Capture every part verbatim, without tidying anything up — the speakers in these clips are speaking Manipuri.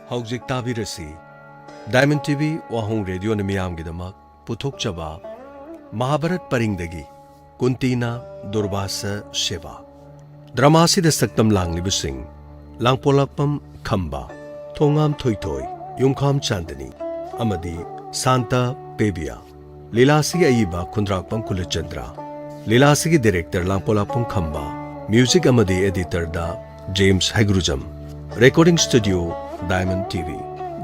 ꯍꯧꯖꯤꯛ ꯇꯥꯕꯤꯔꯁꯤ ꯗꯥꯏꯃꯟ ꯇꯤꯚꯤ ꯋꯥꯍꯣꯡ ꯔꯦꯗꯤꯑꯣꯅ ꯃꯤꯌꯥꯝꯒꯤꯗꯃꯛ ꯄꯨꯊꯣꯛꯆꯕ ꯃꯍꯥꯚꯥꯔꯠ ꯄꯔꯤꯡꯗꯒꯤ ꯀꯨꯟꯇꯤꯅ ꯗꯨꯔꯕꯥꯁ ꯁꯦꯕꯥ꯫ ꯗ꯭ꯔꯃꯥꯁꯤꯗ ꯁꯛꯇꯝ ꯂꯥꯡꯂꯤꯕꯁꯤꯡ ꯂꯥꯡꯄꯣꯂꯥꯛꯄꯝ ꯈꯝꯕ, ꯊꯣꯉꯥꯝ ꯊꯣꯏꯊꯣꯏ, ꯌꯨꯝꯈꯥꯝ ꯆꯥꯟꯗꯅꯤ ꯑꯃꯗꯤ ꯁꯥꯟꯇ ꯄꯦꯕꯤꯌꯥ꯫ ꯂꯤꯂꯥꯁꯤꯒꯤ ꯑꯏꯕ ꯈꯨꯟꯗ꯭ꯔꯥꯛꯄꯝ ꯀꯨꯂꯆꯟꯗ꯭ꯔ꯫ ꯂꯤꯂꯥꯁꯤꯒꯤ ꯗꯤꯔꯦꯛꯇꯔ ꯂꯥꯡꯄꯣꯂꯥꯛꯄꯝ ꯈꯝꯕ꯫ ꯃ꯭ꯌꯨꯖꯤꯛ ꯑꯃꯗꯤ ꯑꯦꯗꯤꯇꯔꯗ James Heigrujam. Recording studio Diamond TV.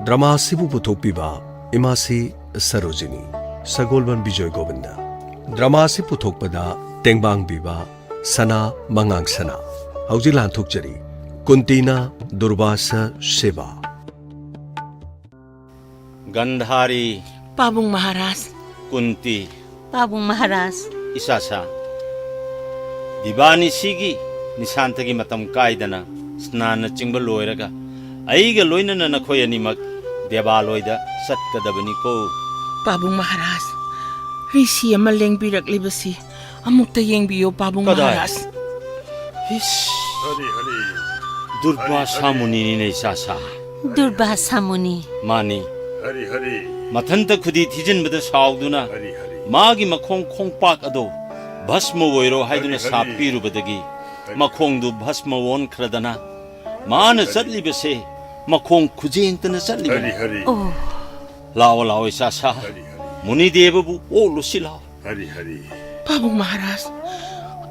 Drama ꯑꯁꯤꯕꯨ ꯄꯨꯊꯣꯛꯄꯤꯕ ꯏꯃꯥꯁꯤ ꯁꯔꯣꯖꯤꯅꯤ꯫ ꯁꯒꯣꯜꯕꯟ ꯕꯤꯖꯣꯏ ꯒꯣꯕꯤꯟꯗ꯫ ꯗ꯭ꯔꯃꯥ ꯑꯁꯤ ꯄꯨꯊꯣꯛꯄꯗ ꯇꯦꯡꯕꯥꯡꯕꯤꯕ ꯁꯅꯥ ꯃꯉꯥꯡ ꯁꯅꯥ꯫ ꯍꯧꯖꯤꯛ ꯂꯥꯟꯊꯣꯛꯆꯔꯤ ꯀꯨꯟꯇꯤꯅ ꯗꯨꯔꯕꯥꯁ ꯁꯦꯕꯥ꯫ ꯒꯟꯙꯥꯔꯤ꯫ ꯄꯥꯕꯨꯡ ꯃꯍꯥꯔꯥꯖ꯫ ꯀꯨꯟꯇꯤ꯫ ꯄꯥꯕꯨꯡ ꯃꯍꯥꯔꯥꯖ꯫ ꯏꯆꯥꯁꯥ, ꯗꯤꯕꯥꯅꯤꯁꯤꯒꯤ ꯅꯤꯁꯥꯟꯇꯒꯤ ꯃꯇꯝ ꯀꯥꯏꯗꯅ ꯁ꯭ꯅꯥꯟꯅꯆꯤꯡꯕ ꯂꯣꯏꯔꯒ ꯑꯩꯒ ꯂꯣꯏꯅꯅ ꯅꯈꯣꯏ ꯑꯅꯤꯃꯛ ꯗꯦꯕꯥꯂꯣꯏꯗ ꯆꯠꯀꯗꯕꯅꯤꯀꯣ꯫ ꯄꯥꯕꯨꯡ ꯃꯍꯥꯔꯥꯖ, ꯔꯤꯁꯤ ꯑꯃ ꯂꯦꯡꯕꯤꯔꯛꯂꯤꯕꯁꯤ ꯑꯃꯨꯛꯇ ꯌꯦꯡꯕꯤꯌꯨ, ꯄꯥꯕꯨꯡ ꯀꯗꯥꯏ? ꯃꯍꯥꯔꯥꯖ꯫ ꯏꯁ! ꯍꯔꯤ ꯍꯔꯤ꯫ ꯗꯨꯔꯕꯥꯁꯥ ꯍꯔꯤ ꯍꯔꯤ꯫ ꯃꯨꯅꯤꯅꯤꯅꯦ, ꯏꯆꯥꯁꯥ꯫ ꯗꯨꯔꯕꯥꯁꯥ ꯃꯨꯅꯤ꯫ ꯃꯥꯅꯤ꯫ ꯍꯔꯤ ꯍꯔꯤ꯫ ꯃꯊꯟꯇ ꯈꯨꯗꯤ ꯊꯤꯖꯤꯟꯕꯗ ꯁꯥꯎꯗꯨꯅ ꯍꯔꯤ ꯍꯔꯤ꯫ ꯃꯥꯒꯤ ꯃꯈꯣꯡ ꯈꯣꯡꯄꯥꯛ ꯑꯗꯣ ꯚꯁꯃ ꯑꯣꯏꯔꯣ ꯍꯥꯏꯗꯨꯅ ꯍꯔꯤ ꯍꯔꯤ꯫ ꯁꯥꯞ ꯄꯤꯔꯨꯕꯗꯒꯤ ꯍꯔꯤ꯫ ꯃꯈꯣꯡꯗꯨ ꯚꯁꯃ ꯑꯣꯟꯈ꯭ꯔꯗꯅ ꯃꯥꯅ ꯍꯔꯤ ꯍꯔꯤ꯫ ꯆꯠꯂꯤꯕꯁꯦ ꯃꯈꯣꯡ ꯈꯨꯖꯦꯡꯇꯅ ꯆꯠꯂꯤꯕꯅꯤ꯫ ꯍꯔꯤ ꯍꯔꯤ꯫ ꯑꯣ꯫ ꯂꯥꯛꯑꯣ, ꯂꯥꯛꯑꯣ, ꯏꯆꯥꯁꯥ꯫ ꯍꯔꯤ ꯍꯔꯤ꯫ ꯃꯨꯅꯤꯗꯦꯕꯕꯨ ꯑꯣꯛꯂꯨꯁꯤ ꯂꯥꯛꯑꯣ꯫ ꯍꯔꯤ ꯍꯔꯤ꯫ ꯄꯥꯕꯨꯡ ꯃꯍꯥꯔꯥꯖ,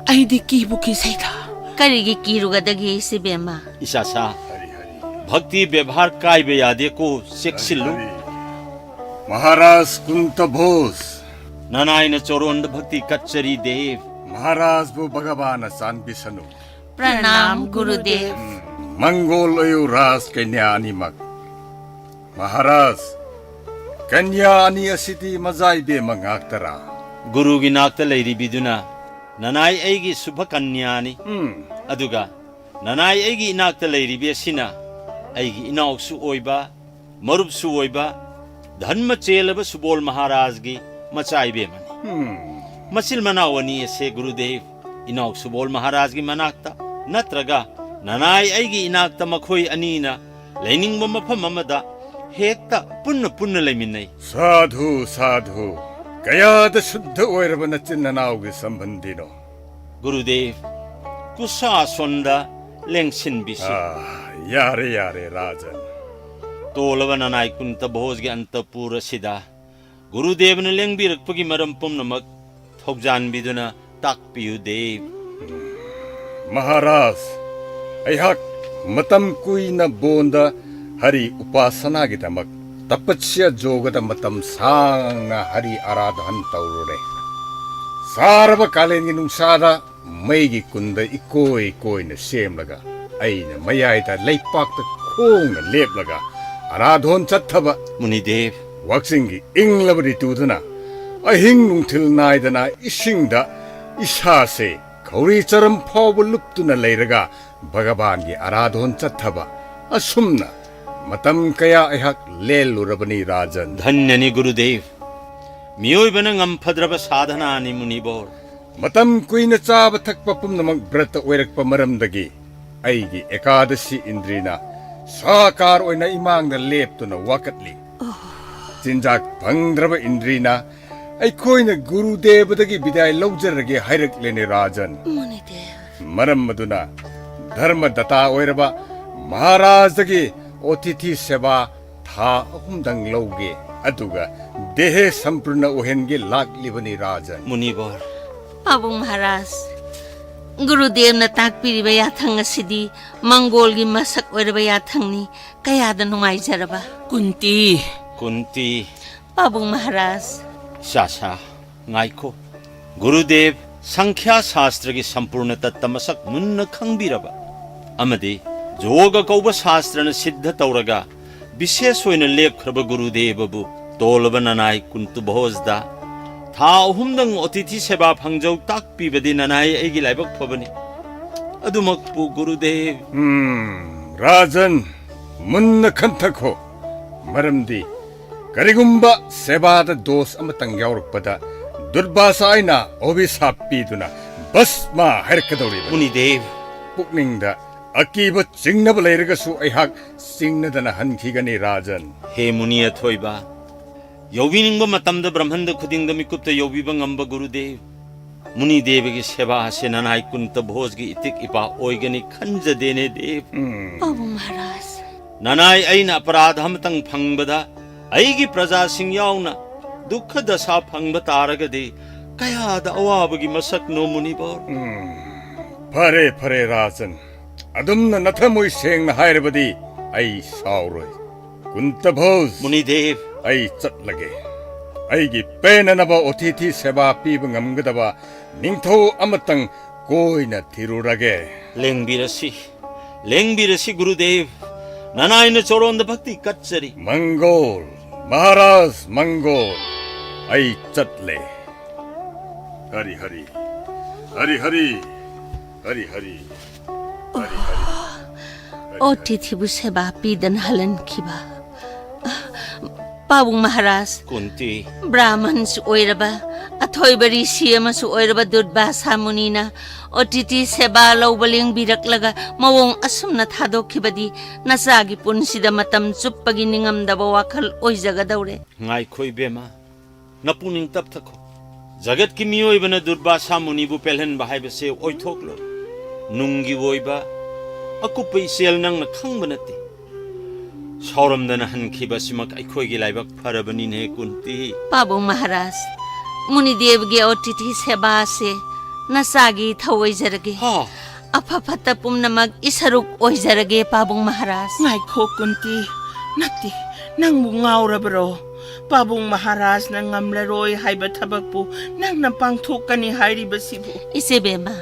ꯑꯩꯗꯤ ꯀꯤꯕꯨ ꯀꯤꯖꯩꯗ꯫ ꯀꯔꯤꯒꯤ ꯀꯤꯔꯨꯒꯗꯒꯦ, ꯏꯆꯦꯕꯦꯝꯃ? ꯏꯆꯥꯁꯥ, ꯍꯔꯤ ꯍꯔꯤ꯫ ꯚꯛꯇꯤ ꯕꯦꯕꯍꯥꯔ ꯀꯥꯏꯕ ꯌꯥꯗꯦꯀꯣ, ꯆꯦꯛꯁꯤꯜꯂꯨ꯫ ꯍꯔꯤ ꯍꯔꯤ꯫ ꯃꯍꯥꯔꯥꯖ ꯀꯨꯟꯇꯚꯣꯖ꯫ ꯅꯅꯥꯏꯅ ꯆꯣꯔꯣꯟꯗ ꯚꯛꯇꯤ ꯀꯠꯆꯔꯤ ꯗꯦꯕ꯫ ꯃꯍꯥꯔꯥꯖꯕꯨ ꯚꯒꯕꯥꯟꯅ ꯆꯥꯟꯕꯤꯁꯅꯨ꯫ ꯄ꯭ꯔꯅꯥꯝ, ꯒꯨꯔꯨꯗꯦꯕ꯫ ꯎꯝ, ꯃꯪꯒꯣꯜ ꯑꯣꯏꯌꯨ ꯔꯥꯖ ꯀꯩꯅ꯭ꯌꯥ ꯑꯅꯤꯃꯛ꯫ ꯃꯍꯥꯔꯥꯖ, ꯀꯟꯌꯥ ꯑꯅꯤ ꯑꯁꯤꯗꯤ ꯃꯖꯥ ꯏꯕꯦꯝꯃ ꯉꯥꯛꯇꯔꯥ? ꯒꯨꯔꯨꯒꯤ ꯅꯥꯛꯇ ꯂꯩꯔꯤꯕꯤꯗꯨꯅ ꯅꯅꯥꯏ ꯑꯩꯒꯤ ꯁꯨꯚ ꯀꯟꯌꯥꯅꯤ꯫ ꯎꯝ꯫ ꯑꯗꯨꯒ ꯅꯅꯥꯏ ꯑꯩꯒꯤ ꯏꯅꯥꯛꯇ ꯂꯩꯔꯤꯕꯤ ꯑꯁꯤꯅ ꯑꯩꯒꯤ ꯏꯅꯥꯎꯁꯨ ꯑꯣꯏꯕ, ꯃꯔꯨꯞꯁꯨ ꯑꯣꯏꯕ, ꯙꯔꯃ ꯆꯦꯜꯂꯕ ꯁꯨꯕꯣꯜ ꯃꯍꯥꯔꯥꯖꯒꯤ ꯃꯆꯥ ꯏꯕꯦꯝꯃꯅꯤ꯫ ꯎꯝ꯫ ꯃꯆꯤꯜ ꯃꯅꯥꯎ ꯑꯅꯤ ꯑꯁꯦ ꯒꯨꯔꯨꯗꯦꯕ, ꯏꯅꯥꯎ ꯁꯨꯕꯣꯜ ꯃꯍꯥꯔꯥꯖꯒꯤ ꯃꯅꯥꯛꯇ ꯅꯠꯇ꯭ꯔꯒ ꯅꯅꯥꯏ ꯑꯩꯒꯤ ꯏꯅꯥꯛꯇ ꯃꯈꯣꯏ ꯑꯅꯤꯅ ꯂꯩꯅꯤꯡꯕ ꯃꯐꯝ ꯑꯃꯗ ꯍꯦꯛꯇ ꯄꯨꯟꯅ ꯄꯨꯟꯅ ꯂꯩꯃꯤꯟꯅꯩ꯫ ꯁꯥꯙꯨ, ꯁꯥꯙꯨ꯫ ꯀꯌꯥꯗ ꯁꯨꯗ꯭ꯙ ꯑꯣꯏꯔꯕ ꯅꯆꯤꯟ ꯅꯅꯥꯎꯒꯤ ꯁꯝꯕꯟꯗꯤꯅꯣ? ꯒꯨꯔꯨꯗꯦꯕ, ꯀꯨꯁꯥꯁꯣꯟꯗ ꯂꯦꯡꯁꯤꯟꯕꯤꯁꯤ꯫ ꯑꯥ, ꯌꯥꯔꯦ, ꯌꯥꯔꯦ, ꯔꯥꯖꯟ꯫ ꯇꯣꯜꯂꯕ ꯅꯅꯥꯏ ꯀꯨꯟꯇ ꯚꯣꯖꯒꯤ ꯑꯟꯇꯄꯨꯔ ꯑꯁꯤꯗ ꯒꯨꯔꯨꯗꯦꯕꯅ ꯂꯦꯡꯕꯤꯔꯛꯄꯒꯤ ꯃꯔꯝ ꯄꯨꯝꯅꯃꯛ ꯊꯧꯖꯥꯟꯕꯤꯗꯨꯅ ꯇꯥꯛꯄꯤꯌꯨ ꯗꯦꯕ꯫ ꯃꯍꯥꯔꯥꯖ, ꯑꯩꯍꯥꯛ ꯃꯇꯝ ꯀꯨꯏꯅ ꯕꯣꯟꯗ ꯍꯔꯤ ꯎꯄꯥꯁꯅꯥꯒꯤꯗꯃꯛ ꯇꯄꯁ꯭ꯌ ꯖꯣꯒꯗ ꯃꯇꯝ ꯁꯥꯡꯅ ꯍꯔꯤ ꯑꯔꯥꯙꯟ ꯇꯧꯔꯨꯔꯦ꯫ ꯁꯥꯔꯕ ꯀꯥꯂꯦꯟꯒꯤ ꯅꯨꯡꯁꯥꯗ ꯃꯩꯒꯤ ꯀꯨꯟꯗ ꯏꯀꯣꯏ ꯀꯣꯏꯅ ꯁꯦꯝꯂꯒ ꯑꯩꯅ ꯃꯌꯥꯏꯗ ꯂꯩꯄꯥꯛꯇ ꯈꯣꯡꯅ ꯂꯦꯞꯂꯒ ꯑꯔꯥꯙꯣꯟ ꯆꯠꯊꯕ꯫ ꯃꯨꯅꯤꯗꯦꯕ꯫ ꯋꯥꯛꯆꯤꯡꯒꯤ ꯏꯪꯂꯕ ꯔꯤꯇꯨꯗꯨꯅ ꯑꯍꯤꯡ ꯅꯨꯡꯊꯤꯜ ꯅꯥꯏꯗꯅ ꯏꯁꯤꯡꯗ ꯏꯁꯥꯁꯦ ꯈꯧꯔꯤ ꯆꯔꯝ ꯐꯥꯎꯕ ꯂꯨꯞꯇꯨꯅ ꯂꯩꯔꯒ ꯚꯒꯕꯥꯟꯒꯤ ꯑꯔꯥꯙꯣꯟ ꯆꯠꯊꯕ꯫ ꯑꯁꯨꯝꯅ ꯃꯇꯝ ꯀꯌꯥ ꯑꯩꯍꯥꯛ ꯂꯦꯜꯂꯨꯔꯕꯅꯤ, ꯔꯥꯖꯟ꯫ ꯙꯟꯌꯅꯤ ꯒꯨꯔꯨꯗꯦꯕ꯫ ꯃꯤꯑꯣꯏꯕꯅ ꯉꯝꯐꯗ꯭ꯔꯕ ꯁꯥꯙꯅꯥꯅꯤ, ꯃꯨꯅꯤꯕꯣꯔ꯫ ꯃꯇꯝ ꯀꯨꯏꯅ ꯆꯥꯕ ꯊꯛꯄ ꯄꯨꯝꯅꯃꯛ ꯕ꯭ꯔꯠꯇ ꯑꯣꯏꯔꯛꯄ ꯃꯔꯝꯗꯒꯤ ꯑꯩꯒꯤ ꯑꯦꯀꯥꯗꯁꯤ ꯏꯟꯗ꯭ꯔꯤꯅ ꯁꯥꯀꯥꯔ ꯑꯣꯏꯅ ꯏꯃꯥꯡꯗ ꯂꯦꯞꯇꯨꯅ ꯋꯥꯀꯠꯂꯤ꯫ ꯆꯤꯟꯖꯥꯛ ꯐꯪꯗ꯭ꯔꯕ ꯏꯟꯗ꯭ꯔꯤꯅ ꯑꯩꯈꯣꯏꯅ ꯒꯨꯔꯨꯗꯦꯕꯗꯒꯤ ꯕꯤꯗꯥꯏ ꯂꯧꯖꯔꯒꯦ ꯍꯥꯏꯔꯛꯂꯦꯅꯦ, ꯔꯥꯖꯟ꯫ ꯃꯨꯅꯤꯗꯦꯕ꯫ ꯃꯔꯝ ꯑꯗꯨꯅ ꯙꯔꯃꯗꯇꯥ ꯑꯣꯏꯔꯕ ꯃꯍꯥꯔꯥꯖꯗꯒꯤ ꯑꯣꯇꯤꯊꯤ ꯁꯦꯕꯥ ꯊꯥ ꯑꯍꯨꯝꯗꯪ ꯂꯧꯒꯦ, ꯑꯗꯨꯒ ꯗꯦꯍꯦ ꯁꯝꯄ꯭ꯔꯨꯔꯅ ꯑꯣꯏꯍꯟꯒꯦ ꯂꯥꯛꯂꯤꯕꯅꯤ, ꯔꯥꯖꯟ꯫ ꯃꯨꯅꯤꯕꯣꯔ꯫ ꯄꯥꯕꯨꯡ ꯃꯍꯥꯔꯥꯖ, ꯒꯨꯔꯨꯗꯦꯕꯅ ꯇꯥꯛꯄꯤꯔꯤꯕ ꯌꯥꯊꯪ ꯑꯁꯤꯗꯤ ꯃꯪꯒꯣꯜꯒꯤ ꯃꯁꯛ ꯑꯣꯏꯔꯕ ꯌꯥꯊꯪꯅꯤ꯫ ꯀꯌꯥꯗ ꯅꯨꯡꯉꯥꯏꯖꯔꯕ꯫ ꯀꯨꯟꯇꯤ꯫ ꯀꯨꯟꯇꯤ꯫ ꯄꯥꯕꯨꯡ ꯃꯍꯥꯔꯥꯖ꯫ ꯁꯥꯁꯥ, ꯉꯥꯏꯈꯣ꯫ ꯒꯨꯔꯨꯗꯦꯕ, ꯁꯪꯈ꯭ꯌꯥ ꯁꯥꯁꯇ꯭ꯔꯒꯤ ꯁꯝꯄꯨꯔꯅ ꯇꯠꯇ ꯃꯁꯛ ꯃꯨꯟꯅ ꯈꯪꯕꯤꯔꯕ ꯑꯃꯗꯤ ꯖꯣꯒ ꯀꯧꯕ ꯁꯥꯁꯇ꯭ꯔꯅ ꯁꯤꯗ꯭ꯙ ꯇꯧꯔꯒ ꯕꯤꯁꯦꯁ ꯑꯣꯏꯅ ꯂꯦꯞꯈ꯭ꯔꯕ ꯒꯨꯔꯨꯗꯦꯕꯕꯨ ꯇꯣꯜꯂꯕ ꯅꯅꯥꯏ ꯀꯨꯟꯇꯨ ꯚꯣꯖꯗ ꯊꯥ ꯑꯍꯨꯝꯗꯪ ꯑꯣꯇꯤꯊꯤ ꯁꯦꯕꯥ ꯐꯪꯖꯧ ꯇꯥꯛꯄꯤꯕꯗꯤ ꯅꯅꯥꯏ ꯑꯩꯒꯤ ꯂꯥꯏꯕꯛ ꯐꯕꯅꯤ꯫ ꯑꯗꯨꯃꯛꯄꯨ ꯒꯨꯔꯨꯗꯦꯕ꯫ ꯎꯝ, ꯔꯥꯖꯟ, ꯃꯨꯟꯅ ꯈꯟꯊꯈꯣ꯫ ꯃꯔꯝꯗꯤ ꯀꯔꯤꯒꯨꯝꯕ ꯁꯦꯕꯥꯗ ꯗꯣꯁ ꯑꯃꯇꯪ ꯌꯥꯎꯔꯛꯄꯗ ꯗꯨꯔꯕꯥꯁꯥ ꯑꯩꯅ ꯑꯣꯕꯤꯁꯥꯞ ꯄꯤꯗꯨꯅ ꯚꯁꯃ ꯍꯥꯏꯔꯛꯀꯗꯧꯔꯤꯕꯅꯤ꯫ ꯃꯨꯅꯤꯗꯦꯕ꯫ ꯄꯨꯛꯅꯤꯡꯗ ꯑꯀꯤꯕ ꯆꯤꯡꯅꯕ ꯂꯩꯔꯒꯁꯨ ꯑꯩꯍꯥꯛ ꯆꯤꯡꯅꯗꯅ ꯍꯟꯈꯤꯒꯅꯤ, ꯔꯥꯖꯟ꯫ ꯍꯦ ꯃꯨꯅꯤ ꯑꯊꯣꯏꯕ, ꯌꯧꯕꯤꯅꯤꯡꯕ ꯃꯇꯝꯗ ꯕ꯭ꯔꯍꯃꯟꯗ ꯈꯨꯗꯤꯡꯗ ꯃꯤꯀꯨꯞꯇ ꯌꯧꯕꯤꯕ ꯉꯝꯕ ꯒꯨꯔꯨꯗꯦꯕ, ꯃꯨꯅꯤꯗꯦꯕꯒꯤ ꯁꯦꯕꯥ ꯑꯁꯤ ꯅꯅꯥꯏ ꯀꯨꯟꯇ ꯚꯣꯖꯒꯤ ꯏꯇꯤꯛ ꯏꯄꯥ ꯑꯣꯏꯒꯅꯤ ꯈꯟꯖꯗꯦꯅꯦ ꯗꯦꯕ꯫ ꯎꯝ꯫ ꯄꯥꯕꯨꯡ ꯃꯍꯥꯔꯥꯖ꯫ ꯅꯅꯥꯏ ꯑꯩꯅ ꯑꯄꯔꯥꯙ ꯑꯃꯇꯪ ꯐꯪꯕꯗ ꯑꯩꯒꯤ ꯄ꯭ꯔꯖꯥꯁꯤꯡ ꯌꯥꯎꯅ ꯗꯨꯛꯈ ꯗꯁꯥ ꯐꯪꯕ ꯇꯥꯔꯒꯗꯤ ꯀꯌꯥꯗ ꯑꯋꯥꯕꯒꯤ ꯃꯁꯛꯅꯣ ꯃꯨꯅꯤꯕꯣꯔ꯫ ꯎꯝ, ꯐꯔꯦ, ꯐꯔꯦ, ꯔꯥꯖꯟ꯫ ꯑꯗꯨꯝꯅ ꯅꯊꯃꯣꯏ ꯁꯦꯡꯅ ꯍꯥꯏꯔꯕꯗꯤ ꯑꯩ ꯁꯥꯎꯔꯣꯏ꯫ ꯀꯨꯟꯇ ꯚꯣꯖ, ꯃꯨꯅꯤꯗꯦꯕ꯫ ꯑꯩ ꯆꯠꯂꯒꯦ꯫ ꯑꯩꯒꯤ ꯄꯦꯟꯅꯅꯕ ꯑꯣꯊꯤꯊꯤ ꯁꯦꯕꯥ ꯄꯤꯕ ꯉꯝꯒꯗꯕ ꯅꯤꯡꯊꯧ ꯑꯃꯇꯪ ꯀꯣꯏꯅ ꯊꯤꯔꯨꯔꯒꯦ꯫ ꯂꯦꯡꯕꯤꯔꯁꯤ, ꯂꯦꯡꯕꯤꯔꯁꯤ ꯒꯨꯔꯨꯗꯦꯕ꯫ ꯅꯅꯥꯏꯅ ꯆꯣꯔꯣꯟꯗ ꯚꯛꯇꯤ ꯀꯠꯆꯔꯤ꯫ ꯃꯪꯒꯣꯜ, ꯃꯍꯥꯔꯥꯖ ꯃꯪꯒꯣꯜ, ꯑꯩ ꯆꯠꯂꯦ꯫ ꯍꯔꯤ ꯍꯔꯤ, ꯍꯔꯤ ꯍꯔꯤ, ꯍꯔꯤ ꯍꯔꯤ, ꯍꯔꯤ ꯍꯔꯤ꯫ ꯑꯣꯇꯤꯊꯤꯕꯨ ꯁꯦꯕꯥ ꯄꯤꯗꯅ ꯍꯜꯍꯟꯈꯤꯕ꯫ ꯄꯥꯕꯨꯡ ꯃꯍꯥꯔꯥꯖ, ꯀꯨꯟꯇꯤ꯫ ꯕ꯭ꯔꯥꯍꯃꯟꯁꯨ ꯑꯣꯏꯔꯕ, ꯑꯊꯣꯏꯕ ꯔꯤꯁꯤ ꯑꯃꯁꯨ ꯑꯣꯏꯔꯕ ꯗꯨꯔꯕꯥꯁꯥ ꯃꯨꯅꯤꯅ ꯑꯣꯇꯤꯊꯤ ꯁꯦꯕꯥ ꯂꯧꯕ ꯂꯦꯡꯕꯤꯔꯛꯂꯒ ꯃꯑꯣꯡ ꯑꯁꯨꯝꯅ ꯊꯥꯗꯣꯛꯈꯤꯕꯗꯤ ꯅꯆꯥꯒꯤ ꯄꯨꯟꯁꯤꯗ ꯃꯇꯝ ꯆꯨꯞꯄꯒꯤ ꯅꯤꯡꯉꯝꯗꯕ ꯋꯥꯈꯜ ꯑꯣꯏꯖꯒꯗꯧꯔꯦ꯫ ꯉꯥꯏꯈꯣ ꯏꯕꯦꯝꯃ, ꯅꯄꯨꯛꯅꯤꯡ ꯇꯞꯊꯈꯣ꯫ ꯖꯒꯠꯀꯤ ꯃꯤꯑꯣꯏꯕꯅ ꯗꯨꯔꯕꯥꯁꯥ ꯃꯨꯅꯤꯕꯨ ꯄꯦꯜꯍꯟꯕ ꯍꯥꯏꯕꯁꯦ ꯑꯣꯏꯊꯣꯛꯂꯣꯏ꯫ ꯅꯨꯡꯒꯤ ꯑꯣꯏꯕ ꯑꯀꯨꯞꯄ ꯏꯆꯦꯜ ꯅꯪꯅ ꯈꯪꯕ ꯅꯠꯇꯦ꯫ ꯁꯥꯎꯔꯝꯗꯅ ꯍꯟꯈꯤꯕ ꯑꯁꯤꯃꯛ ꯑꯩꯈꯣꯏꯒꯤ ꯂꯥꯏꯕꯛ ꯐꯔꯕꯅꯤꯅꯦ, ꯀꯨꯟꯇꯤ꯫ ꯄꯥꯕꯨꯡ ꯃꯍꯥꯔꯥꯖ, ꯃꯨꯅꯤꯗꯦꯕꯒꯤ ꯑꯣꯇꯤꯊꯤ ꯁꯦꯕꯥ ꯑꯁꯦ ꯅꯆꯥꯒꯤ ꯏꯊꯧ ꯑꯣꯏꯖꯔꯒꯦ꯫ ꯍꯥ? ꯑꯐ ꯐꯠꯇ ꯄꯨꯝꯅꯃꯛ ꯏꯁꯔꯨꯛ ꯑꯣꯏꯖꯔꯒꯦ, ꯄꯥꯕꯨꯡ ꯃꯍꯥꯔꯥꯖ꯫ ꯉꯥꯏꯈꯣ, ꯀꯨꯟꯇꯤ꯫ ꯅꯠꯇꯦ, ꯅꯪꯕꯨ ꯉꯥꯎꯔꯕꯔꯣ? ꯄꯥꯕꯨꯡ ꯃꯍꯥꯔꯥꯖꯅ ꯉꯝꯂꯔꯣꯏ ꯍꯥꯏꯕ ꯊꯕꯛꯄꯨ ꯅꯪꯅ ꯄꯥꯡꯊꯣꯛꯀꯅꯤ ꯍꯥꯏꯔꯤꯕꯁꯤꯕꯨ? ꯏꯆꯦꯕꯦꯝꯃ,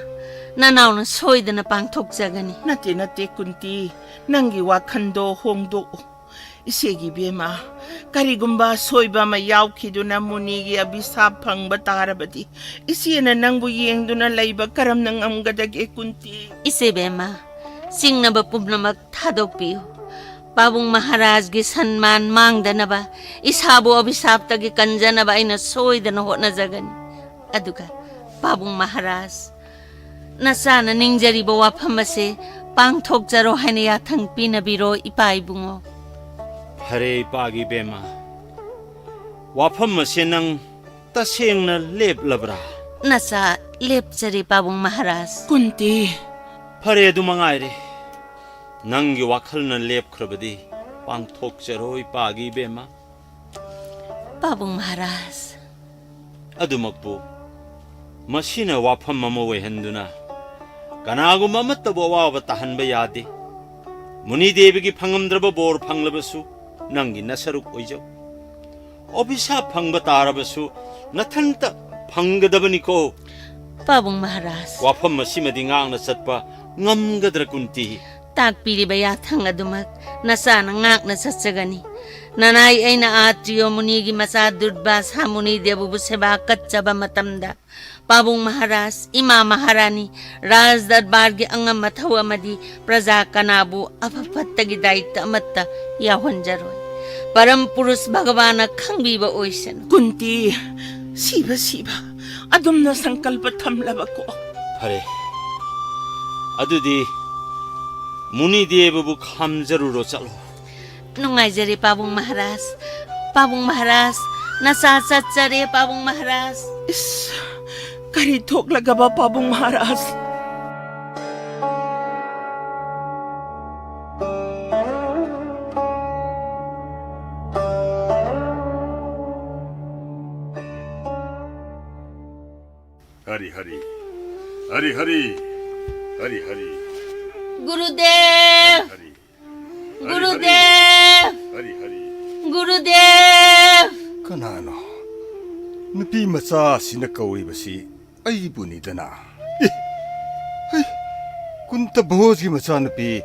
ꯅꯅꯥꯎꯅ ꯁꯣꯏꯗꯅ ꯄꯥꯡꯊꯣꯛꯆꯒꯅꯤ꯫ ꯅꯠꯇꯦ, ꯅꯠꯇꯦ, ꯀꯨꯟꯇꯤ꯫ ꯅꯪꯒꯤ ꯋꯥꯈꯜꯗꯣ ꯍꯣꯡꯗꯣꯛꯎ꯫ ꯏꯆꯦꯒꯤ ꯏꯕꯦꯝꯃ, ꯀꯔꯤꯒꯨꯝꯕ ꯑꯁꯣꯏꯕ ꯑꯃ ꯌꯥꯎꯈꯤꯗꯨꯅ ꯃꯨꯅꯤꯒꯤ ꯑꯕꯤꯁꯥꯞ ꯐꯪꯕ ꯇꯥꯔꯕꯗꯤ, ꯏꯆꯦꯅ ꯅꯪꯕꯨ ꯌꯦꯡꯗꯨꯅ ꯂꯩꯕ ꯀꯔꯝꯅ ꯉꯝꯒꯗꯒꯦ, ꯀꯨꯟꯇꯤ? ꯏꯆꯦꯕꯦꯝꯃ, ꯆꯤꯡꯅꯕ ꯄꯨꯝꯅꯃꯛ ꯊꯥꯗꯣꯛꯄꯤꯌꯨ꯫ ꯄꯥꯕꯨꯡ ꯃꯍꯥꯔꯥꯖꯒꯤ ꯁꯟꯃꯥꯟ ꯃꯥꯡꯗꯅꯕ, ꯏꯁꯥꯕꯨ ꯑꯕꯤꯁꯥꯞꯇꯒꯤ ꯀꯟꯖꯅꯕ ꯑꯩꯅ ꯁꯣꯏꯗꯅ ꯍꯣꯠꯅꯖꯒꯅꯤ꯫ ꯑꯗꯨꯒ ꯄꯥꯕꯨꯡ ꯃꯍꯥꯔꯥꯖ, ꯅꯆꯥꯅ ꯅꯤꯡꯖꯔꯤꯕ ꯋꯥꯐꯝ ꯑꯁꯦ ꯄꯥꯡꯊꯣꯛꯆꯔꯣ ꯍꯥꯏꯅ ꯌꯥꯊꯪ ꯄꯤꯅꯕꯤꯔꯣ, ꯏꯄꯥ ꯏꯕꯨꯡꯉꯣ꯫ ꯐꯔꯦ, ꯏꯄꯥꯒꯤ ꯏꯕꯦꯝꯃ, ꯋꯥꯐꯝ ꯑꯁꯦ ꯅꯪ ꯇꯁꯦꯡꯅ ꯂꯦꯞꯂꯕ꯭ꯔꯥ? ꯅꯆꯥ ꯂꯦꯞꯆꯔꯦ, ꯄꯥꯕꯨꯡ ꯃꯍꯥꯔꯥꯖ꯫ ꯀꯨꯟꯇꯤ꯫ ꯐꯔꯦ, ꯑꯗꯨ ꯃꯉꯥꯏꯔꯦ꯫ ꯅꯪꯒꯤ ꯋꯥꯈꯜꯅ ꯂꯦꯞꯈ꯭ꯔꯕꯗꯤ ꯄꯥꯡꯊꯣꯛꯆꯔꯣ, ꯏꯄꯥꯒꯤ ꯏꯕꯦꯝꯃ꯫ ꯄꯥꯕꯨꯡ ꯃꯍꯥꯔꯥꯖ꯫ ꯑꯗꯨꯃꯛꯄꯨ, ꯃꯁꯤꯅ ꯋꯥꯐꯝ ꯑꯃ ꯑꯣꯏꯍꯟꯗꯨꯅ ꯀꯅꯥꯒꯨꯝꯕ ꯑꯃꯠꯇꯕꯨ ꯑꯋꯥꯕ ꯇꯥꯍꯟꯕ ꯌꯥꯗꯦ꯫ ꯃꯨꯅꯤ ꯗꯦꯕꯤꯒꯤ ꯐꯪꯉꯝꯗ꯭ꯔꯕ ꯕꯣꯔ ꯐꯪꯂꯕꯁꯨ ꯅꯪꯒꯤ ꯅꯁꯔꯨꯛ ꯑꯣꯏꯖꯧ꯫ ꯑꯣꯕꯤꯁꯥꯞ ꯐꯪꯕ ꯇꯥꯔꯕꯁꯨ ꯅꯊꯟꯇ ꯐꯪꯒꯗꯕꯅꯤꯀꯣ꯫ ꯄꯥꯕꯨꯡ ꯃꯍꯥꯔꯥꯖ꯫ ꯋꯥꯐꯝ ꯑꯁꯤꯃꯗꯤ ꯉꯥꯛꯅ ꯆꯠꯄ ꯉꯝꯒꯗ꯭ꯔꯥ, ꯀꯨꯟꯇꯤ? ꯇꯥꯛꯄꯤꯔꯤꯕ ꯌꯥꯊꯪ ꯑꯗꯨꯃꯛ ꯅꯆꯥꯅ ꯉꯥꯛꯅ ꯆꯠꯆꯒꯅꯤ꯫ ꯅꯅꯥꯏ ꯑꯩꯅ ꯑꯥꯇ꯭ꯔꯤꯌꯣ ꯃꯨꯅꯤꯒꯤ ꯃꯆꯥ ꯗꯨꯔꯕꯥꯁꯥ ꯃꯨꯅꯤ ꯗꯦꯕꯕꯨ ꯁꯦꯕꯥ ꯀꯠꯆꯕ ꯃꯇꯝꯗ, ꯄꯥꯕꯨꯡ ꯃꯍꯥꯔꯥꯖ, ꯏꯃꯥ ꯃꯍꯥꯔꯥꯅꯤ, ꯔꯥꯖ ꯗꯔꯕꯥꯔꯒꯤ ꯑꯉꯝ ꯑꯊꯧ ꯑꯃꯗꯤ ꯄ꯭ꯔꯖꯥ ꯀꯅꯥꯕꯨ ꯑꯐ ꯐꯠꯇꯒꯤ ꯗꯥꯏꯇ ꯑꯃꯠꯇ ꯌꯥꯎꯍꯟꯖꯔꯣꯏ꯫ ꯄꯔꯝ ꯄꯨꯔꯨꯁ ꯚꯒꯋꯥꯟꯅ ꯈꯪꯕꯤꯕ ꯑꯣꯏꯁꯅꯨ꯫ ꯀꯨꯟꯇꯤ, ꯁꯤꯕ, ꯁꯤꯕ, ꯑꯗꯨꯝꯅ ꯁꯪꯀꯜꯄ ꯊꯝꯂꯕꯀꯣ꯫ ꯐꯔꯦ, ꯑꯗꯨꯗꯤ ꯃꯨꯅꯤꯗꯦꯕꯕꯨ ꯈꯥꯝꯖꯔꯨꯔꯣ, ꯆꯠꯂꯣ꯫ ꯅꯨꯡꯉꯥꯏꯖꯔꯦ, ꯄꯥꯕꯨꯡ ꯃꯍꯥꯔꯥꯖ꯫ ꯄꯥꯕꯨꯡ ꯃꯍꯥꯔꯥꯖ, ꯅꯆꯥ ꯆꯠꯆꯔꯦ, ꯄꯥꯕꯨꯡ ꯃꯍꯥꯔꯥꯖ꯫ ꯏꯁ, ꯀꯔꯤ ꯊꯣꯛꯂꯒꯕ, ꯄꯥꯕꯨꯡ ꯃꯍꯥꯔꯥꯖ? ꯍꯔꯤ ꯍꯔꯤ, ꯍꯔꯤ ꯍꯔꯤ, ꯍꯔꯤ ꯍꯔꯤ꯫ ꯒꯨꯔꯨꯗꯦꯕ! ꯍꯔꯤ ꯍꯔꯤ, ꯍꯔꯤ ꯍꯔꯤ, ꯒꯨꯔꯨꯗꯦꯕ! ꯍꯔꯤ ꯍꯔꯤ꯫ ꯒꯨꯔꯨꯗꯦꯕ! ꯀꯅꯥꯅꯣ? ꯅꯨꯄꯤ ꯃꯆꯥꯁꯤꯅ ꯀꯧꯔꯤꯕꯁꯤ ꯑꯩꯕꯨꯅꯤꯗꯅ꯫ ꯑꯦ, ꯍꯩ, ꯀꯨꯟꯇ ꯚꯣꯖꯒꯤ ꯃꯆꯥꯅꯨꯄꯤ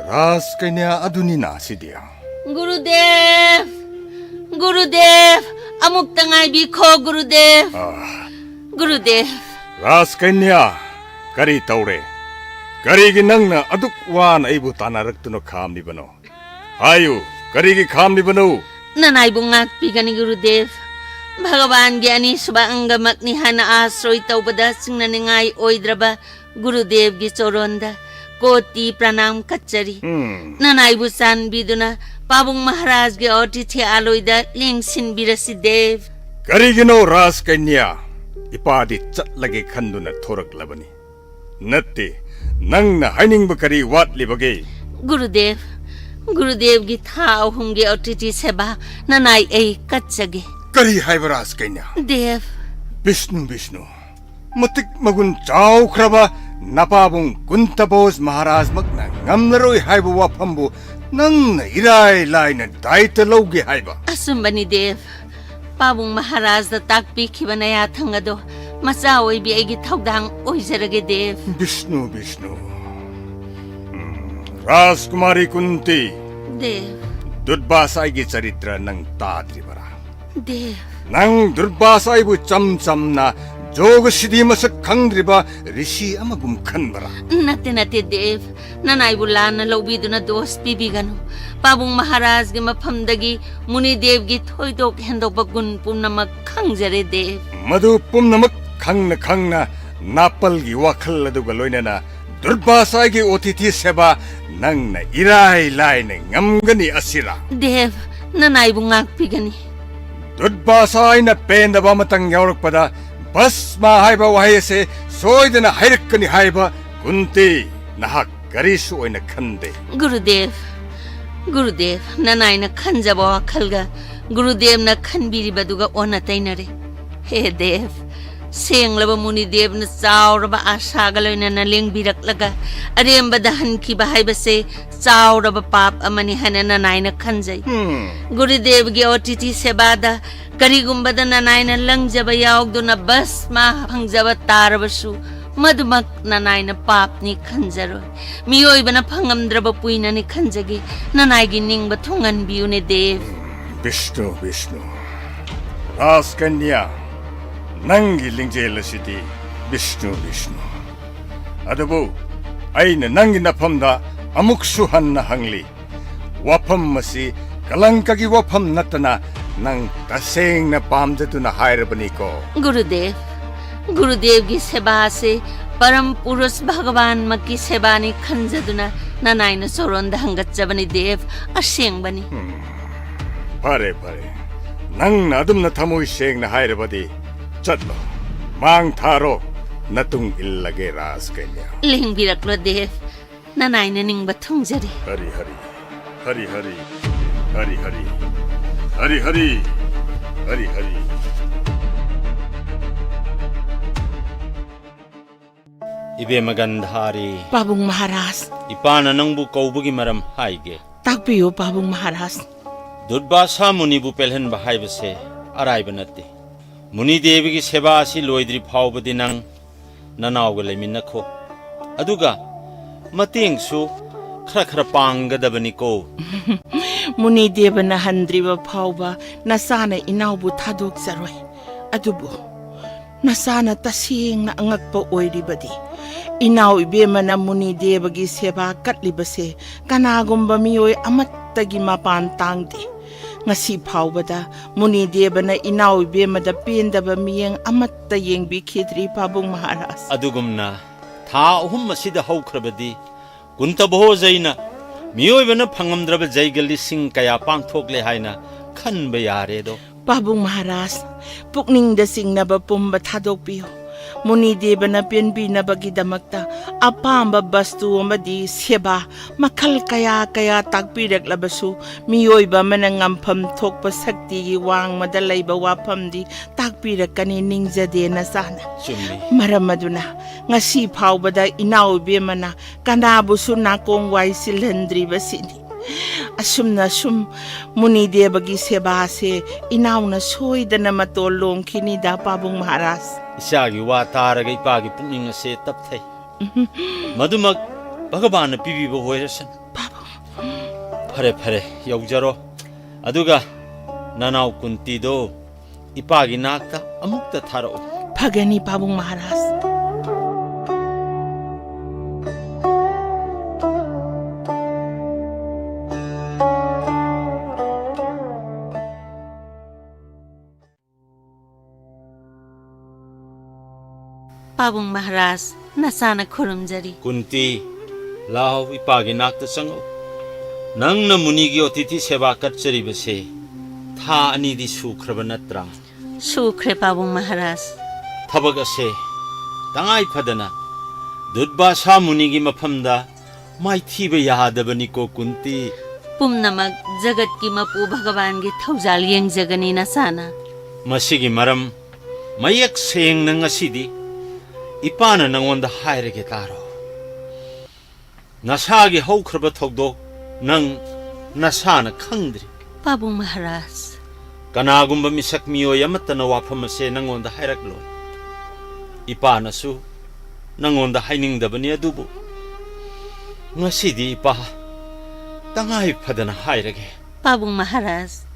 ꯔꯥꯖ ꯀꯩꯅ꯭ꯌꯥ ꯑꯗꯨꯅꯤꯅ ꯁꯤꯗꯤ꯫ ꯒꯨꯔꯨꯗꯦꯕ! ꯒꯨꯔꯨꯗꯦꯕ! ꯑꯃꯨꯛꯇ ꯉꯥꯏꯕꯤꯈꯣ, ꯒꯨꯔꯨꯗꯦꯕ! ꯑꯥ꯫ ꯒꯨꯔꯨꯗꯦꯕ! ꯔꯥꯖ ꯀꯩꯅ꯭ꯌꯥ, ꯀꯔꯤ ꯇꯧꯔꯦ? ꯀꯔꯤꯒꯤ ꯅꯪꯅ ꯑꯗꯨꯛ ꯋꯥꯅ ꯑꯩꯕꯨ ꯇꯥꯟꯅꯔꯛꯇꯨꯅ ꯈꯥꯝꯂꯤꯕꯅꯣ? ꯍꯥꯏꯌꯨ, ꯀꯔꯤꯒꯤ ꯈꯥꯝꯂꯤꯕꯅꯣ? ꯅꯅꯥꯏꯕꯨ ꯉꯥꯛꯄꯤꯒꯅꯤ, ꯒꯨꯔꯨꯗꯦꯕ꯫ ꯚꯒꯋꯥꯟꯒꯤ ꯑꯅꯤꯁꯨꯕ ꯑꯪꯒꯃꯛꯅꯤ ꯍꯥꯏꯅ ꯑꯥꯁ꯭ꯔꯣꯏ ꯇꯧꯕꯗ ꯆꯤꯡꯅꯅꯤꯡꯉꯥꯏ ꯑꯣꯏꯗ꯭ꯔꯕ ꯒꯨꯔꯨꯗꯦꯕꯒꯤ ꯆꯣꯔꯣꯟꯗ ꯀꯣꯇꯤ ꯄ꯭ꯔꯅꯥꯝ ꯀꯠꯆꯔꯤ꯫ ꯎꯝ꯫ ꯅꯅꯥꯏꯕꯨ ꯆꯥꯟꯕꯤꯗꯨꯅ ꯄꯥꯕꯨꯡ ꯃꯍꯥꯔꯥꯖꯒꯤ ꯑꯣꯇꯤꯊꯤ ꯑꯥꯂꯣꯏꯗ ꯂꯦꯡꯁꯤꯟꯕꯤꯔꯁꯤ, ꯗꯦꯕ꯫ ꯀꯔꯤꯒꯤꯅꯣ, ꯔꯥꯖꯀꯩꯅ꯭ꯌꯥ? ꯏꯄꯥꯗꯤ ꯆꯠꯂꯒꯦ ꯈꯟꯗꯨꯅ ꯊꯣꯔꯛꯂꯕꯅꯤ꯫ ꯅꯠꯇꯦ, ꯅꯪꯅ ꯍꯥꯏꯅꯤꯡꯕ ꯀꯔꯤ ꯋꯥꯠꯂꯤꯕꯒꯦ? ꯒꯨꯔꯨꯗꯦꯕ, ꯒꯨꯔꯨꯗꯦꯕꯒꯤ ꯊꯥ ꯑꯍꯨꯝꯒꯤ ꯑꯣꯇꯤꯊꯤ ꯁꯦꯕꯥ ꯅꯅꯥꯏ ꯑꯩ ꯀꯠꯆꯒꯦ꯫ ꯀꯔꯤ ꯍꯥꯏꯕ, ꯔꯥꯖꯀꯩꯅ꯭ꯌꯥ? ꯗꯦꯕ꯫ ꯕꯤꯁꯅꯨ, ꯕꯤꯁꯅꯨ, ꯃꯇꯤꯛ ꯃꯒꯨꯟ ꯆꯥꯎꯈ꯭ꯔꯕ ꯅꯄꯥꯕꯨꯡ ꯀꯨꯟꯇꯕꯣꯖ ꯃꯍꯥꯔꯥꯖꯃꯛꯅ ꯉꯝꯂꯔꯣꯏ ꯍꯥꯏꯕ ꯋꯥꯐꯝꯕꯨ ꯅꯪꯅ ꯏꯔꯥꯏ ꯂꯥꯏꯅ ꯗꯥꯏꯇ ꯂꯧꯒꯦ ꯍꯥꯏꯕ? ꯑꯆꯨꯝꯕꯅꯤ, ꯗꯦꯕ꯫ ꯄꯥꯕꯨꯡ ꯃꯍꯥꯔꯥꯖꯗ ꯇꯥꯛꯄꯤꯈꯤꯕ ꯅꯌꯥꯊꯪ ꯑꯗꯣ ꯃꯆꯥ ꯑꯣꯏꯕꯤ ꯑꯩꯒꯤ ꯊꯧꯗꯥꯡ ꯑꯣꯏꯖꯔꯒꯦ, ꯗꯦꯕ꯫ ꯕꯤꯁꯅꯨ, ꯕꯤꯁꯅꯨ꯫ ꯎꯝ, ꯔꯥꯖꯀꯨꯃꯥꯔꯤ ꯀꯨꯟꯇꯤ, ꯗꯦꯕ꯫ ꯗꯨꯔꯕꯥꯁꯥꯏꯒꯤ ꯆꯔꯤꯇ꯭ꯔ ꯅꯪ ꯇꯥꯗ꯭ꯔꯤꯕꯔꯥ? ꯗꯦꯕ꯫ ꯅꯪ ꯗꯨꯔꯕꯥꯁꯥꯏꯕꯨ ꯆꯝ ꯆꯝꯅ ꯖꯣꯒ ꯁꯤꯗꯤ ꯃꯁꯛ ꯈꯪꯗ꯭ꯔꯤꯕ ꯔꯤꯁꯤ ꯑꯃꯒꯨꯝ ꯈꯟꯕꯔꯥ? ꯅꯠꯇꯦ, ꯅꯠꯇꯦ, ꯗꯦꯕ꯫ ꯅꯅꯥꯏꯕꯨ ꯂꯥꯟꯅ ꯂꯧꯕꯤꯗꯨꯅ ꯗꯣꯁ ꯄꯤꯕꯤꯒꯅꯨ꯫ ꯄꯥꯕꯨꯡ ꯃꯍꯥꯔꯥꯖꯒꯤ ꯃꯐꯝꯗꯒꯤ ꯃꯨꯅꯤꯗꯦꯕꯒꯤ ꯊꯣꯏꯗꯣꯛ ꯍꯦꯟꯗꯣꯛꯄ ꯒꯨꯟ ꯄꯨꯝꯅꯃꯛ ꯈꯪꯖꯔꯦ, ꯗꯦꯕ꯫ ꯃꯗꯨ ꯄꯨꯝꯅꯃꯛ ꯈꯪꯅ ꯈꯪꯅ ꯅꯥꯄꯜꯒꯤ ꯋꯥꯈꯜ ꯑꯗꯨꯒ ꯂꯣꯏꯅꯅ ꯗꯨꯔꯕꯥꯁꯥꯏꯒꯤ ꯑꯣꯇꯤꯊꯤ ꯁꯦꯕꯥ ꯅꯪꯅ ꯏꯔꯥꯏ ꯂꯥꯏꯅ ꯉꯝꯒꯅꯤ ꯑꯁꯤꯔꯥ? ꯗꯦꯕ, ꯅꯅꯥꯏꯕꯨ ꯉꯥꯛꯄꯤꯒꯅꯤ꯫ ꯗꯨꯔꯕꯥꯁꯥꯏꯅ ꯄꯦꯟꯗꯕ ꯑꯃꯇꯪ ꯌꯥꯎꯔꯛꯄꯗ ꯚꯁꯃ ꯍꯥꯏꯕ ꯋꯥꯍꯩ ꯑꯁꯤ ꯁꯣꯏꯗꯅ ꯍꯥꯏꯔꯛꯀꯅꯤ ꯍꯥꯏꯕ ꯀꯨꯟꯇꯤ, ꯅꯍꯥꯛ ꯀꯔꯤꯁꯨ ꯑꯣꯏꯅ ꯈꯟꯗꯦ꯫ ꯒꯨꯔꯨꯗꯦꯕ, ꯒꯨꯔꯨꯗꯦꯕ, ꯅꯅꯥꯏꯅ ꯈꯟꯖꯕ ꯋꯥꯈꯜꯒ ꯒꯨꯔꯨꯗꯦꯕꯅ ꯈꯟꯕꯤꯔꯤꯕꯗꯨꯒ ꯑꯣꯟꯅ ꯇꯩꯅꯔꯦ꯫ ꯍꯦ ꯗꯦꯕ, ꯁꯦꯡꯂꯕ ꯃꯨꯅꯤꯗꯦꯕꯅ ꯆꯥꯎꯔꯕ ꯑꯥꯁꯥꯒ ꯂꯣꯏꯅꯅ ꯂꯦꯡꯕꯤꯔꯛꯂꯒ ꯑꯔꯦꯝꯕꯗ ꯍꯟꯈꯤꯕ ꯍꯥꯏꯕꯁꯦ ꯆꯥꯎꯔꯕ ꯄꯥꯞ ꯑꯃꯅꯤ ꯍꯥꯏꯅ ꯅꯅꯥꯏꯅ ꯈꯟꯖꯩ꯫ ꯍꯝ꯫ ꯒꯨꯔꯨꯗꯦꯕꯒꯤ ꯑꯣꯇꯤꯊꯤ ꯁꯦꯕꯥꯗ ꯀꯔꯤꯒꯨꯝꯕꯗ ꯅꯅꯥꯏꯅ ꯂꯪꯖꯕ ꯌꯥꯎꯗꯨꯅ ꯚꯁꯃ ꯐꯪꯖꯕ ꯇꯥꯔꯕꯁꯨ, ꯃꯗꯨꯃꯛ ꯅꯅꯥꯏꯅ ꯄꯥꯞꯅꯤ ꯈꯟꯖꯔꯣꯏ꯫ ꯃꯤꯑꯣꯏꯕꯅ ꯐꯪꯉꯝꯗ꯭ꯔꯕ ꯄꯨꯏꯅꯅꯤ ꯈꯟꯖꯒꯦ꯫ ꯅꯅꯥꯏꯒꯤ ꯅꯤꯡꯕ ꯊꯨꯡꯍꯟꯕꯤꯌꯨꯅꯦ, ꯗꯦꯕ꯫ ꯕꯤꯁꯅꯨ, ꯕꯤꯁꯅꯨ꯫ ꯔꯥꯖꯀꯟꯌꯥ, ꯅꯪꯒꯤ ꯂꯤꯡꯖꯦꯜ ꯑꯁꯤꯗꯤ ꯕꯤꯁꯅꯨ, ꯕꯤꯁꯅꯨ꯫ ꯑꯗꯨꯕꯨ ꯑꯩꯅ ꯅꯪꯒꯤ ꯅꯐꯝꯗ ꯑꯃꯨꯛꯁꯨ ꯍꯟꯅ ꯍꯪꯂꯤ, ꯋꯥꯐꯝ ꯑꯁꯤ ꯀꯂꯪꯀꯒꯤ ꯋꯥꯐꯝ ꯅꯠꯇꯅ ꯅꯪ ꯇꯁꯦꯡꯅ ꯄꯥꯝꯖꯗꯨꯅ ꯍꯥꯏꯔꯕꯅꯤꯀꯣ? ꯒꯨꯔꯨꯗꯦꯕ, ꯒꯨꯔꯨꯗꯦꯕꯒꯤ ꯁꯦꯕꯥ ꯑꯁꯤ ꯄꯔꯝ ꯄꯨꯔꯨꯁ ꯚꯒꯋꯥꯟꯃꯛꯀꯤ ꯁꯦꯕꯥꯅꯤ ꯈꯟꯖꯗꯨꯅ ꯅꯅꯥꯏꯅ ꯆꯣꯔꯣꯟꯗ ꯍꯪꯒꯠꯆꯕꯅꯤ ꯗꯦꯕ, ꯑꯁꯦꯡꯕꯅꯤ꯫ ꯐꯔꯦ, ꯐꯔꯦ꯫ ꯅꯪꯅ ꯑꯗꯨꯝꯅ ꯊꯃꯣꯏ ꯁꯦꯡꯅ ꯍꯥꯏꯔꯕꯗꯤ ꯆꯠꯂꯣ꯫ ꯃꯥꯡ ꯊꯥꯔꯣ꯫ ꯅꯇꯨꯡ ꯏꯜꯂꯒꯦ, ꯔꯥꯖꯀꯩꯅ꯭ꯌꯥ꯫ ꯂꯦꯡꯕꯤꯔꯛꯂꯣ ꯗꯦꯕ, ꯅꯅꯥꯏꯅ ꯅꯤꯡꯕ ꯊꯨꯡꯖꯔꯤ꯫ ꯍꯔꯤ ꯍꯔꯤ, ꯍꯔꯤ ꯍꯔꯤ, ꯍꯔꯤ ꯍꯔꯤ, ꯍꯔꯤ ꯍꯔꯤ, ꯍꯔꯤ ꯍꯔꯤ꯫ ꯏꯕꯦꯝꯃ ꯒꯟꯙꯥꯔꯤ, ꯄꯥꯕꯨꯡ ꯃꯍꯥꯔꯥꯖ꯫ ꯏꯄꯥꯅ ꯅꯪꯕꯨ ꯀꯧꯕꯒꯤ ꯃꯔꯝ ꯍꯥꯏꯒꯦ꯫ ꯇꯥꯛꯄꯤꯌꯨ ꯄꯥꯕꯨꯡ ꯃꯍꯥꯔꯥꯖ꯫ ꯗꯨꯔꯕꯥꯁꯥ ꯃꯨꯅꯤꯕꯨ ꯄꯦꯜꯍꯟꯕ ꯍꯥꯏꯕꯁꯦ ꯑꯔꯥꯏꯕ ꯅꯠꯇꯦ꯫ ꯃꯨꯅꯤ ꯗꯦꯕꯒꯤ ꯁꯦꯕꯥ ꯑꯁꯤ ꯂꯣꯏꯗ꯭ꯔꯤ ꯐꯥꯎꯕꯗꯤ ꯅꯪ ꯅꯅꯥꯎꯒ ꯂꯩꯃꯤꯟꯅꯈꯣ꯫ ꯑꯗꯨꯒ ꯃꯇꯦꯡꯁꯨ ꯈꯔ ꯈꯔ ꯄꯥꯡꯒꯗꯕꯅꯤꯀꯣ꯫ ꯃꯨꯅꯤ ꯗꯦꯕꯅ ꯍꯟꯗ꯭ꯔꯤꯕ ꯐꯥꯎꯕ ꯅꯆꯥꯅ ꯏꯅꯥꯎꯕꯨ ꯊꯥꯗꯣꯛꯆꯔꯣꯏ꯫ ꯑꯗꯨꯕꯨ ꯅꯆꯥꯅ ꯇꯁꯦꯡꯅ ꯑꯉꯛꯄ ꯑꯣꯏꯔꯤꯕꯗꯤ, ꯏꯅꯥꯎ ꯏꯕꯦꯝꯃꯅ ꯃꯨꯅꯤ ꯗꯦꯕꯒꯤ ꯁꯦꯕꯥ ꯀꯠꯂꯤꯕꯁꯦ ꯀꯅꯥꯒꯨꯝꯕ ꯃꯤꯑꯣꯏ ꯑꯃꯠꯇꯒꯤ ꯃꯄꯥꯟ ꯇꯥꯡꯗꯦ꯫ ꯉꯁꯤ ꯐꯥꯎꯕꯗ ꯃꯨꯅꯤ ꯗꯦꯕꯅ ꯏꯅꯥꯎ ꯏꯕꯦꯝꯃꯗ ꯄꯦꯟꯗꯕ ꯃꯤꯠꯌꯦꯡ ꯑꯃꯠꯇ ꯌꯦꯡꯕꯤꯈꯤꯗ꯭ꯔꯤ ꯄꯥꯕꯨꯡ ꯃꯍꯥꯔꯥꯖ꯫ ꯑꯗꯨꯒꯨꯝꯅ ꯊꯥ ꯑꯍꯨꯝ ꯑꯁꯤꯗ ꯍꯧꯈ꯭ꯔꯕꯗꯤ ꯀꯨꯟꯇ ꯚꯣꯖꯩꯅ ꯃꯤꯑꯣꯏꯕꯅ ꯐꯪꯉꯝꯗ꯭ꯔꯕ ꯖꯩꯒ ꯂꯤꯁꯤꯡ ꯀꯌꯥ ꯄꯥꯡꯊꯣꯛꯂꯦ ꯍꯥꯏꯅ ꯈꯟꯕ ꯌꯥꯔꯦꯗꯣ꯫ ꯄꯥꯕꯨꯡ ꯃꯍꯥꯔꯥꯖ, ꯄꯨꯛꯅꯤꯡꯗ ꯆꯤꯡꯅꯕ ꯄꯨꯝꯕ ꯊꯥꯗꯣꯛꯄꯤꯌꯨ꯫ ꯃꯨꯅꯤ ꯗꯦꯕꯅ ꯄꯦꯟꯕꯤꯅꯕꯒꯤꯗꯃꯛꯇ ꯑꯄꯥꯝꯕ ꯕꯁꯇꯨ ꯑꯃꯗꯤ ꯁꯦꯕꯥ ꯃꯈꯜ ꯀꯌꯥ ꯀꯌꯥ ꯇꯥꯛꯄꯤꯔꯛꯂꯕꯁꯨ, ꯃꯤꯑꯣꯏꯕ ꯑꯃꯅ ꯉꯝꯐꯝ ꯊꯣꯛꯄ ꯁꯛꯇꯤꯒꯤ ꯋꯥꯡꯃꯗ ꯂꯩꯕ ꯋꯥꯐꯝꯗꯤ ꯇꯥꯛꯄꯤꯔꯛꯀꯅꯤ ꯅꯤꯡꯖꯗꯦ ꯅꯆꯥꯅ꯫ ꯆꯨꯝꯃꯤ꯫ ꯃꯔꯝ ꯑꯗꯨꯅ ꯉꯁꯤ ꯐꯥꯎꯕꯗ ꯏꯅꯥꯎ ꯏꯕꯦꯝꯃꯅ ꯀꯅꯥꯕꯨꯁꯨ ꯅꯥꯀꯣꯡ ꯋꯥꯏ ꯁꯤꯜꯍꯟꯗ꯭ꯔꯤꯕꯁꯤꯅꯤ꯫ ꯑꯁꯨꯝꯅ ꯁꯨꯝ ꯃꯨꯅꯤ ꯗꯦꯕꯒꯤ ꯁꯦꯕꯥꯁꯦ ꯏꯅꯥꯎꯅ ꯁꯣꯏꯗꯅ ꯃꯇꯣꯜ ꯂꯣꯝꯈꯤꯅꯤꯗ ꯄꯥꯕꯨꯡ ꯃꯍꯥꯔꯥꯖ꯫ ꯏꯆꯥꯒꯤ ꯋꯥ ꯇꯥꯔꯒ ꯏꯄꯥꯒꯤ ꯄꯨꯛꯅꯤꯡ ꯑꯁꯦ ꯇꯞꯊꯩ꯫ ꯃꯗꯨꯃꯛ ꯚꯒꯕꯥꯟꯅ ꯄꯤꯕꯤꯕ ꯑꯣꯏꯔꯁꯅꯨ꯫ ꯐꯔꯦ ꯐꯔꯦ, ꯌꯧꯖꯔꯣ꯫ ꯑꯗꯨꯒ ꯅꯅꯥꯎ ꯀꯨꯟꯇꯤꯗꯣ ꯏꯄꯥꯒꯤ ꯅꯥꯛꯇ ꯑꯃꯨꯛꯇ ꯊꯥꯔꯛꯎ꯫ ꯐꯒꯅꯤ ꯄꯥꯕꯨꯡ ꯃꯍꯥꯔꯥꯖ꯫ ꯄꯥꯕꯨꯡ ꯃꯍꯥꯔꯥꯖ, ꯅꯆꯥꯅ ꯈꯨꯔꯨꯝꯖꯔꯤ꯫ ꯀꯨꯟꯇꯤ, ꯂꯥꯎ, ꯏꯄꯥꯒꯤ ꯅꯥꯛꯇ ꯆꯪꯉꯛꯎ꯫ ꯅꯪꯅ ꯃꯨꯅꯤꯒꯤ ꯑꯣꯇꯤꯊꯤ ꯁꯦꯕꯥ ꯀꯠꯆꯔꯤꯕꯁꯦ ꯊꯥ ꯑꯅꯤꯗꯤ ꯁꯨꯈ꯭ꯔꯕ ꯅꯠꯇ꯭ꯔꯥ? ꯁꯨꯈ꯭ꯔꯦ, ꯄꯥꯕꯨꯡ ꯃꯍꯥꯔꯥꯖ꯫ ꯊꯕꯛ ꯑꯁꯦ ꯇꯉꯥꯏ ꯐꯗꯅ ꯗꯨꯠꯕꯥꯁꯥ ꯃꯨꯅꯤꯒꯤ ꯃꯐꯝꯗ ꯃꯥꯏꯊꯤꯕ ꯌꯥꯗꯕꯅꯤꯀꯣ, ꯀꯨꯟꯇꯤ꯫ ꯄꯨꯝꯅꯃꯛ ꯖꯒꯠꯀꯤ ꯃꯄꯨ ꯚꯒꯋꯥꯟꯒꯤ ꯊꯧꯖꯥꯜ ꯌꯦꯡꯖꯒꯅꯤ, ꯅꯆꯥꯅ꯫ ꯃꯁꯤꯒꯤ ꯃꯔꯝ ꯃꯌꯦꯛ ꯁꯦꯡꯅ ꯉꯁꯤꯗꯤ ꯏꯄꯥꯅ ꯅꯉꯣꯟꯗ ꯍꯥꯏꯔꯒꯦ, ꯇꯥꯔꯣ꯫ ꯅꯁꯥꯒꯤ ꯍꯧꯈ꯭ꯔꯕ ꯊꯧꯗꯣꯛ ꯅꯪ ꯅꯁꯥꯅ ꯈꯪꯗ꯭ꯔꯤ꯫ ꯄꯥꯕꯨꯡ ꯃꯍꯥꯔꯥꯖ꯫ ꯀꯅꯥꯒꯨꯝꯕ ꯃꯤꯁꯛ ꯃꯤꯑꯣꯏ ꯑꯃꯠꯇꯅ ꯋꯥꯐꯝ ꯑꯁꯦ ꯅꯉꯣꯟꯗ ꯍꯥꯏꯔꯛꯂꯣꯏ꯫ ꯏꯄꯥꯅꯁꯨ ꯅꯉꯣꯟꯗ ꯍꯥꯏꯅꯤꯡꯗꯕꯅꯤ, ꯑꯗꯨꯕꯨ ꯉꯁꯤꯗꯤ ꯏꯄꯥ ꯇꯉꯥꯏ ꯐꯗꯅ ꯍꯥꯏꯔꯒꯦ꯫ ꯄꯥꯕꯨꯡ ꯃꯍꯥꯔꯥꯖ,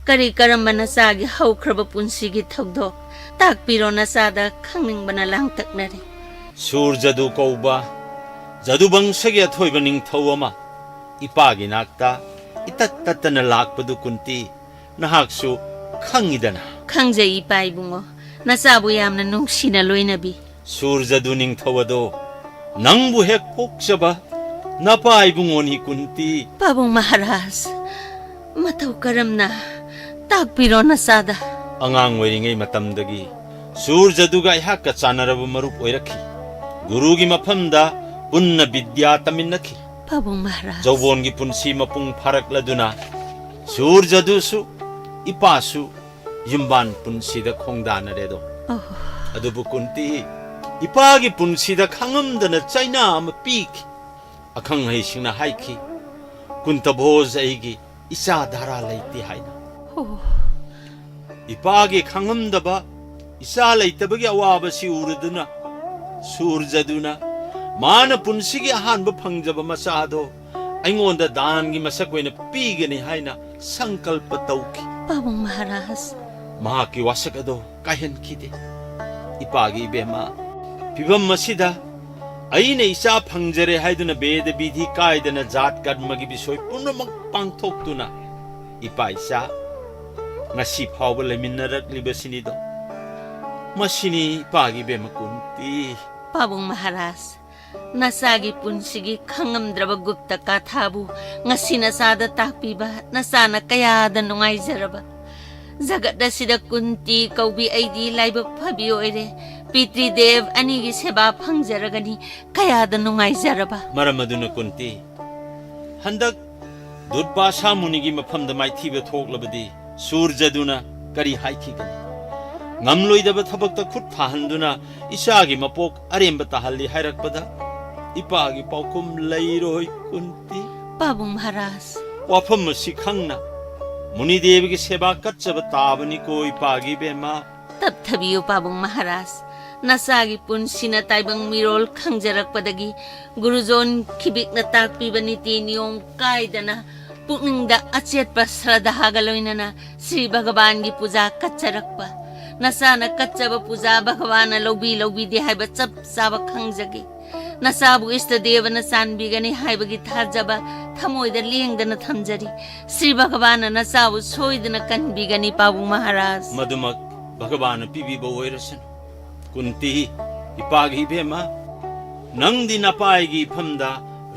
ꯀꯔꯤ ꯀꯔꯝꯕ ꯅꯆꯥꯒꯤ ꯍꯧꯈ꯭ꯔꯕ ꯄꯨꯟꯁꯤꯒꯤ ꯊꯧꯗꯣꯛ? ꯇꯥꯛꯄꯤꯔꯣ, ꯅꯆꯥꯗ ꯈꯪꯅꯤꯡꯕꯅ ꯂꯥꯡꯇꯛꯅꯔꯦ꯫ ꯁꯨꯔ ꯖꯗꯨ ꯀꯧꯕ ꯖꯗꯨ ꯕꯪꯁꯒꯤ ꯑꯊꯣꯏꯕ ꯅꯤꯡꯊꯧ ꯑꯃ ꯏꯄꯥꯒꯤ ꯅꯥꯛꯇ ꯏꯇꯠ ꯇꯠꯇꯅ ꯂꯥꯛꯄꯗꯨ, ꯀꯨꯟꯇꯤ, ꯅꯍꯥꯛꯁꯨ ꯈꯪꯉꯤꯗꯅ꯫ ꯈꯪꯖꯩ, ꯏꯄꯥ ꯏꯕꯨꯡꯉꯣ꯫ ꯅꯆꯥꯕꯨ ꯌꯥꯝꯅ ꯅꯨꯡꯁꯤꯅ ꯂꯣꯏꯅꯕꯤ꯫ ꯁꯨꯔ ꯖꯗꯨ ꯅꯤꯡꯊꯧ ꯑꯗꯣ ꯅꯪꯕꯨ ꯍꯦꯛ ꯄꯣꯛꯆꯕ ꯅꯄꯥ ꯏꯕꯨꯡꯉꯣꯅꯤ, ꯀꯨꯟꯇꯤ꯫ ꯄꯥꯕꯨꯡ ꯃꯍꯥꯔꯥꯖ, ꯃꯇꯧ ꯀꯔꯝꯅ? ꯇꯥꯛꯄꯤꯔꯣ ꯅꯆꯥꯗ꯫ ꯑꯉꯥꯡ ꯑꯣꯏꯔꯤꯉꯩ ꯃꯇꯝꯗꯒꯤ ꯁꯨꯔ ꯖꯗꯨꯒ ꯑꯩꯍꯥꯛꯀ ꯆꯥꯟꯅꯔꯕ ꯃꯔꯨꯞ ꯑꯣꯏꯔꯛꯈꯤ꯫ ꯒꯨꯔꯨꯒꯤ ꯃꯐꯝꯗ ꯄꯨꯟꯅ ꯕꯤꯗ꯭ꯌꯥ ꯇꯝꯃꯤꯟꯅꯈꯤ꯫ ꯄꯥꯕꯨꯡ ꯃꯍꯥꯔꯥꯖ꯫ ꯖꯧꯕꯣꯟꯒꯤ ꯄꯨꯟꯁꯤ ꯃꯄꯨꯡ ꯐꯥꯔꯛꯂꯗꯨꯅ ꯁꯨꯔ ꯖꯗꯨꯁꯨ ꯏꯄꯥꯁꯨ ꯌꯨꯝꯕꯥꯟ ꯄꯨꯟꯁꯤꯗ ꯈꯣꯡꯗꯥꯅꯔꯦꯗꯣ꯫ ꯑꯣ꯫ ꯑꯗꯨꯕꯨ ꯀꯨꯟꯇꯤ ꯏꯄꯥꯒꯤ ꯄꯨꯟꯁꯤꯗ ꯈꯪꯉꯝꯗꯅ ꯆꯩꯅꯥ ꯑꯃ ꯄꯤꯈꯤ꯫ ꯑꯈꯪ ꯑꯍꯩꯁꯤꯡꯅ ꯍꯥꯏꯈꯤ, "ꯀꯨꯟꯇ ꯚꯣꯖ ꯑꯩꯒꯤ ꯏꯆꯥ ꯙꯥꯔꯥ ꯂꯩꯇꯦ" ꯍꯥꯏꯅ꯫ ꯑꯣ꯫ ꯏꯄꯥꯒꯤ ꯈꯪꯉꯝꯗꯕ ꯏꯆꯥ ꯂꯩꯇꯕꯒꯤ ꯑꯋꯥꯕꯁꯤ ꯎꯔꯗꯨꯅ ꯁꯨꯔ ꯖꯗꯨꯅ ꯃꯥꯅ ꯄꯨꯟꯁꯤꯒꯤ ꯑꯍꯥꯟꯕ ꯐꯪꯖꯕ ꯃꯆꯥꯗꯣ ꯑꯩꯉꯣꯟꯗ ꯗꯥꯟꯒꯤ ꯃꯁꯛ ꯑꯣꯏꯅ ꯄꯤꯒꯅꯤ ꯍꯥꯏꯅ ꯁꯪꯀꯜꯄ ꯇꯧꯈꯤ꯫ ꯄꯥꯕꯨꯡ ꯃꯍꯥꯔꯥꯖ꯫ ꯃꯍꯥꯛꯀꯤ ꯋꯥꯁꯛ ꯑꯗꯣ ꯀꯥꯏꯍꯟꯈꯤꯗꯦ꯫ ꯏꯄꯥꯒꯤ ꯏꯕꯦꯝꯃ, ꯐꯤꯕꯝ ꯑꯁꯤꯗ ꯑꯩꯅ ꯏꯆꯥ ꯐꯪꯖꯔꯦ ꯍꯥꯏꯗꯨꯅ ꯕꯦꯗ ꯕꯤꯙꯤ ꯀꯥꯏꯗꯅ ꯖꯥꯠ ꯀꯔꯃꯒꯤ ꯕꯤꯁꯣꯏ ꯄꯨꯝꯅꯃꯛ ꯄꯥꯡꯊꯣꯛꯇꯨꯅ ꯏꯄꯥ ꯏꯆꯥ ꯉꯁꯤ ꯐꯥꯎꯕ ꯂꯩꯃꯤꯟꯅꯔꯛꯂꯤꯕꯁꯤꯅꯤꯗꯣ꯫ ꯃꯁꯤꯅꯤ ꯏꯄꯥꯒꯤ ꯏꯕꯦꯝꯃ ꯀꯨꯟꯇꯤ꯫ ꯄꯥꯕꯨꯡ ꯃꯍꯥꯔꯥꯖ, ꯅꯆꯥꯒꯤ ꯄꯨꯟꯁꯤꯒꯤ ꯈꯪꯉꯝꯗ꯭ꯔꯕ ꯒꯨꯞꯇ ꯀꯥꯊꯥꯕꯨ ꯉꯁꯤ ꯅꯆꯥꯗ ꯇꯥꯛꯄꯤꯕ ꯅꯆꯥꯅ ꯀꯌꯥꯗ ꯅꯨꯡꯉꯥꯏꯖꯔꯕ꯫ ꯖꯒꯠ ꯑꯁꯤꯗ ꯀꯨꯟꯇꯤ ꯀꯧꯕꯤ ꯑꯩꯗꯤ ꯂꯥꯏꯕꯛ ꯐꯕꯤ ꯑꯣꯏꯔꯦ꯫ ꯄꯤꯇ꯭ꯔꯤꯗꯦꯕ ꯑꯅꯤꯒꯤ ꯁꯦꯕꯥ ꯐꯪꯖꯔꯒꯅꯤ꯫ ꯀꯌꯥꯗ ꯅꯨꯡꯉꯥꯏꯖꯔꯕ꯫ ꯃꯔꯝ ꯑꯗꯨꯅ ꯀꯨꯟꯇꯤ, ꯍꯟꯗꯛ ꯗꯨꯔꯕꯥꯁꯥ ꯃꯨꯅꯤꯒꯤ ꯃꯐꯝꯗ ꯃꯥꯏꯊꯤꯕ ꯊꯣꯛꯂꯕꯗꯤ ꯁꯨꯔꯖꯗꯨꯅ ꯀꯔꯤ ꯍꯥꯏꯈꯤꯒꯅꯤ? ꯉꯝꯂꯣꯏꯗꯕ ꯊꯕꯛꯇ ꯈꯨꯠ ꯊꯥꯍꯟꯗꯨꯅ ꯏꯆꯥꯒꯤ ꯃꯄꯣꯛ ꯑꯔꯦꯝꯕ ꯇꯥꯍꯜꯂꯤ ꯍꯥꯏꯔꯛꯄꯗ ꯏꯄꯥꯒꯤ ꯄꯥꯎꯈꯨꯝ ꯂꯩꯔꯣꯏ ꯀꯨꯟꯇꯤ꯫ ꯄꯥꯕꯨꯡ ꯃꯍꯥꯔꯥꯖ꯫ ꯋꯥꯐꯝ ꯑꯁꯤ ꯈꯪꯅ ꯃꯨꯅꯤꯗꯦꯕꯒꯤ ꯁꯦꯕꯥ ꯀꯠꯆꯕ ꯇꯥꯕꯅꯤꯀꯣ ꯏꯄꯥꯒꯤ ꯏꯕꯦꯝꯃ꯫ ꯇꯞꯊꯕꯤꯌꯨ ꯄꯥꯕꯨꯡ ꯃꯍꯥꯔꯥꯖ꯫ ꯅꯆꯥꯒꯤ ꯄꯨꯟꯁꯤꯅ ꯇꯥꯏꯕꯪ ꯃꯤꯔꯣꯜ ꯈꯪꯖꯔꯛꯄꯗꯒꯤ ꯒꯨꯔꯨꯖꯣꯟ ꯈꯤꯕꯤꯛꯅ ꯇꯥꯛꯄꯤꯕ ꯅꯤꯇꯤ ꯅꯤꯌꯣꯝ ꯀꯥꯏꯗꯅ ꯄꯨꯛꯅꯤꯡꯗ ꯑꯆꯦꯠꯄ ꯁ꯭ꯔꯗꯥꯒ ꯂꯣꯏꯅꯅ ꯁ꯭ꯔꯤ ꯚꯒꯕꯥꯟꯒꯤ ꯄꯨꯖꯥ ꯀꯠꯆꯔꯛꯄ꯫ ꯅꯆꯥꯅ ꯀꯠꯆꯕ ꯄꯨꯖꯥ ꯚꯒꯕꯥꯟꯅ ꯂꯧꯕꯤ ꯂꯧꯕꯤꯗꯦ ꯍꯥꯏꯕ ꯆꯞ ꯆꯥꯕ ꯈꯪꯖꯒꯦ꯫ ꯅꯆꯥꯕꯨ ꯏꯁꯇ ꯗꯦꯕꯅ ꯆꯥꯟꯕꯤꯒꯅꯤ ꯍꯥꯏꯕꯒꯤ ꯊꯥꯖꯕ ꯊꯃꯣꯏꯗ ꯂꯦꯡꯗꯅ ꯊꯝꯖꯔꯤ꯫ ꯁ꯭ꯔꯤ ꯚꯒꯕꯥꯟꯅ ꯅꯆꯥꯕꯨ ꯁꯣꯏꯗꯅ ꯀꯟꯕꯤꯒꯅꯤ ꯄꯥꯕꯨꯡ ꯃꯍꯥꯔꯥꯖ꯫ ꯃꯗꯨꯃꯛ ꯚꯒꯕꯥꯟꯅ ꯄꯤꯕꯤꯕ ꯑꯣꯏꯔꯁꯅꯨ꯫ ꯀꯨꯟꯇꯤ, ꯏꯄꯥꯒꯤ ꯏꯕꯦꯝꯃ, ꯅꯪꯗꯤ ꯅꯄꯥꯏꯒꯤ ꯏꯐꯝꯗ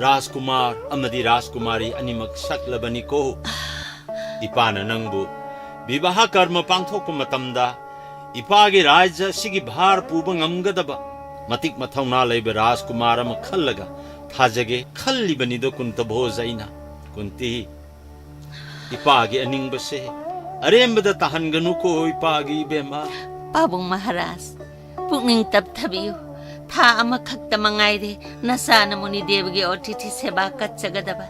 ꯔꯥꯖꯀꯨꯃꯥꯔ ꯑꯃꯗꯤ ꯔꯥꯖꯀꯨꯃꯥꯔꯤ ꯑꯅꯤꯃꯛ ꯁꯛꯂꯕꯅꯤꯀꯣ꯫ ꯏꯄꯥꯅ ꯅꯪꯕꯨ ꯕꯤꯕꯥꯍ ꯀꯔꯃ ꯄꯥꯡꯊꯣꯛꯄ ꯃꯇꯝꯗ ꯏꯄꯥꯒꯤ ꯔꯥꯖ꯭ꯌ ꯑꯁꯤꯒꯤ ꯚꯥꯔ ꯄꯨꯕ ꯉꯝꯒꯗꯕ ꯃꯇꯤꯛ ꯃꯊꯧꯅꯥ ꯂꯩꯕ ꯔꯥꯖꯀꯨꯃꯥꯔ ꯑꯃ ꯈꯜꯂꯒ ꯊꯥꯖꯒꯦ ꯈꯜꯂꯤꯕꯅꯤꯗꯣ ꯀꯨꯟꯇ ꯚꯣꯖ ꯑꯩꯅ꯫ ꯀꯨꯟꯇꯤ, ꯏꯄꯥꯒꯤ ꯑꯅꯤꯡꯕꯁꯦ ꯑꯔꯦꯝꯕꯗ ꯇꯥꯍꯟꯒꯅꯨꯀꯣ ꯏꯄꯥꯒꯤ ꯏꯕꯦꯝꯃ꯫ ꯄꯥꯕꯨꯡ ꯃꯍꯥꯔꯥꯖ, ꯄꯨꯛꯅꯤꯡ ꯇꯞꯊꯕꯤꯌꯨ꯫ ꯊꯥ ꯑꯃꯈꯛꯇ ꯃꯉꯥꯏꯔꯦ ꯅꯆꯥꯅ ꯃꯨꯅꯤꯗꯦꯕꯒꯤ ꯑꯣꯇꯤꯊꯤ ꯁꯦꯕꯥ ꯀꯠꯆꯒꯗꯕ꯫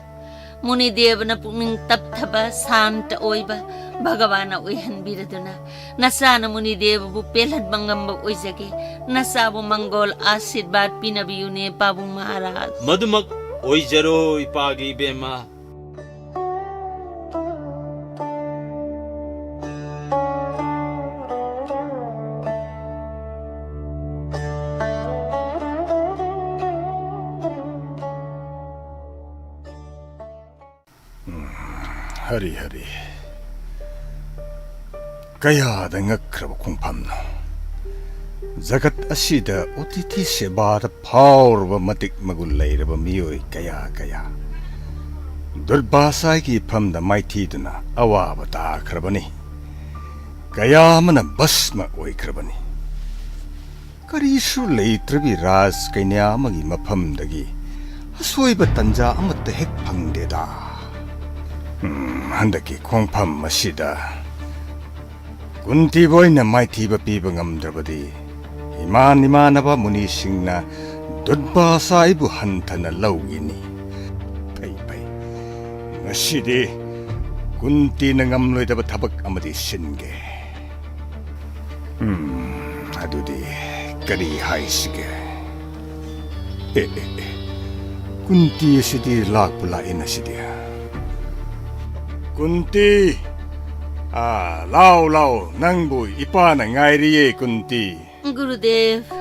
ꯃꯨꯅꯤꯗꯦꯕꯅ ꯄꯨꯛꯅꯤꯡ ꯇꯞꯊꯕ, ꯁꯥꯟꯇ ꯑꯣꯏꯕ ꯚꯒꯕꯥꯟꯅ ꯑꯣꯏꯍꯟꯕꯤꯔꯗꯨꯅ ꯅꯆꯥꯅ ꯃꯨꯅꯤꯗꯦꯕꯕꯨ ꯄꯦꯜꯍꯟꯕ ꯉꯝꯕ ꯑꯣꯏꯖꯒꯦ꯫ ꯅꯆꯥꯕꯨ ꯃꯪꯒꯣꯜ ꯑꯥꯁꯤꯔꯕꯥꯗ ꯄꯤꯅꯕꯤꯌꯨꯅꯦ ꯄꯥꯕꯨꯡ ꯃꯍꯥꯔꯥꯖ꯫ ꯃꯗꯨꯃꯛ ꯑꯣꯏꯖꯔꯣ ꯏꯄꯥꯒꯤ ꯏꯕꯦꯝꯃ꯫ ꯎꯝ, ꯍꯔꯤ ꯍꯔꯤ꯫ ꯀꯌꯥꯗ ꯉꯛꯈ꯭ꯔꯕ ꯈꯣꯡꯐꯝꯅꯣ꯫ ꯖꯒꯠ ꯑꯁꯤꯗ ꯑꯣꯇꯤꯊꯤ ꯁꯦꯕꯥꯗ ꯐꯥꯎꯔꯕ ꯃꯇꯤꯛ ꯃꯒꯨꯟ ꯂꯩꯔꯕ ꯃꯤꯑꯣꯏ ꯀꯌꯥ ꯀꯌꯥ ꯗꯨꯔꯕꯥꯁꯥꯏꯒꯤ ꯏꯐꯝꯗ ꯃꯥꯏꯊꯤꯗꯨꯅ ꯑꯋꯥꯕ ꯇꯥꯈ꯭ꯔꯕꯅꯤ꯫ ꯀꯌꯥ ꯑꯃꯅ ꯚꯁꯃ ꯑꯣꯏꯈ꯭ꯔꯕꯅꯤ꯫ ꯀꯔꯤꯁꯨ ꯂꯩꯇ꯭ꯔꯕꯤ ꯔꯥꯖ ꯀꯩꯅ꯭ꯌꯥ ꯑꯃꯒꯤ ꯃꯐꯝꯗꯒꯤ ꯑꯁꯣꯏꯕ ꯇꯟꯖꯥ ꯑꯃꯠꯇ ꯍꯦꯛ ꯐꯪꯗꯦꯗ꯫ ꯎꯝ, ꯍꯟꯗꯛꯀꯤ ꯈꯣꯡꯐꯝ ꯑꯁꯤꯗ ꯀꯨꯟꯇꯤꯕꯨ ꯑꯩꯅ ꯃꯥꯏꯊꯤꯕ ꯄꯤꯕ ꯉꯝꯗ꯭ꯔꯕꯗꯤ, ꯏꯃꯥꯟ ꯏꯃꯥꯟꯅꯕ ꯃꯨꯅꯤꯁꯤꯡꯅ ꯗꯨꯠꯕꯥꯁꯥ ꯑꯩꯕꯨ ꯍꯟꯊꯅ ꯂꯧꯒꯅꯤ꯫ ꯐꯩ, ꯐꯩ꯫ ꯉꯁꯤꯗꯤ ꯀꯨꯟꯇꯤꯅ ꯉꯝꯂꯣꯏꯗꯕ ꯊꯕꯛ ꯑꯃꯗꯤ ꯁꯤꯟꯒꯦ꯫ ꯎꯝ, ꯑꯗꯨꯗꯤ ꯀꯔꯤ ꯍꯥꯏꯁꯤꯒꯦ? ꯑꯦ, ꯑꯦ, ꯑꯦ, ꯀꯨꯟꯇꯤ ꯑꯁꯤꯗꯤ ꯂꯥꯛꯄꯨ ꯂꯥꯛꯑꯦꯅ ꯁꯤꯗꯤ꯫ ꯀꯨꯟꯇꯤ! ꯑꯥ, ꯂꯥꯎ, ꯂꯥꯎ, ꯅꯪꯕꯨ ꯏꯄꯥꯅ ꯉꯥꯏꯔꯤꯌꯦ, ꯀꯨꯟꯇꯤ꯫ ꯒꯨꯔꯨꯗꯦꯕ,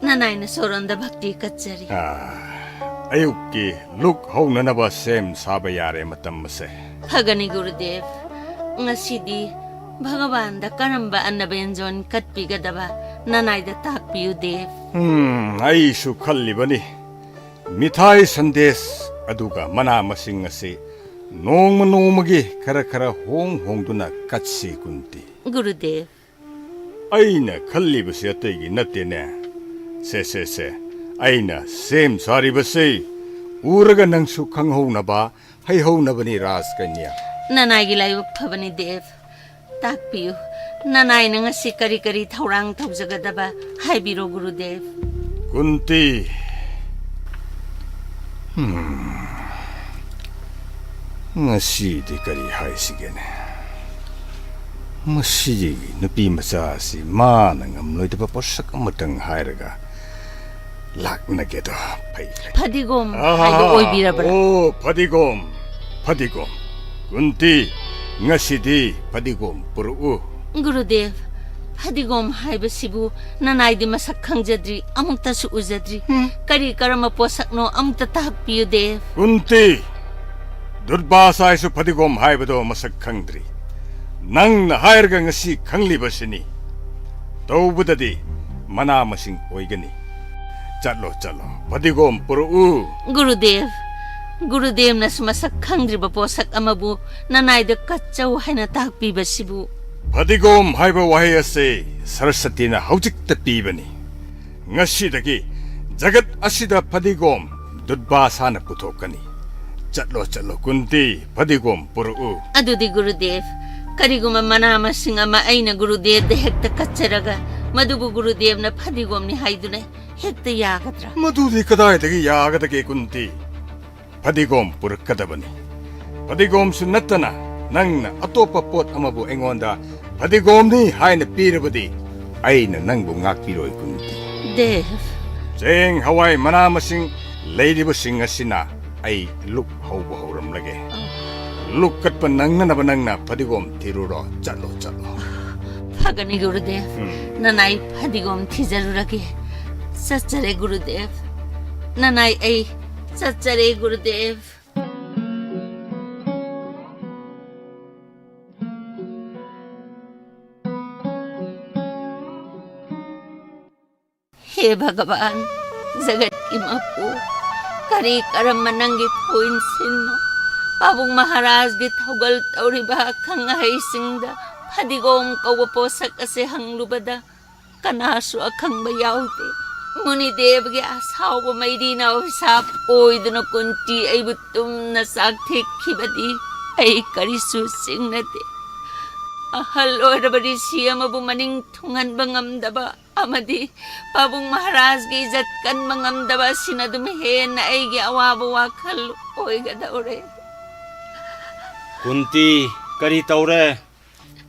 ꯅꯅꯥꯏꯅ ꯁꯣꯔꯣꯟꯗ ꯚꯛꯇꯤ ꯀꯠꯆꯔꯤ꯫ ꯑꯥ, ꯑꯌꯨꯛꯀꯤ ꯂꯨꯛ ꯍꯧꯅꯅꯕ ꯁꯦꯝ ꯁꯥꯕ ꯌꯥꯔꯦ ꯃꯇꯝ ꯑꯁꯦ꯫ ꯐꯒꯅꯤ ꯒꯨꯔꯨꯗꯦꯕ, ꯉꯁꯤꯗꯤ ꯚꯒꯕꯥꯟꯗ ꯀꯔꯝꯕ ꯑꯟꯅ ꯕ꯭ꯌꯟꯖꯣꯟ ꯀꯠꯄꯤꯒꯗꯕ ꯅꯅꯥꯏꯗ ꯇꯥꯛꯄꯤꯌꯨ ꯗꯦꯕ꯫ ꯎꯝ, ꯑꯩꯁꯨ ꯈꯜꯂꯤꯕꯅꯤ꯫ ꯃꯤꯊꯥꯏ ꯁꯟꯗꯦꯁ ꯑꯗꯨꯒ ꯃꯅꯥ ꯃꯁꯤꯡ ꯑꯁꯤ ꯅꯣꯡꯃ ꯅꯣꯡꯃꯒꯤ ꯈꯔ ꯈꯔ ꯍꯣꯡ ꯍꯣꯡꯗꯨꯅ ꯀꯠꯁꯤ, ꯀꯨꯟꯇꯤ꯫ ꯒꯨꯔꯨꯗꯦꯕ꯫ ꯑꯩꯅ ꯈꯜꯂꯤꯕꯁꯤ ꯑꯇꯩꯒꯤ ꯅꯠꯇꯦꯅꯦ꯫ ꯁꯦ, ꯁꯦ, ꯁꯦ, ꯑꯩꯅ ꯁꯦꯝ ꯁꯥꯔꯤꯕꯁꯤ ꯎꯔꯒ ꯅꯪꯁꯨ ꯈꯪꯍꯧꯅꯕ, ꯍꯩꯍꯧꯅꯕꯅꯤ, ꯔꯥꯖꯀꯟꯌꯥ꯫ ꯅꯅꯥꯏꯒꯤ ꯂꯥꯏꯕꯛ ꯐꯕꯅꯤ ꯗꯦꯕ꯫ ꯇꯥꯛꯄꯤꯌꯨ, ꯅꯅꯥꯏꯅ ꯉꯁꯤ ꯀꯔꯤ ꯀꯔꯤ ꯊꯧꯔꯥꯡ ꯇꯧꯖꯒꯗꯕ ꯍꯥꯏꯕꯤꯔꯣ, ꯒꯨꯔꯨꯗꯦꯕ꯫ ꯀꯨꯟꯇꯤ, ꯍꯝ, ꯉꯁꯤꯗꯤ ꯀꯔꯤ ꯍꯥꯏꯁꯤꯒꯦꯅꯦ? ꯃꯁꯤꯒꯤ ꯅꯨꯄꯤ ꯃꯆꯥ ꯑꯁꯤ ꯃꯥꯅ ꯉꯝꯂꯣꯏꯗꯕ ꯄꯣꯠꯁꯛ ꯑꯃꯇꯪ ꯍꯥꯏꯔꯒ ꯂꯥꯛꯅꯒꯦꯗꯣ꯫ ꯐꯩ, ꯐꯩ꯫ ꯐꯗꯤꯒꯣꯝ ꯑꯥ, ꯍꯥꯏꯕ ꯑꯣꯏꯕꯤꯔꯕ꯭ꯔꯥ? ꯑꯣ, ꯐꯗꯤꯒꯣꯝ, ꯐꯗꯤꯒꯣꯝ꯫ ꯀꯨꯟꯇꯤ, ꯉꯁꯤꯗꯤ ꯐꯗꯤꯒꯣꯝ ꯄꯨꯔꯛꯎ꯫ ꯒꯨꯔꯨꯗꯦꯕ, ꯐꯗꯤꯒꯣꯝ ꯍꯥꯏꯕꯁꯤꯕꯨ ꯅꯅꯥꯏꯗꯤ ꯃꯁꯛ ꯈꯪꯖꯗ꯭ꯔꯤ, ꯑꯃꯨꯛꯇꯁꯨ ꯎꯖꯗ꯭ꯔꯤ꯫ ꯍꯝ꯫ ꯀꯔꯤ ꯀꯔꯝꯕ ꯄꯣꯠꯁꯛꯅꯣ ꯑꯃꯨꯛꯇ ꯇꯥꯛꯄꯤꯌꯨ ꯗꯦꯕ꯫ ꯀꯨꯟꯇꯤ, ꯗꯨꯔꯕꯥꯁꯥꯏꯁꯨ ꯐꯗꯤꯒꯣꯝ ꯍꯥꯏꯕꯗꯣ ꯃꯁꯛ ꯈꯪꯗ꯭ꯔꯤ꯫ ꯅꯪꯅ ꯍꯥꯏꯔꯒ ꯉꯁꯤ ꯈꯪꯂꯤꯕꯁꯤꯅꯤ꯫ ꯇꯧꯕꯗꯗꯤ ꯃꯅꯥ ꯃꯁꯤꯡ ꯑꯣꯏꯒꯅꯤ꯫ ꯆꯠꯂꯣ, ꯆꯠꯂꯣ, ꯐꯗꯤꯒꯣꯝ ꯄꯨꯔꯛꯎ꯫ ꯒꯨꯔꯨꯗꯦꯕ, ꯒꯨꯔꯨꯗꯦꯕꯅꯁꯨ ꯃꯁꯛ ꯈꯪꯗ꯭ꯔꯤꯕ ꯄꯣꯠꯁꯛ ꯑꯃꯕꯨ ꯅꯅꯥꯏꯗ ꯀꯠꯆꯧ ꯍꯥꯏꯅ ꯇꯥꯛꯄꯤꯕꯁꯤꯕꯨ꯫ ꯐꯗꯤꯒꯣꯝ ꯍꯥꯏꯕ ꯋꯥꯍꯩ ꯑꯁꯤ ꯁꯔꯁꯇꯤꯅ ꯍꯧꯖꯤꯛꯇ ꯄꯤꯕꯅꯤ꯫ ꯉꯁꯤꯗꯒꯤ ꯖꯒꯠ ꯑꯁꯤꯗ ꯐꯗꯤꯒꯣꯝ ꯗꯨꯔꯕꯥꯁꯥꯅ ꯄꯨꯊꯣꯛꯀꯅꯤ꯫ ꯆꯠꯂꯣ, ꯆꯠꯂꯣ, ꯀꯨꯟꯇꯤ, ꯐꯗꯤꯒꯣꯝ ꯄꯨꯔꯛꯎ꯫ ꯑꯗꯨꯗꯤ ꯒꯨꯔꯨꯗꯦꯕ, ꯀꯔꯤꯒꯨꯝꯕ ꯃꯅꯥ ꯃꯁꯤꯡ ꯑꯃ ꯑꯩꯅ ꯒꯨꯔꯨꯗꯦꯕꯗ ꯍꯦꯛꯇ ꯀꯠꯆꯔꯒ ꯃꯗꯨꯕꯨ ꯒꯨꯔꯨꯗꯦꯕꯅ ꯐꯗꯤꯒꯣꯝꯅꯤ ꯍꯥꯏꯗꯨꯅ ꯍꯦꯛꯇ ꯌꯥꯒꯗ꯭ꯔꯥ? ꯃꯗꯨꯗꯤ ꯀꯗꯥꯏꯗꯒꯤ ꯌꯥꯒꯗꯒꯦ, ꯀꯨꯟꯇꯤ? ꯐꯗꯤꯒꯣꯝ ꯄꯨꯔꯛꯀꯗꯕꯅꯤ꯫ ꯐꯗꯤꯒꯣꯝꯁꯨ ꯅꯠꯇꯅ ꯅꯪꯅ ꯑꯇꯣꯞꯄ ꯄꯣꯠ ꯑꯃꯕꯨ ꯑꯩꯉꯣꯟꯗ ꯐꯗꯤꯒꯣꯝꯅꯤ ꯍꯥꯏꯅ ꯄꯤꯔꯕꯗꯤ ꯑꯩꯅ ꯅꯪꯕꯨ ꯉꯥꯛꯄꯤꯔꯣꯏ, ꯀꯨꯟꯇꯤ꯫ ꯗꯦꯕ꯫ ꯆꯦꯡ, ꯍꯋꯥꯏ, ꯃꯅꯥ ꯃꯁꯤꯡ ꯂꯩꯔꯤꯕꯁꯤꯡ ꯑꯁꯤꯅ ꯑꯩ ꯂꯨꯛ ꯍꯧꯕ ꯍꯧꯔꯝꯂꯒꯦ꯫ ꯂꯨꯛ ꯀꯠꯄ ꯅꯪꯅꯅꯕ ꯅꯪꯅ ꯐꯗꯤꯒꯣꯝ ꯊꯤꯔꯨꯔꯣ꯫ ꯆꯠꯂꯣ, ꯆꯠꯂꯣ꯫ ꯐꯒꯅꯤ ꯒꯨꯔꯨꯗꯦꯕ꯫ ꯎꯝ꯫ ꯅꯅꯥꯏ ꯐꯗꯤꯒꯣꯝ ꯊꯤꯖꯔꯨꯔꯒꯦ꯫ ꯆꯠꯆꯔꯦ ꯒꯨꯔꯨꯗꯦꯕ꯫ ꯅꯅꯥꯏ ꯑꯩ ꯆꯠꯆꯔꯦ ꯒꯨꯔꯨꯗꯦꯕ꯫ ꯍꯦ ꯚꯒꯕꯥꯟ, ꯖꯒꯠꯀꯤ ꯃꯄꯨ, ꯀꯔꯤ ꯀꯔꯝꯕ ꯅꯪꯒꯤ ꯊꯧꯏꯟꯁꯤꯟꯅꯣ? ꯄꯥꯕꯨꯡ ꯃꯍꯥꯔꯥꯖꯒꯤ ꯊꯧꯒꯜ ꯇꯧꯔꯤꯕ ꯑꯈꯪ ꯑꯍꯩꯁꯤꯡꯗ ꯐꯗꯤꯒꯣꯝ ꯀꯧꯕ ꯄꯣꯠꯁꯛ ꯑꯁꯤ ꯍꯪꯂꯨꯕꯗ ꯀꯅꯥꯁꯨ ꯑꯈꯪꯕ ꯌꯥꯎꯗꯦ꯫ ꯃꯨꯅꯤꯗꯦꯕꯒꯤ ꯑꯁꯥꯎꯕ ꯃꯩꯔꯤꯅ ꯑꯚꯤꯁꯥꯞ ꯑꯣꯏꯗꯨꯅ ꯀꯨꯟꯇꯤ ꯑꯩꯕꯨ ꯇꯨꯝꯅ ꯆꯥꯛꯊꯦꯛꯈꯤꯕꯗꯤ ꯑꯩ ꯀꯔꯤꯁꯨ ꯆꯤꯡꯅꯗꯦ꯫ ꯑꯍꯜ ꯑꯣꯏꯔꯕ ꯔꯤꯁꯤ ꯑꯃꯕꯨ ꯃꯅꯤꯡ ꯊꯨꯡꯍꯟꯕ ꯉꯝꯗꯕ ꯑꯃꯗꯤ ꯄꯥꯕꯨꯡ ꯃꯍꯥꯔꯥꯖꯒꯤ ꯏꯖꯠ ꯀꯟꯕ ꯉꯝꯗꯕ ꯑꯁꯤꯅ ꯑꯗꯨꯝ ꯍꯦꯟꯅ ꯑꯩꯒꯤ ꯑꯋꯥꯕ ꯋꯥꯈꯜ ꯑꯣꯏꯒꯗꯧꯔꯦ꯫ ꯀꯨꯟꯇꯤ, ꯀꯔꯤ ꯇꯧꯔꯦ?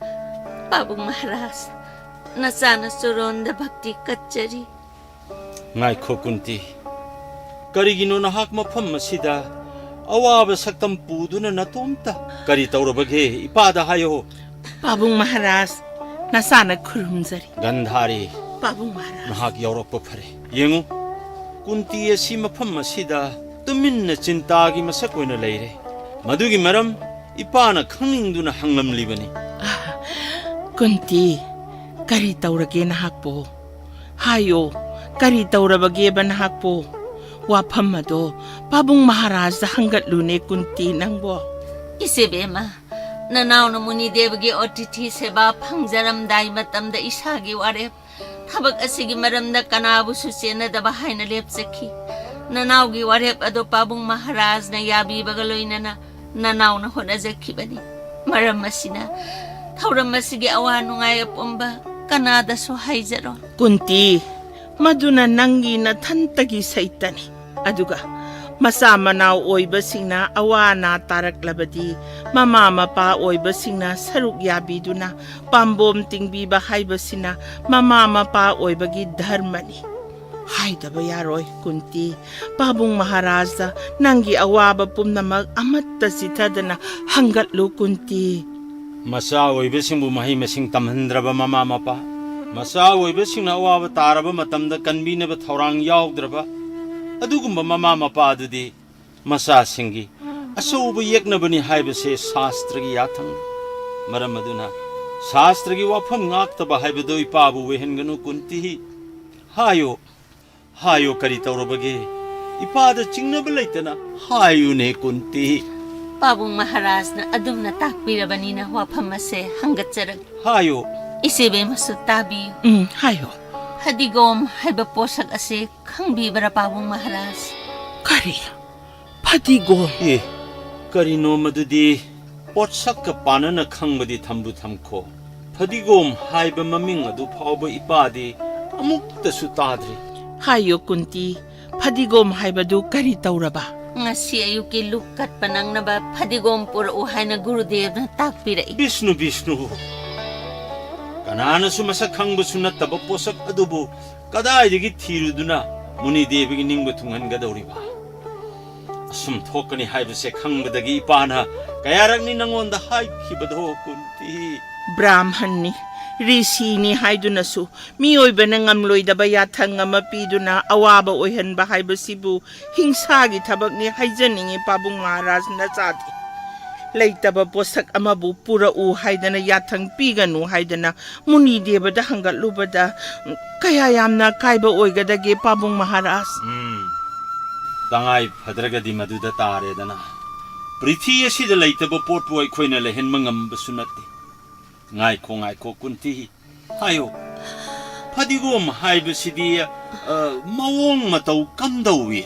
ꯄꯥꯕꯨꯡ ꯃꯍꯥꯔꯥꯖ, ꯅꯆꯥꯅ ꯆꯨꯔꯣꯟꯗ ꯚꯛꯇꯤ ꯀꯠꯆꯔꯤ꯫ ꯉꯥꯏꯈꯣ ꯀꯨꯟꯇꯤ, ꯀꯔꯤꯒꯤꯅꯣ ꯅꯍꯥꯛ ꯃꯐꯝ ꯑꯁꯤꯗ ꯑꯋꯥꯕ ꯁꯛꯇꯝ ꯄꯨꯗꯨꯅ ꯅꯇꯣꯝꯇ? ꯀꯔꯤ ꯇꯧꯔꯕꯒꯦ? ꯏꯄꯥꯗ ꯍꯥꯏꯌꯣ꯫ ꯄꯥꯕꯨꯡ ꯃꯍꯥꯔꯥꯖ, ꯅꯆꯥꯅ ꯈꯨꯔꯨꯝꯖꯔꯤ꯫ ꯒꯟꯙꯥꯔꯤ, ꯄꯥꯕꯨꯡ ꯃꯍꯥꯔꯥꯖ꯫ ꯅꯍꯥꯛ ꯌꯥꯎꯔꯛꯄ ꯐꯔꯦ꯫ ꯌꯦꯡꯉꯨ, ꯀꯨꯟꯇꯤ ꯑꯁꯤ ꯃꯐꯝ ꯑꯁꯤꯗ ꯇꯨꯃꯤꯟꯅ ꯆꯤꯟꯇꯥꯒꯤ ꯃꯁꯛ ꯑꯣꯏꯅ ꯂꯩꯔꯦ꯫ ꯃꯗꯨꯒꯤ ꯃꯔꯝ ꯏꯄꯥꯅ ꯈꯪꯅꯤꯡꯗꯨꯅ ꯍꯪꯂꯝꯂꯤꯕꯅꯤ꯫ ꯀꯨꯟꯇꯤ, ꯀꯔꯤ ꯇꯧꯔꯒꯦ ꯅꯍꯥꯛꯄꯨ? ꯍꯥꯏꯌꯣ, ꯀꯔꯤ ꯇꯧꯔꯕꯒꯦꯕ ꯅꯍꯥꯛꯄꯨ? ꯋꯥꯐꯝ ꯑꯗꯣ ꯄꯥꯕꯨꯡ ꯃꯍꯥꯔꯥꯖꯗ ꯍꯪꯒꯠꯂꯨꯅꯦ ꯀꯨꯟꯇꯤ ꯅꯪꯕꯣ꯫ ꯏꯆꯦꯕꯦꯝꯃ, ꯅꯅꯥꯎꯅ ꯃꯨꯅꯤꯗꯦꯕꯒꯤ ꯑꯣꯇꯤꯊꯤ ꯁꯦꯕꯥ ꯐꯪꯖꯔꯝꯗꯥꯏ ꯃꯇꯝꯗ ꯏꯁꯥꯒꯤ ꯋꯥꯔꯦꯞ, ꯊꯕꯛ ꯑꯁꯤꯒꯤ ꯃꯔꯝꯗ ꯀꯅꯥꯕꯨꯁꯨ ꯆꯦꯟꯅꯗꯕ ꯍꯥꯏꯅ ꯂꯦꯞꯆꯈꯤ꯫ ꯅꯅꯥꯎꯒꯤ ꯋꯥꯔꯦꯞ ꯑꯗꯣ ꯄꯥꯕꯨꯡ ꯃꯍꯥꯔꯥꯖꯅ ꯌꯥꯕꯤꯕꯒ ꯂꯣꯏꯅꯅ ꯅꯅꯥꯎꯅ ꯍꯣꯠꯅꯖꯈꯤꯕꯅꯤ꯫ ꯃꯔꯝ ꯑꯁꯤꯅ ꯊꯧꯔꯝ ꯑꯁꯤꯒꯤ ꯑꯋꯥ ꯅꯨꯡꯉꯥꯏ ꯑꯄꯨꯝꯕ ꯀꯅꯥꯗꯁꯨ ꯍꯥꯏꯖꯔꯣꯏ꯫ ꯀꯨꯟꯇꯤ, ꯃꯗꯨꯅ ꯅꯪꯒꯤ ꯅꯊꯟꯇꯒꯤ ꯁꯩꯇꯅꯤ꯫ ꯑꯗꯨꯒ ꯃꯆꯥ ꯃꯅꯥꯎ ꯑꯣꯏꯕꯁꯤꯡꯅ ꯑꯋꯥ ꯑꯅꯥ ꯇꯥꯔꯛꯂꯕꯗꯤ ꯃꯃꯥ ꯃꯄꯥ ꯑꯣꯏꯕꯁꯤꯡꯅ ꯁꯔꯨꯛ ꯌꯥꯕꯤꯗꯨꯅ ꯄꯥꯝꯕꯣꯝ ꯇꯤꯡꯕꯤꯕ ꯍꯥꯏꯕꯁꯤꯅ ꯃꯃꯥ ꯃꯄꯥ ꯑꯣꯏꯕꯒꯤ ꯙꯔꯃꯅꯤ꯫ ꯍꯥꯏꯗꯕ ꯌꯥꯔꯣꯏ ꯀꯨꯟꯇꯤ, ꯄꯥꯕꯨꯡ ꯃꯍꯥꯔꯥꯖꯗ ꯅꯪꯒꯤ ꯑꯋꯥꯕ ꯄꯨꯝꯅꯃꯛ ꯑꯃꯠꯇ ꯆꯤꯊꯗꯅ ꯍꯪꯒꯠꯂꯨ ꯀꯨꯟꯇꯤ꯫ ꯃꯆꯥ ꯑꯣꯏꯕꯁꯤꯡꯕꯨ ꯃꯍꯩ ꯃꯁꯤꯡ ꯇꯝꯍꯟꯗ꯭ꯔꯕ ꯃꯃꯥ ꯃꯄꯥ, ꯃꯆꯥ ꯑꯣꯏꯕꯁꯤꯡꯅ ꯑꯋꯥꯕ ꯇꯥꯔꯕ ꯃꯇꯝꯗ ꯀꯟꯕꯤꯅꯕ ꯊꯧꯔꯥꯡ ꯌꯥꯎꯗ꯭ꯔꯕ ꯑꯗꯨꯒꯨꯝꯕ ꯃꯃꯥ ꯃꯄꯥ ꯑꯗꯨꯗꯤ ꯃꯆꯥꯁꯤꯡꯒꯤ ꯑꯆꯧꯕ ꯌꯦꯛꯅꯕꯅꯤ ꯍꯥꯏꯕꯁꯦ ꯁꯥꯁꯇ꯭ꯔꯒꯤ ꯌꯥꯊꯪꯅꯤ꯫ ꯃꯔꯝ ꯑꯗꯨꯅ ꯁꯥꯁꯇ꯭ꯔꯒꯤ ꯋꯥꯐꯝ ꯉꯥꯛꯇꯕ ꯍꯥꯏꯕꯗꯨ ꯏꯄꯥꯕꯨ ꯑꯣꯏꯍꯟꯒꯅꯨ ꯀꯨꯟꯇꯤ꯫ ꯍꯥꯏꯌꯨ, ꯍꯥꯏꯌꯨ, ꯀꯔꯤ ꯇꯧꯔꯕꯒꯦ? ꯏꯄꯥꯗ ꯆꯤꯡꯅꯕ ꯂꯩꯇꯅ ꯍꯥꯏꯌꯨꯅꯦ ꯀꯨꯟꯇꯤ꯫ ꯄꯥꯕꯨꯡ ꯃꯍꯥꯔꯥꯖꯅ ꯑꯗꯨꯝꯅ ꯇꯥꯛꯄꯤꯔꯕꯅꯤꯅ ꯋꯥꯐꯝ ꯑꯁꯦ ꯍꯪꯒꯠꯆꯔꯒꯦ꯫ ꯍꯥꯏꯌꯨ꯫ ꯏꯆꯦꯕꯦꯝꯃꯁꯨ ꯇꯥꯕꯤꯌꯨ꯫ ꯎꯝ, ꯍꯥꯏꯌꯨ꯫ ꯐꯗꯤꯒꯣꯝ ꯍꯥꯏꯕ ꯄꯣꯠꯁꯛ ꯑꯁꯦ ꯈꯪꯕꯤꯕ꯭ꯔꯥ ꯄꯥꯕꯨꯡ ꯃꯍꯥꯔꯥꯖ? ꯀꯔꯤ? ꯐꯗꯤꯒꯣꯝ? ꯑꯦ, ꯀꯔꯤꯅꯣ ꯃꯗꯨꯗꯤ? ꯄꯣꯠꯁꯛꯀ ꯄꯥꯟꯅꯅ ꯈꯪꯕꯗꯤ ꯊꯝꯕꯨ ꯊꯝꯈꯣ, ꯐꯗꯤꯒꯣꯝ ꯍꯥꯏꯕ ꯃꯃꯤꯡ ꯑꯗꯨ ꯐꯥꯎꯕ ꯏꯄꯥꯗꯤ ꯑꯃꯨꯛꯇꯁꯨ ꯇꯥꯗ꯭ꯔꯤ꯫ ꯍꯥꯏꯌꯣ ꯀꯨꯟꯇꯤ, ꯐꯗꯤꯒꯣꯝ ꯍꯥꯏꯕꯗꯨ ꯀꯔꯤ ꯇꯧꯔꯕ? ꯉꯁꯤ ꯑꯌꯨꯛꯀꯤ ꯂꯨꯛ ꯀꯠꯄ ꯅꯪꯅꯕ ꯐꯗꯤꯒꯣꯝ ꯄꯨꯔꯛꯎ ꯍꯥꯏꯅ ꯒꯨꯔꯨꯗꯦꯕꯅ ꯇꯥꯛꯄꯤꯔꯛꯏ꯫ ꯕꯤꯁꯅꯨ, ꯕꯤꯁꯅꯨ! ꯀꯅꯥꯅꯁꯨ ꯃꯁꯛ ꯈꯪꯕꯁꯨ ꯅꯠꯇꯕ ꯄꯣꯠꯁꯛ ꯑꯗꯨꯕꯨ ꯀꯗꯥꯏꯗꯒꯤ ꯊꯤꯔꯨꯗꯨꯅ ꯃꯨꯅꯤꯗꯦꯕꯒꯤ ꯅꯤꯡꯕ ꯊꯨꯡꯍꯟꯒꯗꯧꯔꯤꯕ? ꯑꯁꯨꯝ ꯊꯣꯛꯀꯅꯤ ꯍꯥꯏꯕꯁꯦ ꯈꯪꯕꯗꯒꯤ ꯏꯄꯥꯅ ꯀꯌꯥꯔꯛꯅꯤ ꯅꯉꯣꯟꯗ ꯍꯥꯏꯈꯤꯕꯗꯣ, ꯀꯨꯟꯇꯤ? ꯕ꯭ꯔꯥꯍꯃꯟꯅꯤ, ꯔꯤꯁꯤꯅꯤ ꯍꯥꯏꯗꯨꯅꯁꯨ ꯃꯤꯑꯣꯏꯕꯅ ꯉꯝꯂꯣꯏꯗꯕ ꯌꯥꯊꯪ ꯑꯃ ꯄꯤꯗꯨꯅ ꯑꯋꯥꯕ ꯑꯣꯏꯍꯟꯕ ꯍꯥꯏꯕꯁꯤꯕꯨ ꯍꯤꯡꯁꯥꯒꯤ ꯊꯕꯛꯅꯤ ꯍꯥꯏꯖꯅꯤꯡꯏ ꯄꯥꯕꯨꯡ ꯃꯍꯥꯔꯥꯖ ꯅꯆꯥꯗꯤ꯫ ꯂꯩꯇꯕ ꯄꯣꯠꯁꯛ ꯑꯃꯕꯨ ꯄꯨꯔꯛꯎ ꯍꯥꯏꯗꯅ, ꯌꯥꯊꯪ ꯄꯤꯒꯅꯨ ꯍꯥꯏꯗꯅ ꯃꯨꯅꯤꯗꯦꯕꯗ ꯍꯪꯒꯠꯂꯨꯕꯗ ꯀꯌꯥ ꯌꯥꯝꯅ ꯑꯀꯥꯏꯕ ꯑꯣꯏꯒꯗꯒꯦ, ꯄꯥꯕꯨꯡ ꯃꯍꯥꯔꯥꯖ? ꯎꯝ, ꯇꯉꯥꯏ ꯐꯗ꯭ꯔꯒꯗꯤ ꯃꯗꯨꯗ ꯇꯥꯔꯦꯗꯅ꯫ ꯄ꯭ꯔꯤꯊꯤ ꯑꯁꯤꯗ ꯂꯩꯇꯕ ꯄꯣꯠꯄꯨ ꯑꯩꯈꯣꯏꯅ ꯂꯩꯍꯟꯕ ꯉꯝꯕꯁꯨ ꯅꯠꯇꯦ꯫ ꯉꯥꯏꯈꯣ, ꯉꯥꯏꯈꯣ, ꯀꯨꯟꯇꯤ꯫ ꯍꯥꯏꯌꯨ, ꯐꯗꯤꯒꯣꯝ ꯍꯥꯏꯕꯁꯤꯗꯤ, ꯑ, ꯃꯑꯣꯡ ꯃꯇꯧ ꯀꯝꯗꯧꯏ?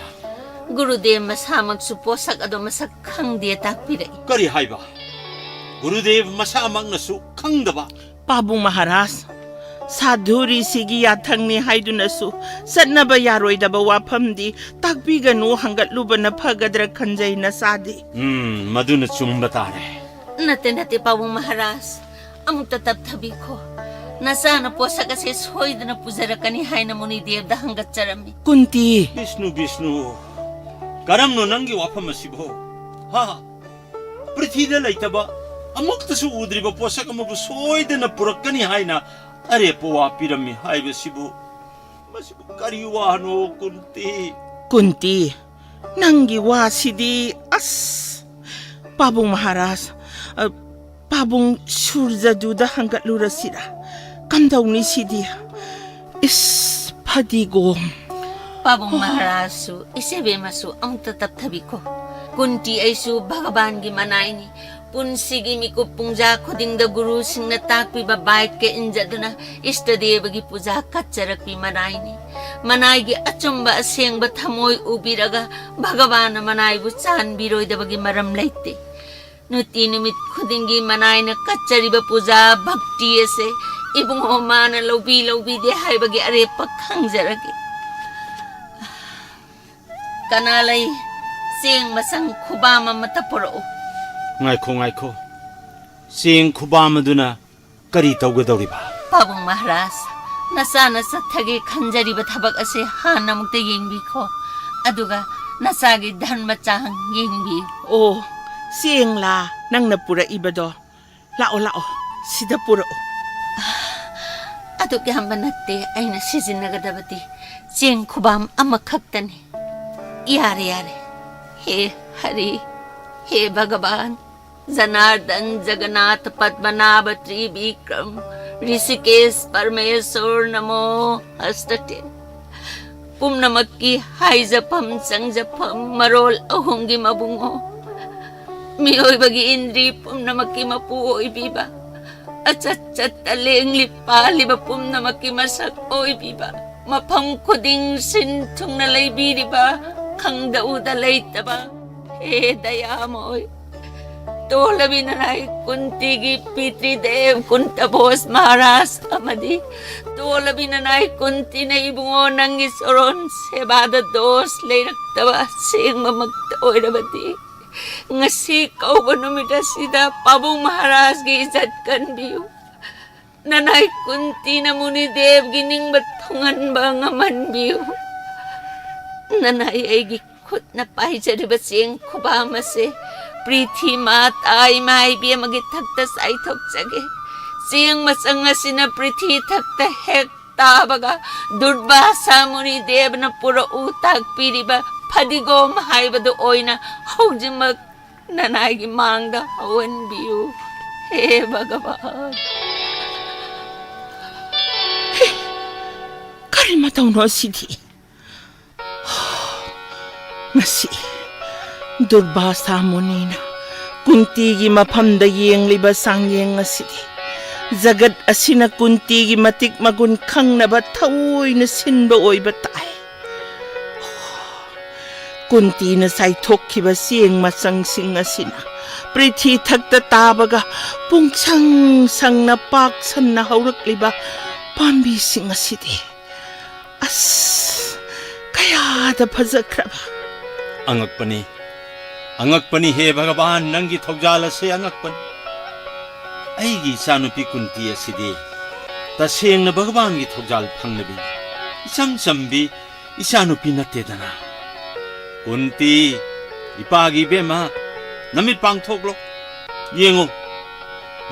ꯒꯨꯔꯨꯗꯦꯕ ꯃꯁꯥꯃꯛꯁꯨ ꯄꯣꯠꯁꯛ ꯑꯗꯣ ꯃꯁꯛ ꯈꯪꯗꯦ ꯇꯥꯛꯄꯤꯔꯛꯏ꯫ ꯀꯔꯤ ꯍꯥꯏꯕ? ꯒꯨꯔꯨꯗꯦꯕ ꯃꯁꯥꯃꯛꯅꯁꯨ ꯈꯪꯗꯕ? ꯄꯥꯕꯨꯡ ꯃꯍꯥꯔꯥꯖ, ꯁꯥꯙꯨꯔꯤꯁꯤꯒꯤ ꯌꯥꯊꯪꯅꯤ ꯍꯥꯏꯗꯨꯅꯁꯨ ꯆꯠꯅꯕ ꯌꯥꯔꯣꯏꯗꯕ ꯋꯥꯐꯝꯗꯤ ꯇꯥꯛꯄꯤꯒꯅꯨ ꯍꯪꯒꯠꯂꯨꯕꯅ ꯐꯒꯗ꯭ꯔꯥ ꯈꯟꯖꯩ ꯅꯆꯥꯗꯤ꯫ ꯎꯝ, ꯃꯗꯨꯅ ꯆꯨꯝꯕ ꯇꯥꯔꯦ꯫ ꯅꯠꯇꯦ, ꯅꯠꯇꯦ, ꯄꯥꯕꯨꯡ ꯃꯍꯥꯔꯥꯖ, ꯑꯃꯨꯛꯇ ꯇꯞꯊꯕꯤꯈꯣ꯫ ꯅꯆꯥꯅ ꯄꯣꯠꯁꯛ ꯑꯁꯦ ꯁꯣꯏꯗꯅ ꯄꯨꯖꯔꯛꯀꯅꯤ ꯍꯥꯏꯅ ꯃꯨꯅꯤꯗꯦꯕꯗ ꯍꯪꯒꯠꯆꯔꯝꯃꯤ꯫ ꯀꯨꯟꯇꯤ! ꯕꯤꯁꯅꯨ, ꯕꯤꯁꯅꯨ, ꯀꯔꯝꯅꯣ ꯅꯪꯒꯤ ꯋꯥꯐꯝ ꯑꯁꯤꯕꯣ? ꯍꯥ? ꯄ꯭ꯔꯤꯊꯤꯗ ꯂꯩꯇꯕ, ꯑꯃꯨꯛꯇꯁꯨ ꯎꯗ꯭ꯔꯤꯕ ꯄꯣꯠꯁꯛ ꯑꯃꯕꯨ ꯁꯣꯏꯗꯅ ꯄꯨꯔꯛꯀꯅꯤ ꯍꯥꯏꯅ ꯑꯔꯦꯞꯄ ꯋꯥ ꯄꯤꯔꯝꯃꯤ ꯍꯥꯏꯕꯁꯤꯕꯨ, ꯃꯁꯤꯕꯨ ꯀꯔꯤ ꯋꯥꯅꯣ, ꯀꯨꯟꯇꯤ? ꯀꯨꯟꯇꯤ, ꯅꯪꯒꯤ ꯋꯥꯁꯤꯗꯤ, ꯑꯁ! ꯄꯥꯕꯨꯡ ꯃꯍꯥꯔꯥꯖ, ꯑ, ꯄꯥꯕꯨꯡ ꯁꯨꯔꯖꯗꯨꯗ ꯍꯪꯒꯠꯂꯨꯔꯁꯤꯔꯥ? ꯀꯝꯗꯧꯅꯤ ꯁꯤꯗꯤ? ꯏꯁ, ꯐꯗꯤꯒꯣꯝ! ꯄꯥꯕꯨꯡ ꯃꯍꯥꯔꯥꯖꯁꯨ, ꯏꯆꯦꯕꯦꯝꯃꯁꯨ ꯑꯃꯨꯛꯇ ꯇꯞꯊꯕꯤꯈꯣ꯫ ꯀꯨꯟꯇꯤ ꯑꯩꯁꯨ ꯚꯒꯕꯥꯟꯒꯤ ꯃꯅꯥꯏꯅꯤ꯫ ꯄꯨꯟꯁꯤꯒꯤ ꯃꯤꯀꯨꯞ ꯄꯨꯡꯖꯥ ꯈꯨꯗꯤꯡꯗ ꯒꯨꯔꯨꯁꯤꯡꯅ ꯇꯥꯛꯄꯤꯕ ꯕꯥꯏꯠꯀ ꯏꯟꯖꯗꯨꯅ ꯏꯁꯇꯗꯦꯕꯒꯤ ꯄꯨꯖꯥ ꯀꯠꯆꯔꯛꯄꯤ ꯃꯅꯥꯏꯅꯤ꯫ ꯃꯅꯥꯏꯒꯤ ꯑꯆꯨꯝꯕ ꯑꯁꯦꯡꯕ ꯊꯃꯣꯏ ꯎꯕꯤꯔꯒ ꯚꯒꯕꯥꯟꯅ ꯃꯅꯥꯏꯕꯨ ꯆꯥꯟꯕꯤꯔꯣꯏꯗꯕꯒꯤ ꯃꯔꯝ ꯂꯩꯇꯦ꯫ ꯅꯨꯡꯇꯤ ꯅꯨꯃꯤꯠ ꯈꯨꯗꯤꯡꯒꯤ ꯃꯅꯥꯏꯅ ꯀꯠꯆꯔꯤꯕ ꯄꯨꯖꯥ ꯚꯛꯇꯤ ꯑꯁꯦ ꯏꯕꯨꯡꯉꯣ ꯃꯥꯅ ꯂꯧꯕꯤ ꯂꯧꯕꯤꯗꯦ ꯍꯥꯏꯕꯒꯤ ꯑꯔꯦꯞꯄ ꯈꯪꯖꯔꯒꯦ꯫ ꯀꯅꯥ ꯂꯩ? ꯆꯦꯡ ꯃꯁꯪ ꯈꯨꯕꯥꯝ ꯑꯃꯇ ꯄꯨꯔꯛꯎ꯫ ꯉꯥꯏꯈꯣ, ꯉꯥꯏꯈꯣ꯫ ꯆꯦꯡ ꯈꯨꯕꯥꯝ ꯑꯗꯨꯅ ꯀꯔꯤ ꯇꯧꯒꯗꯧꯔꯤꯕ? ꯄꯥꯕꯨꯡ ꯃꯍꯥꯔꯥꯖ, ꯅꯆꯥꯅ ꯆꯠꯊꯒꯦ ꯈꯟꯖꯔꯤꯕ ꯊꯕꯛ ꯑꯁꯦ ꯍꯥꯟꯅ ꯑꯃꯨꯛꯇ ꯌꯦꯡꯕꯤꯈꯣ꯫ ꯑꯗꯨꯒ ꯅꯆꯥꯒꯤ ꯙꯔꯃ ꯆꯥꯡ ꯌꯦꯡꯕꯤꯌꯨ꯫ ꯑꯣ, ꯆꯦꯡꯂꯥ ꯅꯪꯅ ꯄꯨꯔꯛꯏꯕꯗꯣ? ꯂꯥꯛꯑꯣ, ꯂꯥꯛꯑꯣ, ꯁꯤꯗ ꯄꯨꯔꯛꯑꯣ꯫ ꯑꯗꯨꯛ ꯌꯥꯝꯕ ꯅꯠꯇꯦ ꯑꯩꯅ ꯁꯤꯖꯤꯟꯅꯒꯗꯕꯗꯤ꯫ ꯆꯦꯡ ꯈꯨꯕꯥꯝ ꯑꯃꯈꯛꯇꯅꯤ꯫ ꯌꯥꯔꯦ, ꯌꯥꯔꯦ꯫ ꯍꯦ ꯍꯔꯤ, ꯍꯦ ꯚꯒꯕꯥꯟ, ꯖꯅꯥꯔꯗꯟ, ꯖꯒꯟꯅꯥꯊ, ꯄꯗꯃꯅꯥꯚ, ꯇ꯭ꯔꯤꯕꯤꯀ꯭ꯔꯝ, ꯔꯤꯁꯤꯀꯦꯁ, ꯄꯔꯃꯦꯁꯣꯔ, ꯅꯃꯣ ꯑꯁꯇꯨꯇꯦ꯫ ꯄꯨꯝꯅꯃꯛꯀꯤ ꯍꯥꯏꯖꯐꯝ ꯆꯪꯖꯐꯝ ꯃꯔꯣꯜ ꯑꯍꯨꯝꯒꯤ ꯃꯕꯨꯡꯉꯣ, ꯃꯤꯑꯣꯏꯕꯒꯤ ꯏꯟꯗ꯭ꯔꯤ ꯄꯨꯝꯅꯃꯛꯀꯤ ꯃꯄꯨ ꯑꯣꯏꯕꯤꯕ, ꯑꯆꯠ ꯆꯠꯇ ꯂꯦꯡꯂꯤ ꯄꯥꯜꯂꯤꯕ ꯄꯨꯝꯅꯃꯛꯀꯤ ꯃꯁꯛ ꯑꯣꯏꯕꯤꯕ, ꯃꯐꯝ ꯈꯨꯗꯤꯡ ꯁꯤꯟ ꯊꯨꯡꯅ ꯂꯩꯕꯤꯔꯤꯕ, ꯈꯪꯗ ꯎꯗ ꯂꯩꯇꯕ, ꯍꯦ ꯗꯌꯥꯃꯣꯏ, ꯇꯣꯜꯂꯕꯤ ꯅꯅꯥꯏ ꯀꯨꯟꯇꯤꯒꯤ ꯄꯤꯇ꯭ꯔꯤꯗꯦꯕ ꯀꯨꯟꯇꯕꯣꯁ ꯃꯍꯥꯔꯥꯖ ꯑꯃꯗꯤ ꯇꯣꯜꯂꯕꯤ ꯅꯅꯥꯏ ꯀꯨꯟꯇꯤꯅ ꯏꯕꯨꯡꯉꯣ ꯅꯪꯒꯤ ꯆꯣꯔꯣꯟ ꯁꯦꯕꯥꯗ ꯗꯣꯁ ꯂꯩꯔꯛꯇꯕ ꯑꯁꯦꯡꯕꯃꯛꯇ ꯑꯣꯏꯔꯕꯗꯤ, ꯉꯁꯤ ꯀꯧꯕ ꯅꯨꯃꯤꯠ ꯑꯁꯤꯗ ꯄꯥꯕꯨꯡ ꯃꯍꯥꯔꯥꯖꯒꯤ ꯏꯖꯠ ꯀꯟꯕꯤꯌꯨ꯫ ꯅꯅꯥꯏ ꯀꯨꯟꯇꯤꯅ ꯃꯨꯅꯤꯗꯦꯕꯒꯤ ꯅꯤꯡꯕ ꯊꯨꯡꯍꯟꯕ ꯉꯝꯍꯟꯕꯤꯌꯨ꯫ ꯅꯅꯥꯏ ꯑꯩꯒꯤ ꯈꯨꯠꯅ ꯄꯥꯏꯖꯔꯤꯕ ꯆꯦꯡ ꯈꯨꯕꯥꯝ ꯑꯁꯦ ꯄ꯭ꯔꯤꯊꯤ ꯃꯥꯇꯥ ꯏꯃꯥ ꯏꯕꯦꯝꯃꯒꯤ ꯊꯛꯇ ꯆꯥꯏꯊꯣꯛꯆꯒꯦ꯫ ꯆꯦꯡ ꯃꯆꯪ ꯑꯁꯤꯅ ꯄ꯭ꯔꯤꯊꯤ ꯊꯛꯇ ꯍꯦꯛ ꯇꯥꯕꯒ, ꯗꯨꯔꯕꯥꯁꯥ ꯃꯨꯅꯤꯗꯦꯕꯅ ꯄꯨꯔꯛꯎ ꯇꯥꯛꯄꯤꯔꯤꯕ ꯐꯗꯤꯒꯣꯝ ꯍꯥꯏꯕꯗꯨ ꯑꯣꯏꯅ ꯍꯧꯖꯤꯛꯃꯛ ꯅꯅꯥꯏꯒꯤ ꯃꯥꯡꯗ ꯍꯧꯍꯟꯕꯤꯌꯨ, ꯍꯦ ꯚꯒꯕꯥꯟ꯫ ꯀꯔꯤ ꯃꯇꯧꯅꯣ ꯑꯁꯤꯗꯤ? ꯉꯁꯤ ꯗꯨꯔꯕꯥꯁꯥ ꯃꯨꯅꯤꯅ ꯀꯨꯟꯇꯤꯒꯤ ꯃꯐꯝꯗ ꯌꯦꯡꯂꯤꯕ ꯆꯥꯡꯌꯦꯡ ꯑꯁꯤꯗꯤ ꯖꯒꯠ ꯑꯁꯤꯅ ꯀꯨꯟꯇꯤꯒꯤ ꯃꯇꯤꯛ ꯃꯒꯨꯟ ꯈꯪꯅꯕ ꯊꯑꯣꯏꯅ ꯁꯤꯟꯕ ꯑꯣꯏꯕ ꯇꯥꯏ꯫ ꯀꯨꯟꯇꯤꯅ ꯆꯥꯏꯊꯣꯛꯈꯤꯕ ꯆꯦꯡ ꯃꯆꯪꯁꯤꯡ ꯑꯁꯤꯅ ꯄ꯭ꯔꯤꯊꯤ ꯊꯛꯇ ꯇꯥꯕꯒ ꯄꯨꯡꯁꯪ ꯁꯪꯅ ꯄꯥꯛ ꯁꯟꯅ ꯍꯧꯔꯛꯂꯤꯕ ꯄꯥꯝꯕꯤꯁꯤꯡ ꯑꯁꯤꯗꯤ ꯑꯁ, ꯀꯌꯥꯗ ꯐꯖꯈ꯭ꯔꯕ! ꯑꯉꯛꯄꯅꯤ, ꯑꯉꯛꯄꯅꯤ, ꯍꯦ ꯚꯒꯕꯥꯟ, ꯅꯪꯒꯤ ꯊꯧꯖꯥꯜ ꯑꯁꯤ ꯑꯉꯛꯄꯅꯤ꯫ ꯑꯩꯒꯤ ꯏꯆꯥꯅꯨꯄꯤ ꯀꯨꯟꯇꯤ ꯑꯁꯤꯗꯤ ꯇꯁꯦꯡꯅ ꯚꯒꯕꯥꯟꯒꯤ ꯊꯧꯖꯥꯜ ꯐꯪꯂꯕꯤ, ꯏꯆꯝ ꯆꯝꯕꯤ ꯏꯆꯥꯅꯨꯄꯤ ꯅꯠꯇꯦꯗꯅ꯫ ꯀꯨꯟꯇꯤ, ꯏꯄꯥꯒꯤ ꯏꯕꯦꯝꯃ, ꯅꯃꯤꯠ ꯄꯥꯡꯊꯣꯛꯂꯣ꯫ ꯌꯦꯡꯉꯣ,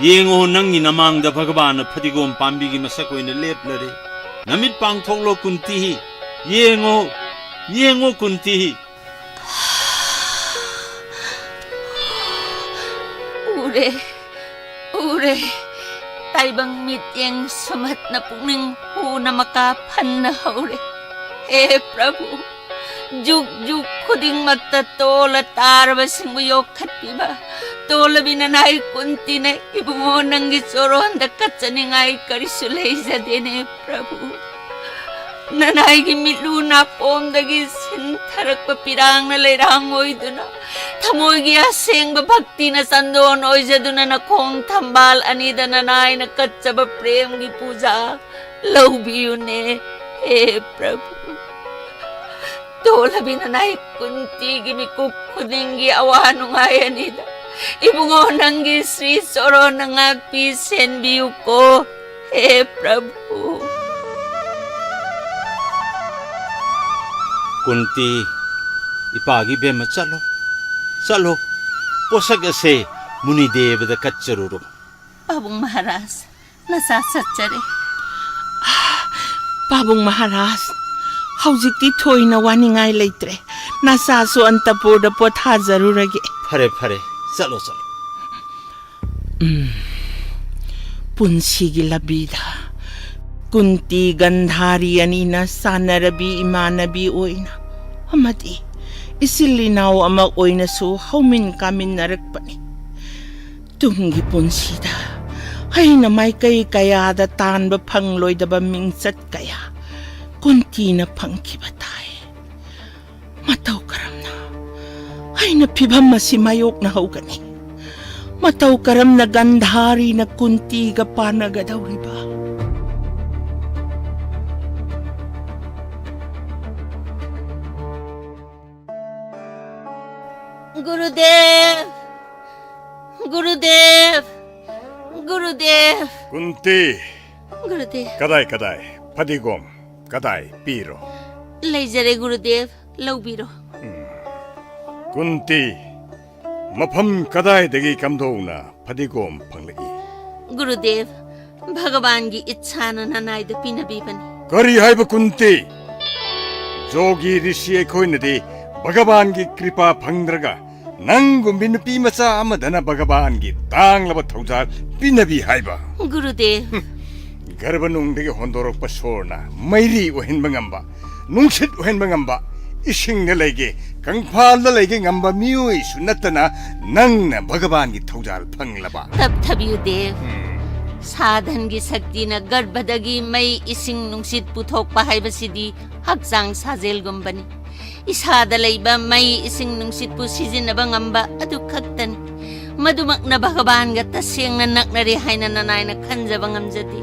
ꯌꯦꯡꯉꯣ, ꯅꯪꯒꯤ ꯅꯃꯥꯡꯗ ꯚꯒꯕꯥꯟꯅ ꯐꯗꯤꯒꯣꯝ ꯄꯥꯝꯕꯤꯒꯤ ꯃꯁꯛ ꯑꯣꯏꯅ ꯂꯦꯞꯂꯔꯦ꯫ ꯅꯃꯤꯠ ꯄꯥꯡꯊꯣꯛꯂꯣ ꯀꯨꯟꯇꯤ꯫ ꯌꯦꯡꯉꯣ, ꯌꯦꯡꯉꯣ ꯀꯨꯟꯇꯤ꯫ ꯎꯔꯦ, ꯎꯔꯦ꯫ ꯇꯥꯏꯕꯪ ꯃꯤꯠꯌꯦꯡ ꯁꯨꯝꯍꯠꯅ ꯄꯨꯛꯅꯤꯡ ꯍꯨꯅ ꯃꯀꯥ ꯐꯟꯅ ꯍꯧꯔꯦ꯫ ꯍꯦ ꯄ꯭ꯔꯚꯨ, ꯖꯨꯛ ꯖꯨꯛ ꯈꯨꯗꯤꯡꯃꯛꯇ ꯇꯣꯜꯂ ꯇꯥꯔꯕꯁꯤꯡꯕꯨ ꯌꯣꯛꯈꯠꯄꯤꯕ ꯇꯣꯜꯂꯕꯤ ꯅꯅꯥꯏ ꯀꯨꯟꯇꯤꯅ ꯏꯕꯨꯡꯉꯣ ꯅꯪꯒꯤ ꯆꯣꯔꯣꯟꯗ ꯀꯠꯆꯅꯤꯡꯉꯥꯏ ꯀꯔꯤꯁꯨ ꯂꯩꯖꯗꯦꯅꯦ ꯄ꯭ꯔꯚꯨ꯫ ꯅꯅꯥꯏꯒꯤ ꯃꯤꯠꯂꯨ ꯅꯥꯄꯣꯝꯗꯒꯤ ꯁꯤꯟꯊꯔꯛꯄ ꯄꯤꯔꯥꯡꯅ ꯂꯩꯔꯥꯡ ꯑꯣꯏꯗꯨꯅ, ꯊꯃꯣꯏꯒꯤ ꯑꯁꯦꯡꯕ ꯚꯛꯇꯤꯅ ꯆꯟꯗꯣꯟ ꯑꯣꯏꯖꯗꯨꯅ, ꯅꯈꯣꯡ ꯊꯝꯕꯥꯜ ꯑꯅꯤꯗ ꯅꯅꯥꯏꯅ ꯀꯠꯆꯕ ꯄ꯭ꯔꯦꯝꯒꯤ ꯄꯨꯖꯥ ꯂꯧꯕꯤꯌꯨꯅꯦ, ꯍꯦ ꯄ꯭ꯔꯚꯨ꯫ ꯇꯣꯜꯂꯕꯤ ꯅꯅꯥꯏ ꯀꯨꯟꯇꯤꯒꯤ ꯃꯤꯀꯨꯞ ꯈꯨꯗꯤꯡꯒꯤ ꯑꯋꯥ ꯅꯨꯡꯉꯥꯏ ꯑꯅꯤꯗ ꯏꯕꯨꯡꯉꯣ ꯅꯪꯒꯤ ꯁ꯭ꯔꯤ ꯆꯣꯔꯣꯟꯅ ꯉꯥꯛꯄꯤ ꯁꯦꯟꯕꯤꯌꯨꯀꯣ, ꯍꯦ ꯄ꯭ꯔꯚꯨ꯫ ꯀꯨꯟꯇꯤ, ꯏꯄꯥꯒꯤ ꯕꯦꯝꯃ, ꯆꯠꯂꯣ, ꯆꯠꯂꯣ, ꯄꯣꯠꯁꯛ ꯑꯁꯦ ꯃꯨꯅꯤꯗꯦꯕꯗ ꯀꯠꯆꯔꯨꯔꯣ꯫ ꯄꯥꯕꯨꯡ ꯃꯍꯥꯔꯥꯖ, ꯅꯆꯥ ꯆꯠꯆꯔꯦ꯫ ꯄꯥꯕꯨꯡ ꯃꯍꯥꯔꯥꯖ, ꯍꯧꯖꯤꯛꯇꯤ ꯊꯣꯏꯅ ꯋꯥꯅꯤꯡꯉꯥꯏ ꯂꯩꯇ꯭ꯔꯦ꯫ ꯅꯆꯥꯁꯨ ꯑꯟꯇꯄꯨꯔꯗ ꯄꯣꯊꯥꯖꯔꯨꯔꯒꯦ꯫ ꯐꯔꯦ, ꯐꯔꯦ, ꯆꯠꯂꯣ, ꯆꯠꯂꯣ꯫ ꯎꯝ, ꯄꯨꯟꯁꯤꯒꯤ ꯂꯝꯕꯤꯗ ꯀꯨꯟꯇꯤ ꯒꯟꯙꯥꯔꯤ ꯑꯅꯤꯅ ꯆꯥꯟꯅꯔꯕꯤ ꯏꯃꯥꯟꯅꯕꯤ ꯑꯣꯏꯅ ꯑꯃꯗꯤ ꯏꯆꯤꯜ ꯏꯅꯥꯎ ꯑꯃ ꯑꯣꯏꯅꯁꯨ ꯍꯧꯃꯤꯟ ꯀꯥꯃꯤꯟꯅꯔꯛꯄꯅꯤ꯫ ꯇꯨꯡꯒꯤ ꯄꯨꯟꯁꯤꯗ ꯑꯩꯅ ꯃꯥꯏꯀꯩ ꯀꯌꯥꯗ ꯇꯥꯟꯕ ꯐꯪꯂꯣꯏꯗꯕ ꯃꯤꯡꯆꯠ ꯀꯌꯥ ꯀꯨꯟꯇꯤꯅ ꯐꯪꯈꯤꯕ ꯇꯥꯏ꯫ ꯃꯇꯧ ꯀꯔꯝꯅ ꯑꯩꯅ ꯐꯤꯚꯝ ꯑꯁꯤ ꯃꯥꯌꯣꯛꯅꯍꯧꯒꯅꯤ? ꯃꯇꯧ ꯀꯔꯝꯅ ꯒꯟꯙꯥꯔꯤꯅ ꯀꯨꯟꯇꯤꯒ ꯄꯥꯟꯅꯒꯗꯧꯔꯤꯕ? ꯒꯨꯔꯨꯗꯦꯕ! ꯒꯨꯔꯨꯗꯦꯕ! ꯒꯨꯔꯨꯗꯦꯕ! ꯀꯨꯟꯇꯤ! ꯒꯨꯔꯨꯗꯦꯕ! ꯀꯗꯥꯏ, ꯀꯗꯥꯏ? ꯐꯗꯤꯒꯣꯝ ꯀꯗꯥꯏ? ꯄꯤꯔꯣ꯫ ꯂꯩꯖꯔꯦ ꯒꯨꯔꯨꯗꯦꯕ, ꯂꯧꯕꯤꯔꯣ꯫ ꯀꯨꯟꯇꯤ, ꯃꯐꯝ ꯀꯗꯥꯏꯗꯒꯤ ꯀꯝꯗꯧꯅ ꯐꯗꯤꯒꯣꯝ ꯐꯪꯂꯛꯏ? ꯒꯨꯔꯨꯗꯦꯕ, ꯚꯒꯕꯥꯟꯒꯤ ꯏꯠꯁꯥꯅ ꯅꯅꯥꯏꯗ ꯄꯤꯅꯕꯤꯕꯅꯤ꯫ ꯀꯔꯤ ꯍꯥꯏꯕ ꯀꯨꯟꯇꯤ? ꯖꯣꯒꯤ ꯔꯤꯁꯤ ꯑꯩꯈꯣꯏꯅꯗꯤ ꯚꯒꯕꯥꯟꯒꯤ ꯀ꯭ꯔꯤꯄꯥ ꯐꯪꯗ꯭ꯔꯒ ꯅꯪꯒꯨꯝꯕꯤ ꯅꯨꯄꯤ ꯃꯆꯥ ꯑꯃꯗꯅ ꯚꯒꯕꯥꯟꯒꯤ ꯇꯥꯡꯂꯕ ꯊꯧꯖꯥꯜ ꯄꯤꯅꯕꯤ ꯍꯥꯏꯕ? ꯒꯨꯔꯨꯗꯦꯕ꯫ ꯒꯔꯚꯅꯨꯡꯗꯒꯤ ꯍꯣꯟꯗꯣꯔꯛꯄ ꯁꯣꯔꯅ ꯃꯩꯔꯤ ꯑꯣꯏꯍꯟꯕ ꯉꯝꯕ, ꯅꯨꯡꯁꯤꯠ ꯑꯣꯏꯍꯟꯕ ꯉꯝꯕ, ꯏꯁꯤꯡꯗ ꯂꯩꯒꯦ, ꯀꯪꯐꯥꯜꯗ ꯂꯩꯒꯦ ꯉꯝꯕ ꯃꯤꯑꯣꯏꯁꯨ ꯅꯠꯇꯅ ꯅꯪꯅ ꯚꯒꯕꯥꯟꯒꯤ ꯊꯧꯖꯥꯜ ꯐꯪꯂꯕ? ꯇꯞꯊꯕꯤꯌꯨ ꯗꯦꯕ꯫ ꯁꯥꯙꯟꯒꯤ ꯁꯛꯇꯤꯅ ꯒꯔꯚꯗꯒꯤ ꯃꯩ, ꯏꯁꯤꯡ, ꯅꯨꯡꯁꯤꯠ ꯄꯨꯊꯣꯛꯄ ꯍꯥꯏꯕꯁꯤꯗꯤ ꯍꯛꯆꯥꯡ ꯁꯥꯖꯦꯜꯒꯨꯝꯕꯅꯤ꯫ ꯏꯁꯥꯗ ꯂꯩꯕ ꯃꯩ, ꯏꯁꯤꯡ, ꯅꯨꯡꯁꯤꯠꯄꯨ ꯁꯤꯖꯤꯟꯅꯕ ꯉꯝꯕ ꯑꯗꯨ ꯈꯛꯇꯅꯤ꯫ ꯃꯗꯨꯃꯛꯅ ꯚꯒꯕꯥꯟꯒ ꯇꯁꯦꯡꯅ ꯅꯛꯅꯔꯦ ꯍꯥꯏꯅ ꯅꯅꯥꯏꯅ ꯈꯟꯖꯕ ꯉꯝꯖꯗꯦ꯫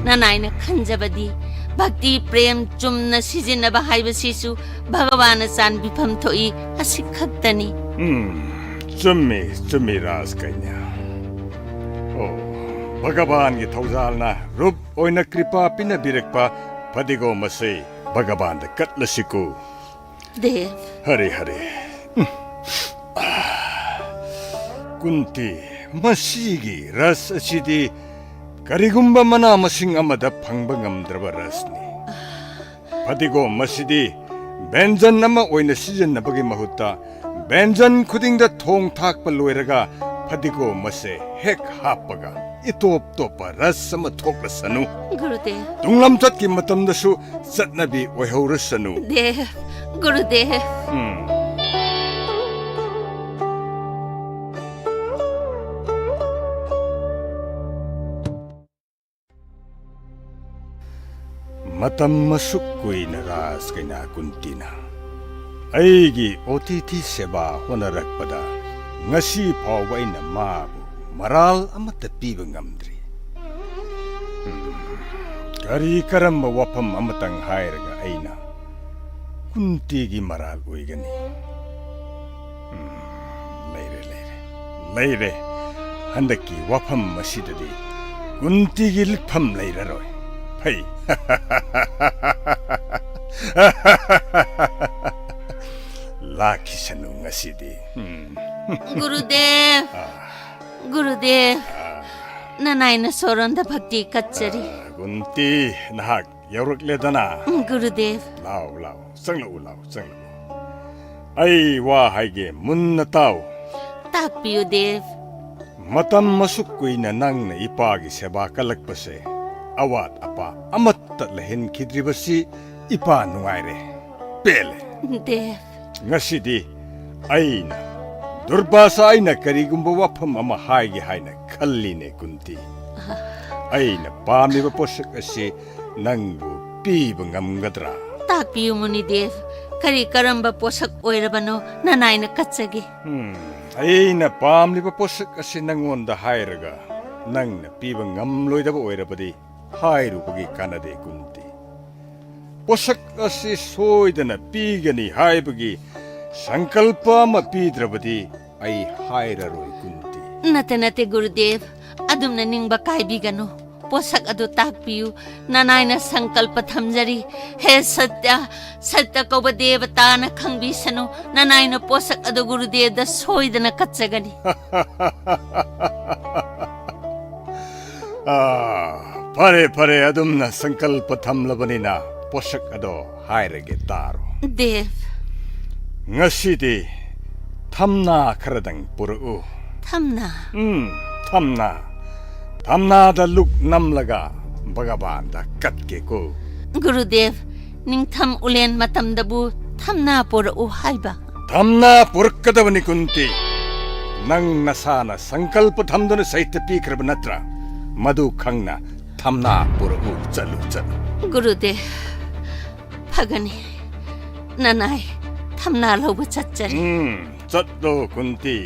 ꯅꯅꯥꯏꯅ ꯈꯟꯖꯕꯗꯤ ꯚꯛꯇꯤ ꯄ꯭ꯔꯦꯝ ꯆꯨꯝꯅ ꯁꯤꯖꯤꯟꯅꯕ ꯍꯥꯏꯕꯁꯤꯁꯨ ꯚꯒꯕꯥꯟꯅ ꯆꯥꯟꯕꯤꯐꯝ ꯊꯣꯛꯏ, ꯑꯁꯤ ꯈꯛꯇꯅꯤ꯫ ꯎꯝ, ꯆꯨꯝꯃꯤ, ꯆꯨꯝꯃꯤ, ꯔꯥꯖꯀꯩꯅ꯫ ꯑꯣ, ꯚꯒꯕꯥꯟꯒꯤ ꯊꯧꯖꯥꯜꯅ ꯔꯨꯞ ꯑꯣꯏꯅ ꯀ꯭ꯔꯤꯄꯥ ꯄꯤꯅꯕꯤꯔꯛꯄ ꯐꯗꯤꯒꯣꯝ ꯑꯁꯤ ꯚꯒꯕꯥꯟꯗ ꯀꯠꯂꯁꯤꯀꯣ꯫ ꯗꯦꯕ꯫ ꯍꯔꯦ, ꯍꯔꯦ꯫ ꯎꯝ꯫ ꯀꯨꯟꯇꯤ, ꯃꯁꯤꯒꯤ ꯔꯁ ꯑꯁꯤꯗꯤ ꯀꯔꯤꯒꯨꯝꯕ ꯃꯅꯥ ꯃꯁꯤꯡ ꯑꯃꯗ ꯐꯪꯕ ꯉꯝꯗ꯭ꯔꯕ ꯔꯁꯅꯤ꯫ ꯐꯗꯤꯒꯣꯝ ꯑꯁꯤꯗꯤ ꯕꯦꯟꯖꯟ ꯑꯃ ꯑꯣꯏꯅ ꯁꯤꯖꯤꯟꯅꯕꯒꯤ ꯃꯍꯨꯠꯇ, ꯕꯦꯟꯖꯟ ꯈꯨꯗꯤꯡꯗ ꯊꯣꯡ ꯊꯥꯛꯄ ꯂꯣꯏꯔꯒ ꯐꯗꯤꯒꯣꯝ ꯑꯁꯦ ꯍꯦꯛ ꯍꯥꯞꯄꯒ ꯏꯇꯣꯞ ꯇꯣꯞꯄ ꯔꯁ ꯑꯃ ꯊꯣꯛꯂꯁꯅꯨ꯫ ꯒꯨꯔꯨꯗꯦꯕ꯫ ꯇꯨꯡꯂꯝꯆꯠꯀꯤ ꯃꯇꯝꯗꯁꯨ ꯆꯠꯅꯕꯤ ꯑꯣꯏꯍꯧꯔꯁꯅꯨ꯫ ꯗꯦꯕ꯫ ꯒꯨꯔꯨꯗꯦꯕ꯫ ꯎꯝ꯫ ꯃꯇꯝ ꯑꯁꯨꯛ ꯀꯨꯏꯅ ꯔꯥꯖ ꯀꯩꯅꯥ ꯀꯨꯟꯇꯤꯅ ꯑꯩꯒꯤ ꯑꯣꯇꯤꯊꯤ ꯁꯦꯕꯥ ꯍꯣꯠꯅꯔꯛꯄꯗ, ꯉꯁꯤ ꯐꯥꯎꯕ ꯑꯩꯅ ꯃꯥꯕꯨ ꯃꯔꯥꯜ ꯑꯃꯠꯇ ꯄꯤꯕ ꯉꯝꯗ꯭ꯔꯤ꯫ ꯎꯝ, ꯀꯔꯤ ꯀꯔꯝꯕ ꯋꯥꯐꯝ ꯑꯃꯇꯪ ꯍꯥꯏꯔꯒ ꯑꯩꯅ ꯀꯨꯟꯇꯤꯒꯤ ꯃꯔꯥꯜ ꯑꯣꯏꯒꯅꯤ? ꯎꯝ, ꯂꯩꯔꯦ, ꯂꯩꯔꯦ, ꯂꯩꯔꯦ꯫ ꯍꯟꯗꯛꯀꯤ ꯋꯥꯐꯝ ꯑꯁꯤꯗꯗꯤ ꯀꯨꯟꯇꯤꯒꯤ ꯂꯤꯛꯐꯝ ꯂꯩꯔꯔꯣꯏ꯫ ꯐꯩ꯫ ꯂꯥꯛꯈꯤꯁꯅꯨ ꯉꯁꯤꯗꯤ꯫ ꯎꯝ꯫ ꯒꯨꯔꯨꯗꯦꯕ꯫ ꯒꯨꯔꯨꯗꯦꯕ꯫ ꯅꯅꯥꯏꯅ ꯁꯣꯔꯣꯟꯗ ꯚꯛꯇꯤ ꯀꯠꯆꯔꯤ꯫ ꯀꯨꯟꯇꯤ, ꯅꯍꯥꯛ ꯌꯧꯔꯛꯂꯦꯗꯅ꯫ ꯒꯨꯔꯨꯗꯦꯕ꯫ ꯂꯥꯎ, ꯂꯥꯎ, ꯆꯪꯂꯛꯎ, ꯂꯥꯎ, ꯆꯪꯂꯛꯎ꯫ ꯑꯩ ꯋꯥ ꯍꯥꯏꯒꯦ, ꯃꯨꯟꯅ ꯇꯥꯎ꯫ ꯇꯥꯛꯄꯤꯌꯨ ꯗꯦꯕ꯫ ꯃꯇꯝ ꯑꯁꯨꯛ ꯀꯨꯏꯅ ꯅꯪꯅ ꯏꯄꯥꯒꯤ ꯁꯦꯕꯥ ꯀꯜꯂꯛꯄꯁꯦ ꯑꯋꯥꯠ ꯑꯄꯥ ꯑꯃꯠꯇ ꯂꯩꯍꯟꯈꯤꯗ꯭ꯔꯤꯕꯁꯤ ꯏꯄꯥ ꯅꯨꯡꯉꯥꯏꯔꯦ, ꯄꯦꯜꯂꯦ꯫ ꯗꯦꯕ꯫ ꯉꯁꯤꯗꯤ ꯑꯩꯅ, ꯗꯨꯔꯕꯥꯁꯥ, ꯑꯩꯅ ꯀꯔꯤꯒꯨꯝꯕ ꯋꯥꯐꯝ ꯑꯃ ꯍꯥꯏꯒꯦ ꯍꯥꯏꯅ ꯈꯜꯂꯤꯅꯦ, ꯀꯨꯟꯇꯤ꯫ ꯑꯩꯅ ꯄꯥꯝꯂꯤꯕ ꯄꯣꯠꯁꯛ ꯑꯁꯤ ꯅꯪꯕꯨ ꯄꯤꯕ ꯉꯝꯒꯗ꯭ꯔꯥ? ꯇꯥꯛꯄꯤꯌꯨ ꯃꯨꯅꯤꯗꯦꯕ, ꯀꯔꯤ ꯀꯔꯝꯕ ꯄꯣꯠꯁꯛ ꯑꯣꯏꯔꯕꯅꯣ ꯅꯅꯥꯏꯅ ꯀꯠꯆꯒꯦ? ꯎꯝ, ꯑꯩꯅ ꯄꯥꯝꯂꯤꯕ ꯄꯣꯠꯁꯛ ꯑꯁꯤ ꯅꯪꯉꯣꯟꯗ ꯍꯥꯏꯔꯒ ꯅꯪꯅ ꯄꯤꯕ ꯉꯝꯂꯣꯏꯗꯕ ꯑꯣꯏꯔꯕꯗꯤ ꯍꯥꯏꯔꯨꯕꯒꯤ ꯀꯥꯟꯅꯗꯦ, ꯀꯨꯟꯇꯤ꯫ ꯄꯣꯠꯁꯛ ꯑꯁꯤ ꯁꯣꯏꯗꯅ ꯄꯤꯒꯅꯤ ꯍꯥꯏꯕꯒꯤ ꯁꯪꯀꯜꯄ ꯑꯃ ꯄꯤꯗ꯭ꯔꯕꯗꯤ ꯑꯩ ꯍꯥꯏꯔꯔꯣꯏ, ꯀꯨꯟꯇꯤ꯫ ꯅꯠꯇꯦ, ꯅꯠꯇꯦ, ꯒꯨꯔꯨꯗꯦꯕ, ꯑꯗꯨꯝꯅ ꯅꯤꯡꯕ ꯀꯥꯏꯕꯤꯒꯅꯨ꯫ ꯄꯣꯠꯁꯛ ꯑꯗꯨ ꯇꯥꯛꯄꯤꯌꯨ꯫ ꯅꯅꯥꯏꯅ ꯁꯪꯀꯜꯄ ꯊꯝꯖꯔꯤ꯫ ꯍꯦ ꯁꯠꯌ, ꯁꯠꯌ ꯀꯧꯕ ꯗꯦꯕꯇꯥꯅ ꯈꯪꯕꯤꯁꯅꯨ꯫ ꯅꯅꯥꯏꯅ ꯄꯣꯠꯁꯛ ꯑꯗꯨ ꯒꯨꯔꯨꯗꯦꯕꯗ ꯁꯣꯏꯗꯅ ꯀꯠꯆꯒꯅꯤ꯫ ꯑꯥ, ꯐꯔꯦ, ꯐꯔꯦ, ꯑꯗꯨꯝꯅ ꯁꯪꯀꯜꯄ ꯊꯝꯂꯕꯅꯤꯅ ꯄꯣꯠꯁꯛ ꯑꯗꯣ ꯍꯥꯏꯔꯒꯦ, ꯇꯥꯔꯣ꯫ ꯗꯦꯕ꯫ ꯉꯁꯤꯗꯤ ꯊꯝꯅꯥ ꯈꯔꯗꯪ ꯄꯨꯔꯛꯎ꯫ ꯊꯝꯅꯥ? ꯎꯝ, ꯊꯝꯅꯥ꯫ ꯊꯝꯅꯥꯗ ꯂꯨꯛ ꯅꯝꯂꯒ ꯚꯒꯕꯥꯟꯗ ꯀꯠꯀꯦꯀꯣ꯫ ꯒꯨꯔꯨꯗꯦꯕ, ꯅꯤꯡꯊꯝ ꯎꯂꯦꯟ ꯃꯇꯝꯗꯕꯨ ꯊꯝꯅꯥ ꯄꯨꯔꯛꯎ ꯍꯥꯏꯕ? ꯊꯝꯅꯥ ꯄꯨꯔꯛꯀꯗꯕꯅꯤ, ꯀꯨꯟꯇꯤ꯫ ꯅꯪ ꯅꯁꯥꯅ ꯁꯪꯀꯜꯄ ꯊꯝꯗꯨꯅ ꯁꯩꯇ ꯄꯤꯈ꯭ꯔꯕ ꯅꯠꯇ꯭ꯔꯥ? ꯃꯗꯨ ꯈꯪꯅ ꯊꯝꯅꯥ ꯄꯨꯔꯛꯎ, ꯆꯠꯂꯨ, ꯆꯠꯂꯨ꯫ ꯒꯨꯔꯨꯗꯦꯕ, ꯐꯒꯅꯤ꯫ ꯅꯅꯥꯏ ꯊꯝꯅꯥ ꯂꯧꯕ ꯆꯠꯆꯔꯤ꯫ ꯎꯝ, ꯆꯠꯂꯣ, ꯀꯨꯟꯇꯤ꯫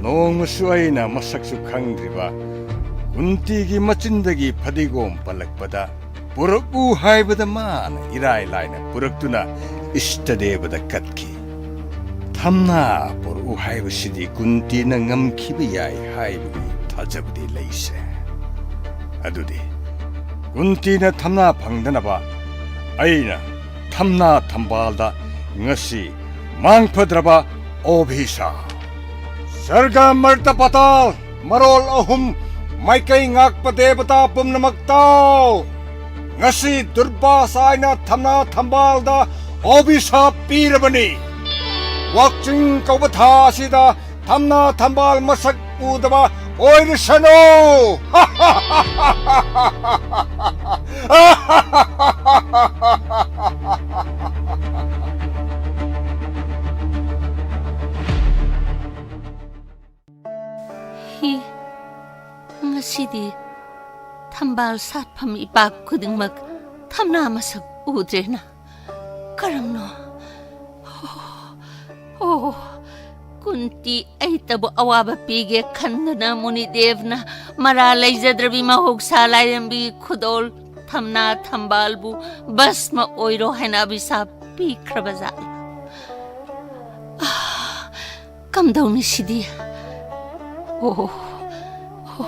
ꯅꯣꯡꯃꯁꯨ ꯑꯩꯅ ꯃꯁꯛꯁꯨ ꯈꯪꯗ꯭ꯔꯤꯕ ꯀꯨꯟꯇꯤꯒꯤ ꯃꯆꯤꯟꯗꯒꯤ ꯐꯗꯤꯒꯣꯝ ꯄꯜꯂꯛꯄꯗ, ꯄꯨꯔꯛꯎ ꯍꯥꯏꯕꯗ ꯃꯥꯅ ꯏꯔꯥꯏ ꯂꯥꯏꯅ ꯄꯨꯔꯛꯇꯨꯅ ꯏꯁꯇꯗꯦꯕꯗ ꯀꯠꯈꯤ꯫ ꯊꯝꯅꯥ ꯄꯨꯔꯛꯎ ꯍꯥꯏꯕꯁꯤꯗꯤ ꯀꯨꯟꯇꯤꯅ ꯉꯝꯈꯤꯕ ꯌꯥꯏ ꯍꯥꯏꯕꯒꯤ ꯊꯥꯖꯕꯗꯤ ꯂꯩꯁꯦ꯫ ꯑꯗꯨꯗꯤ ꯀꯨꯟꯇꯤꯅ ꯊꯝꯅꯥ ꯐꯪꯗꯅꯕ ꯑꯩꯅ ꯊꯝꯅꯥ ꯊꯝꯕꯥꯜꯗ ꯉꯁꯤ ꯃꯥꯡꯐꯗ꯭ꯔꯕ ꯑꯣꯚꯤꯁꯥ, ꯁꯔꯒ, ꯃꯔꯇ, ꯄꯇꯥꯜ, ꯃꯔꯣꯜ ꯑꯍꯨꯝ ꯃꯥꯏꯀꯩ ꯉꯥꯛꯄ ꯗꯦꯕꯇꯥ ꯄꯨꯝꯅꯃꯛ ꯇꯥꯎ! ꯉꯁꯤ ꯗꯨꯔꯕꯥꯁꯥꯏꯅ ꯊꯝꯅꯥ ꯊꯝꯕꯥꯜꯗ ꯑꯣꯕꯤꯁꯥꯞ ꯄꯤꯔꯕꯅꯤ꯫ ꯋꯥꯛꯆꯤꯡ ꯀꯧꯕ ꯊꯥ ꯑꯁꯤꯗ ꯊꯝꯅꯥ ꯊꯝꯕꯥꯜ ꯃꯁꯛ ꯎꯗꯕ ꯑꯣꯏꯔꯁꯅꯨ꯫ ꯍꯤ, ꯉꯁꯤꯗꯤ ꯊꯝꯕꯥꯜ ꯁꯥꯠꯐꯝ ꯏꯄꯥꯛ ꯈꯨꯗꯤꯡꯃꯛ ꯊꯝꯅꯥ ꯃꯁꯛ ꯎꯗ꯭ꯔꯦꯅ꯫ ꯀꯔꯝꯅꯣ? ꯑꯣ, ꯑꯣ, ꯀꯨꯟꯇꯤ ꯑꯩꯇꯕꯨ ꯑꯋꯥꯕ ꯄꯤꯒꯦ ꯈꯟꯗꯨꯅ ꯃꯨꯅꯤꯗꯦꯕꯅ ꯃꯔꯥ ꯂꯩꯖꯗ꯭ꯔꯕꯤ ꯃꯍꯧꯁꯥ ꯂꯥꯏꯔꯦꯝꯕꯤ ꯈꯨꯗꯣꯜ ꯊꯝꯅꯥ ꯊꯝꯕꯥꯜꯕꯨ ꯚꯁꯃ ꯑꯣꯏꯔꯣ ꯍꯥꯏꯅ ꯑꯚꯤꯁꯥꯞ ꯄꯤꯈ꯭ꯔꯕ ꯖꯥꯠꯂ? ꯑꯥ, ꯀꯝꯗꯧꯅꯤ ꯁꯤꯗꯤ? ꯑꯣ, ꯑꯣ,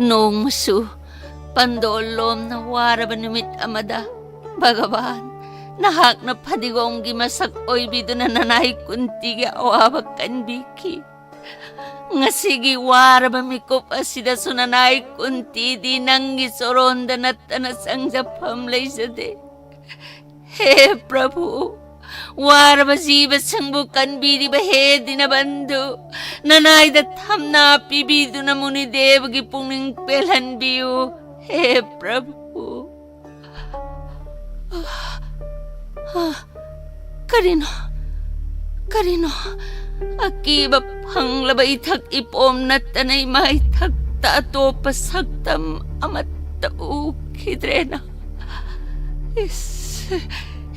ꯅꯣꯡꯃꯁꯨ ꯄꯟꯗꯣꯜ ꯂꯣꯝꯅ ꯋꯥꯔꯕ ꯅꯨꯃꯤꯠ ꯑꯃꯗ, ꯚꯒꯕꯥꯟ, ꯅꯍꯥꯛꯅ ꯐꯗꯤꯒꯣꯝꯒꯤ ꯃꯁꯛ ꯑꯣꯏꯕꯤꯗꯨꯅ ꯅꯅꯥꯏ ꯀꯨꯟꯇꯤꯒꯤ ꯑꯋꯥꯕ ꯀꯟꯕꯤꯈꯤ꯫ ꯉꯁꯤꯒꯤ ꯋꯥꯔꯕ ꯃꯤꯀꯨꯞ ꯑꯁꯤꯗꯁꯨ ꯅꯅꯥꯏ ꯀꯨꯟꯇꯤꯗꯤ ꯅꯪꯒꯤ ꯆꯣꯔꯣꯟꯗ ꯅꯠꯇꯅ ꯆꯪꯖꯐꯝ ꯂꯩꯖꯗꯦ꯫ ꯍꯦ ꯄ꯭ꯔꯚꯨ, ꯋꯥꯔꯕ ꯖꯤꯕꯁꯤꯡꯕꯨ ꯀꯟꯕꯤꯔꯤꯕ ꯍꯦ ꯗꯤꯅꯕꯟꯙꯨ, ꯅꯅꯥꯏꯗ ꯊꯝꯅꯥ ꯄꯤꯕꯤꯗꯨꯅ ꯃꯨꯅꯤꯗꯦꯕꯒꯤ ꯄꯨꯛꯅꯤꯡ ꯄꯦꯜꯍꯟꯕꯤꯌꯨ꯫ ꯍꯦ ꯄ꯭ꯔꯚꯨ꯫ ꯀꯔꯤꯅꯣ? ꯀꯔꯤꯅꯣ? ꯑꯀꯤꯕ ꯐꯪꯂꯕ ꯏꯊꯛ ꯏꯄꯣꯝ ꯅꯠꯇꯅ ꯏꯃꯥ ꯏꯊꯛꯇ ꯑꯇꯣꯞꯄ ꯁꯛꯇꯝ ꯑꯃꯠꯇ ꯎꯈꯤꯗ꯭ꯔꯦꯅ꯫ ꯏꯁ,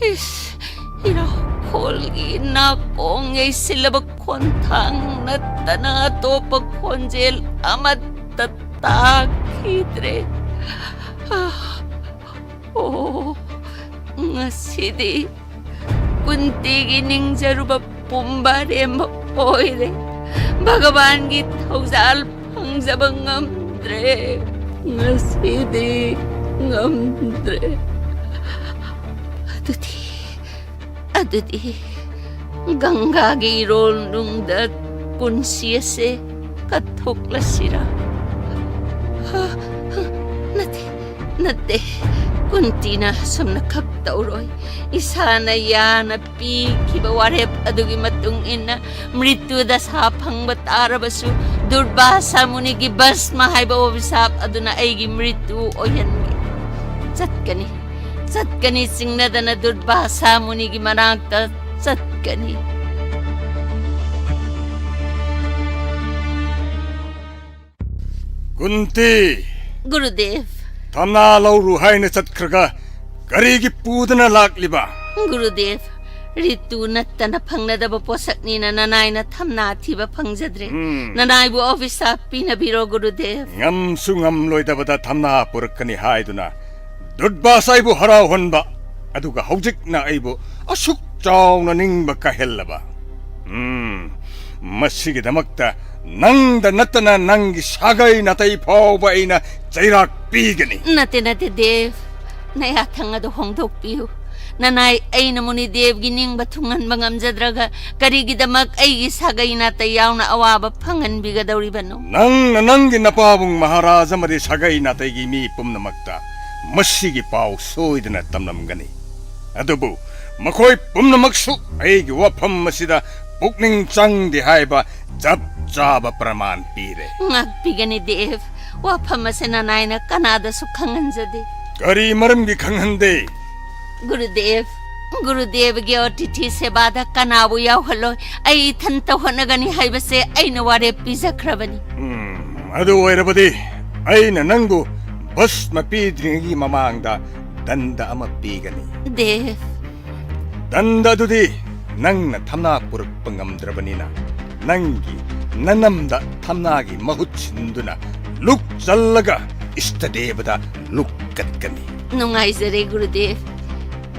ꯏꯁ, ꯏꯔꯥꯈꯣꯜꯒꯤ ꯅꯥꯀꯣꯡ ꯌꯩꯁꯤꯜꯂꯕ ꯈꯣꯟꯊꯥꯡ ꯅꯠꯇꯅ ꯑꯇꯣꯞꯄ ꯈꯣꯟꯖꯦꯜ ꯑꯃꯠꯇ ꯇꯥꯈꯤꯗ꯭ꯔꯦ꯫ ꯑꯥ, ꯑꯣ, ꯉꯁꯤꯗꯤ ꯀꯨꯟꯇꯤꯒꯤ ꯅꯤꯡꯖꯔꯨꯕ ꯄꯨꯝꯕ ꯑꯔꯦꯝꯕ ꯑꯣꯏꯔꯦ꯫ ꯚꯒꯕꯥꯟꯒꯤ ꯊꯧꯖꯥꯜ ꯐꯪꯖꯕ ꯉꯝꯗ꯭ꯔꯦ꯫ ꯉꯁꯤꯗꯤ ꯉꯝꯗ꯭ꯔꯦ꯫ ꯑꯗꯨꯗꯤ, ꯑꯗꯨꯗꯤ ꯒꯪꯒꯥꯒꯤ ꯏꯔꯣꯜꯅꯨꯡꯗ ꯄꯨꯟꯁꯤ ꯑꯁꯦ ꯀꯠꯊꯣꯛꯂꯁꯤꯔꯥ? ꯍ, ꯍ, ꯅꯠꯇꯦ, ꯅꯠꯇꯦ, ꯀꯨꯟꯇꯤꯅ ꯑꯁꯨꯝꯅ ꯈꯛ ꯇꯧꯔꯣꯏ꯫ ꯏꯁꯥꯅ ꯌꯥꯅ ꯄꯤꯈꯤꯕ ꯋꯥꯔꯦꯞ ꯑꯗꯨꯒꯤ ꯃꯇꯨꯡ ꯏꯟꯅ ꯃ꯭ꯔꯤꯇꯨ ꯗꯁꯥ ꯐꯪꯕ ꯇꯥꯔꯕꯁꯨ, ꯗꯨꯔꯕꯥꯁꯥ ꯃꯨꯅꯤꯒꯤ ꯚꯁꯃ ꯍꯥꯏꯕ ꯑꯣꯕꯤꯁꯥꯞ ꯑꯗꯨꯅ ꯑꯩꯒꯤ ꯃ꯭ꯔꯤꯇꯨ ꯑꯣꯏꯍꯟꯒꯦ꯫ ꯆꯠꯀꯅꯤ, ꯆꯠꯀꯅꯤ, ꯆꯤꯡꯅꯗꯅ ꯗꯨꯔꯕꯥꯁꯥ ꯃꯨꯅꯤꯒꯤ ꯃꯅꯥꯛꯇ ꯆꯠꯀꯅꯤ꯫ ꯀꯨꯟꯇꯤ! ꯒꯨꯔꯨꯗꯦꯕ꯫ ꯊꯝꯅꯥ ꯂꯧꯔꯨ ꯍꯥꯏꯅ ꯆꯠꯈ꯭ꯔꯒ ꯀꯔꯤꯒꯤ ꯄꯨꯗꯅ ꯂꯥꯛꯂꯤꯕ? ꯒꯨꯔꯨꯗꯦꯕ, ꯔꯤꯇꯨ ꯅꯠꯇꯅ ꯐꯪꯅꯗꯕ ꯄꯣꯠꯁꯛꯅꯤꯅ ꯅꯅꯥꯏꯅ ꯊꯝꯅꯥ ꯊꯤꯕ ꯐꯪꯖꯗ꯭ꯔꯦ꯫ ꯎꯝ꯫ ꯅꯅꯥꯏꯕꯨ ꯑꯣꯐꯤꯁꯇ ꯄꯤꯅꯕꯤꯔꯣ, ꯒꯨꯔꯨꯗꯦꯕ꯫ ꯉꯝꯁꯨ ꯉꯝꯂꯣꯏꯗꯕꯗ ꯊꯝꯅꯥ ꯄꯨꯔꯛꯀꯅꯤ ꯍꯥꯏꯗꯨꯅ ꯗꯨꯔꯕꯥꯁꯥ ꯑꯩꯕꯨ ꯍꯔꯥꯎꯍꯟꯕ, ꯑꯗꯨꯒ ꯍꯧꯖꯤꯛꯅ ꯑꯩꯕꯨ ꯑꯁꯨꯛ ꯆꯥꯎꯅ ꯅꯤꯡꯕ ꯀꯥꯏꯍꯜꯂꯕ꯫ ꯎꯝ, ꯃꯁꯤꯒꯤꯗꯃꯛꯇ ꯅꯪꯗ ꯅꯠꯇꯅ ꯅꯪꯒꯤ ꯁꯥꯒꯩ ꯅꯥꯇꯩ ꯐꯥꯎꯕ ꯑꯩꯅ ꯆꯩꯔꯥꯛ ꯄꯤꯒꯅꯤ꯫ ꯅꯠꯇꯦ, ꯅꯠꯇꯦ, ꯗꯦꯕ꯫ ꯅꯌꯥꯊꯪ ꯑꯗꯨ ꯍꯣꯡꯗꯣꯛꯄꯤꯌꯨ꯫ ꯅꯅꯥꯏ ꯑꯩꯅ ꯃꯨꯅꯤꯗꯦꯕꯒꯤ ꯅꯤꯡꯕ ꯊꯨꯡꯍꯟꯕ ꯉꯝꯖꯗ꯭ꯔꯒ ꯀꯔꯤꯒꯤꯗꯃꯛ ꯑꯩꯒꯤ ꯁꯥꯒꯩ ꯅꯥꯇꯩ ꯌꯥꯎꯅ ꯑꯋꯥꯕ ꯐꯪꯍꯟꯕꯤꯒꯗꯧꯔꯤꯕꯅꯣ? ꯅꯪꯅ ꯅꯪꯒꯤ ꯅꯄꯥꯕꯨꯡ ꯃꯍꯥꯔꯥꯖ ꯑꯃꯗꯤ ꯁꯥꯒꯩ ꯅꯥꯇꯩꯒꯤ ꯃꯤ ꯄꯨꯝꯅꯃꯛꯇ ꯃꯁꯤꯒꯤ ꯄꯥꯎ ꯁꯣꯏꯗꯅ ꯇꯝꯂꯝꯒꯅꯤ꯫ ꯑꯗꯨꯕꯨ ꯃꯈꯣꯏ ꯄꯨꯝꯅꯃꯛꯁꯨ ꯑꯩꯒꯤ ꯋꯥꯐꯝ ꯑꯁꯤꯗ ꯄꯨꯛꯅꯤꯡ ꯆꯪꯗꯦ ꯍꯥꯏꯕ ꯆꯞ ꯆꯥꯕ ꯄ꯭ꯔꯃꯥꯟ ꯄꯤꯔꯦ꯫ ꯉꯥꯛꯄꯤꯒꯅꯤ, ꯗꯦꯕ꯫ ꯋꯥꯐꯝ ꯑꯁꯤ ꯅꯅꯥꯏꯅ ꯀꯅꯥꯗꯁꯨ ꯈꯪꯍꯟꯖꯗꯦ꯫ ꯀꯔꯤ ꯃꯔꯝꯒꯤ ꯈꯪꯍꯟꯗꯦ? ꯒꯨꯔꯨꯗꯦꯕ, ꯒꯨꯔꯨꯗꯦꯕꯒꯤ ꯑꯣꯇꯤꯊꯤ ꯁꯦꯕꯥꯗ ꯀꯅꯥꯕꯨ ꯌꯥꯎꯍꯜꯂꯣꯏ꯫ ꯑꯩ ꯏꯊꯟꯇ ꯍꯣꯠꯅꯒꯅꯤ ꯍꯥꯏꯕꯁꯦ ꯑꯩꯅ ꯋꯥꯔꯦꯞ ꯄꯤꯖꯈ꯭ꯔꯕꯅꯤ꯫ ꯎꯝ, ꯑꯗꯨ ꯑꯣꯏꯔꯕꯗꯤ ꯑꯩꯅ ꯅꯪꯕꯨ ꯚꯁꯃ ꯄꯤꯗ꯭ꯔꯤꯉꯩꯒꯤ ꯃꯃꯥꯡꯗ ꯗꯟꯗ ꯑꯃ ꯄꯤꯒꯅꯤ꯫ ꯗꯦꯕ꯫ ꯗꯟꯗ ꯑꯗꯨꯗꯤ ꯅꯪꯅ ꯊꯝꯅꯥ ꯄꯨꯔꯛꯄ ꯉꯝꯗ꯭ꯔꯕꯅꯤꯅ, ꯅꯪꯒꯤ ꯅꯅꯝꯗ ꯊꯝꯅꯥꯒꯤ ꯃꯍꯨꯠ ꯁꯤꯟꯗꯨꯅ ꯂꯨꯛ ꯆꯜꯂꯒ ꯏꯁꯇꯗꯦꯕꯗ ꯂꯨꯛ ꯀꯠꯀꯅꯤ꯫ ꯅꯨꯡꯉꯥꯏꯖꯔꯦ, ꯒꯨꯔꯨꯗꯦꯕ꯫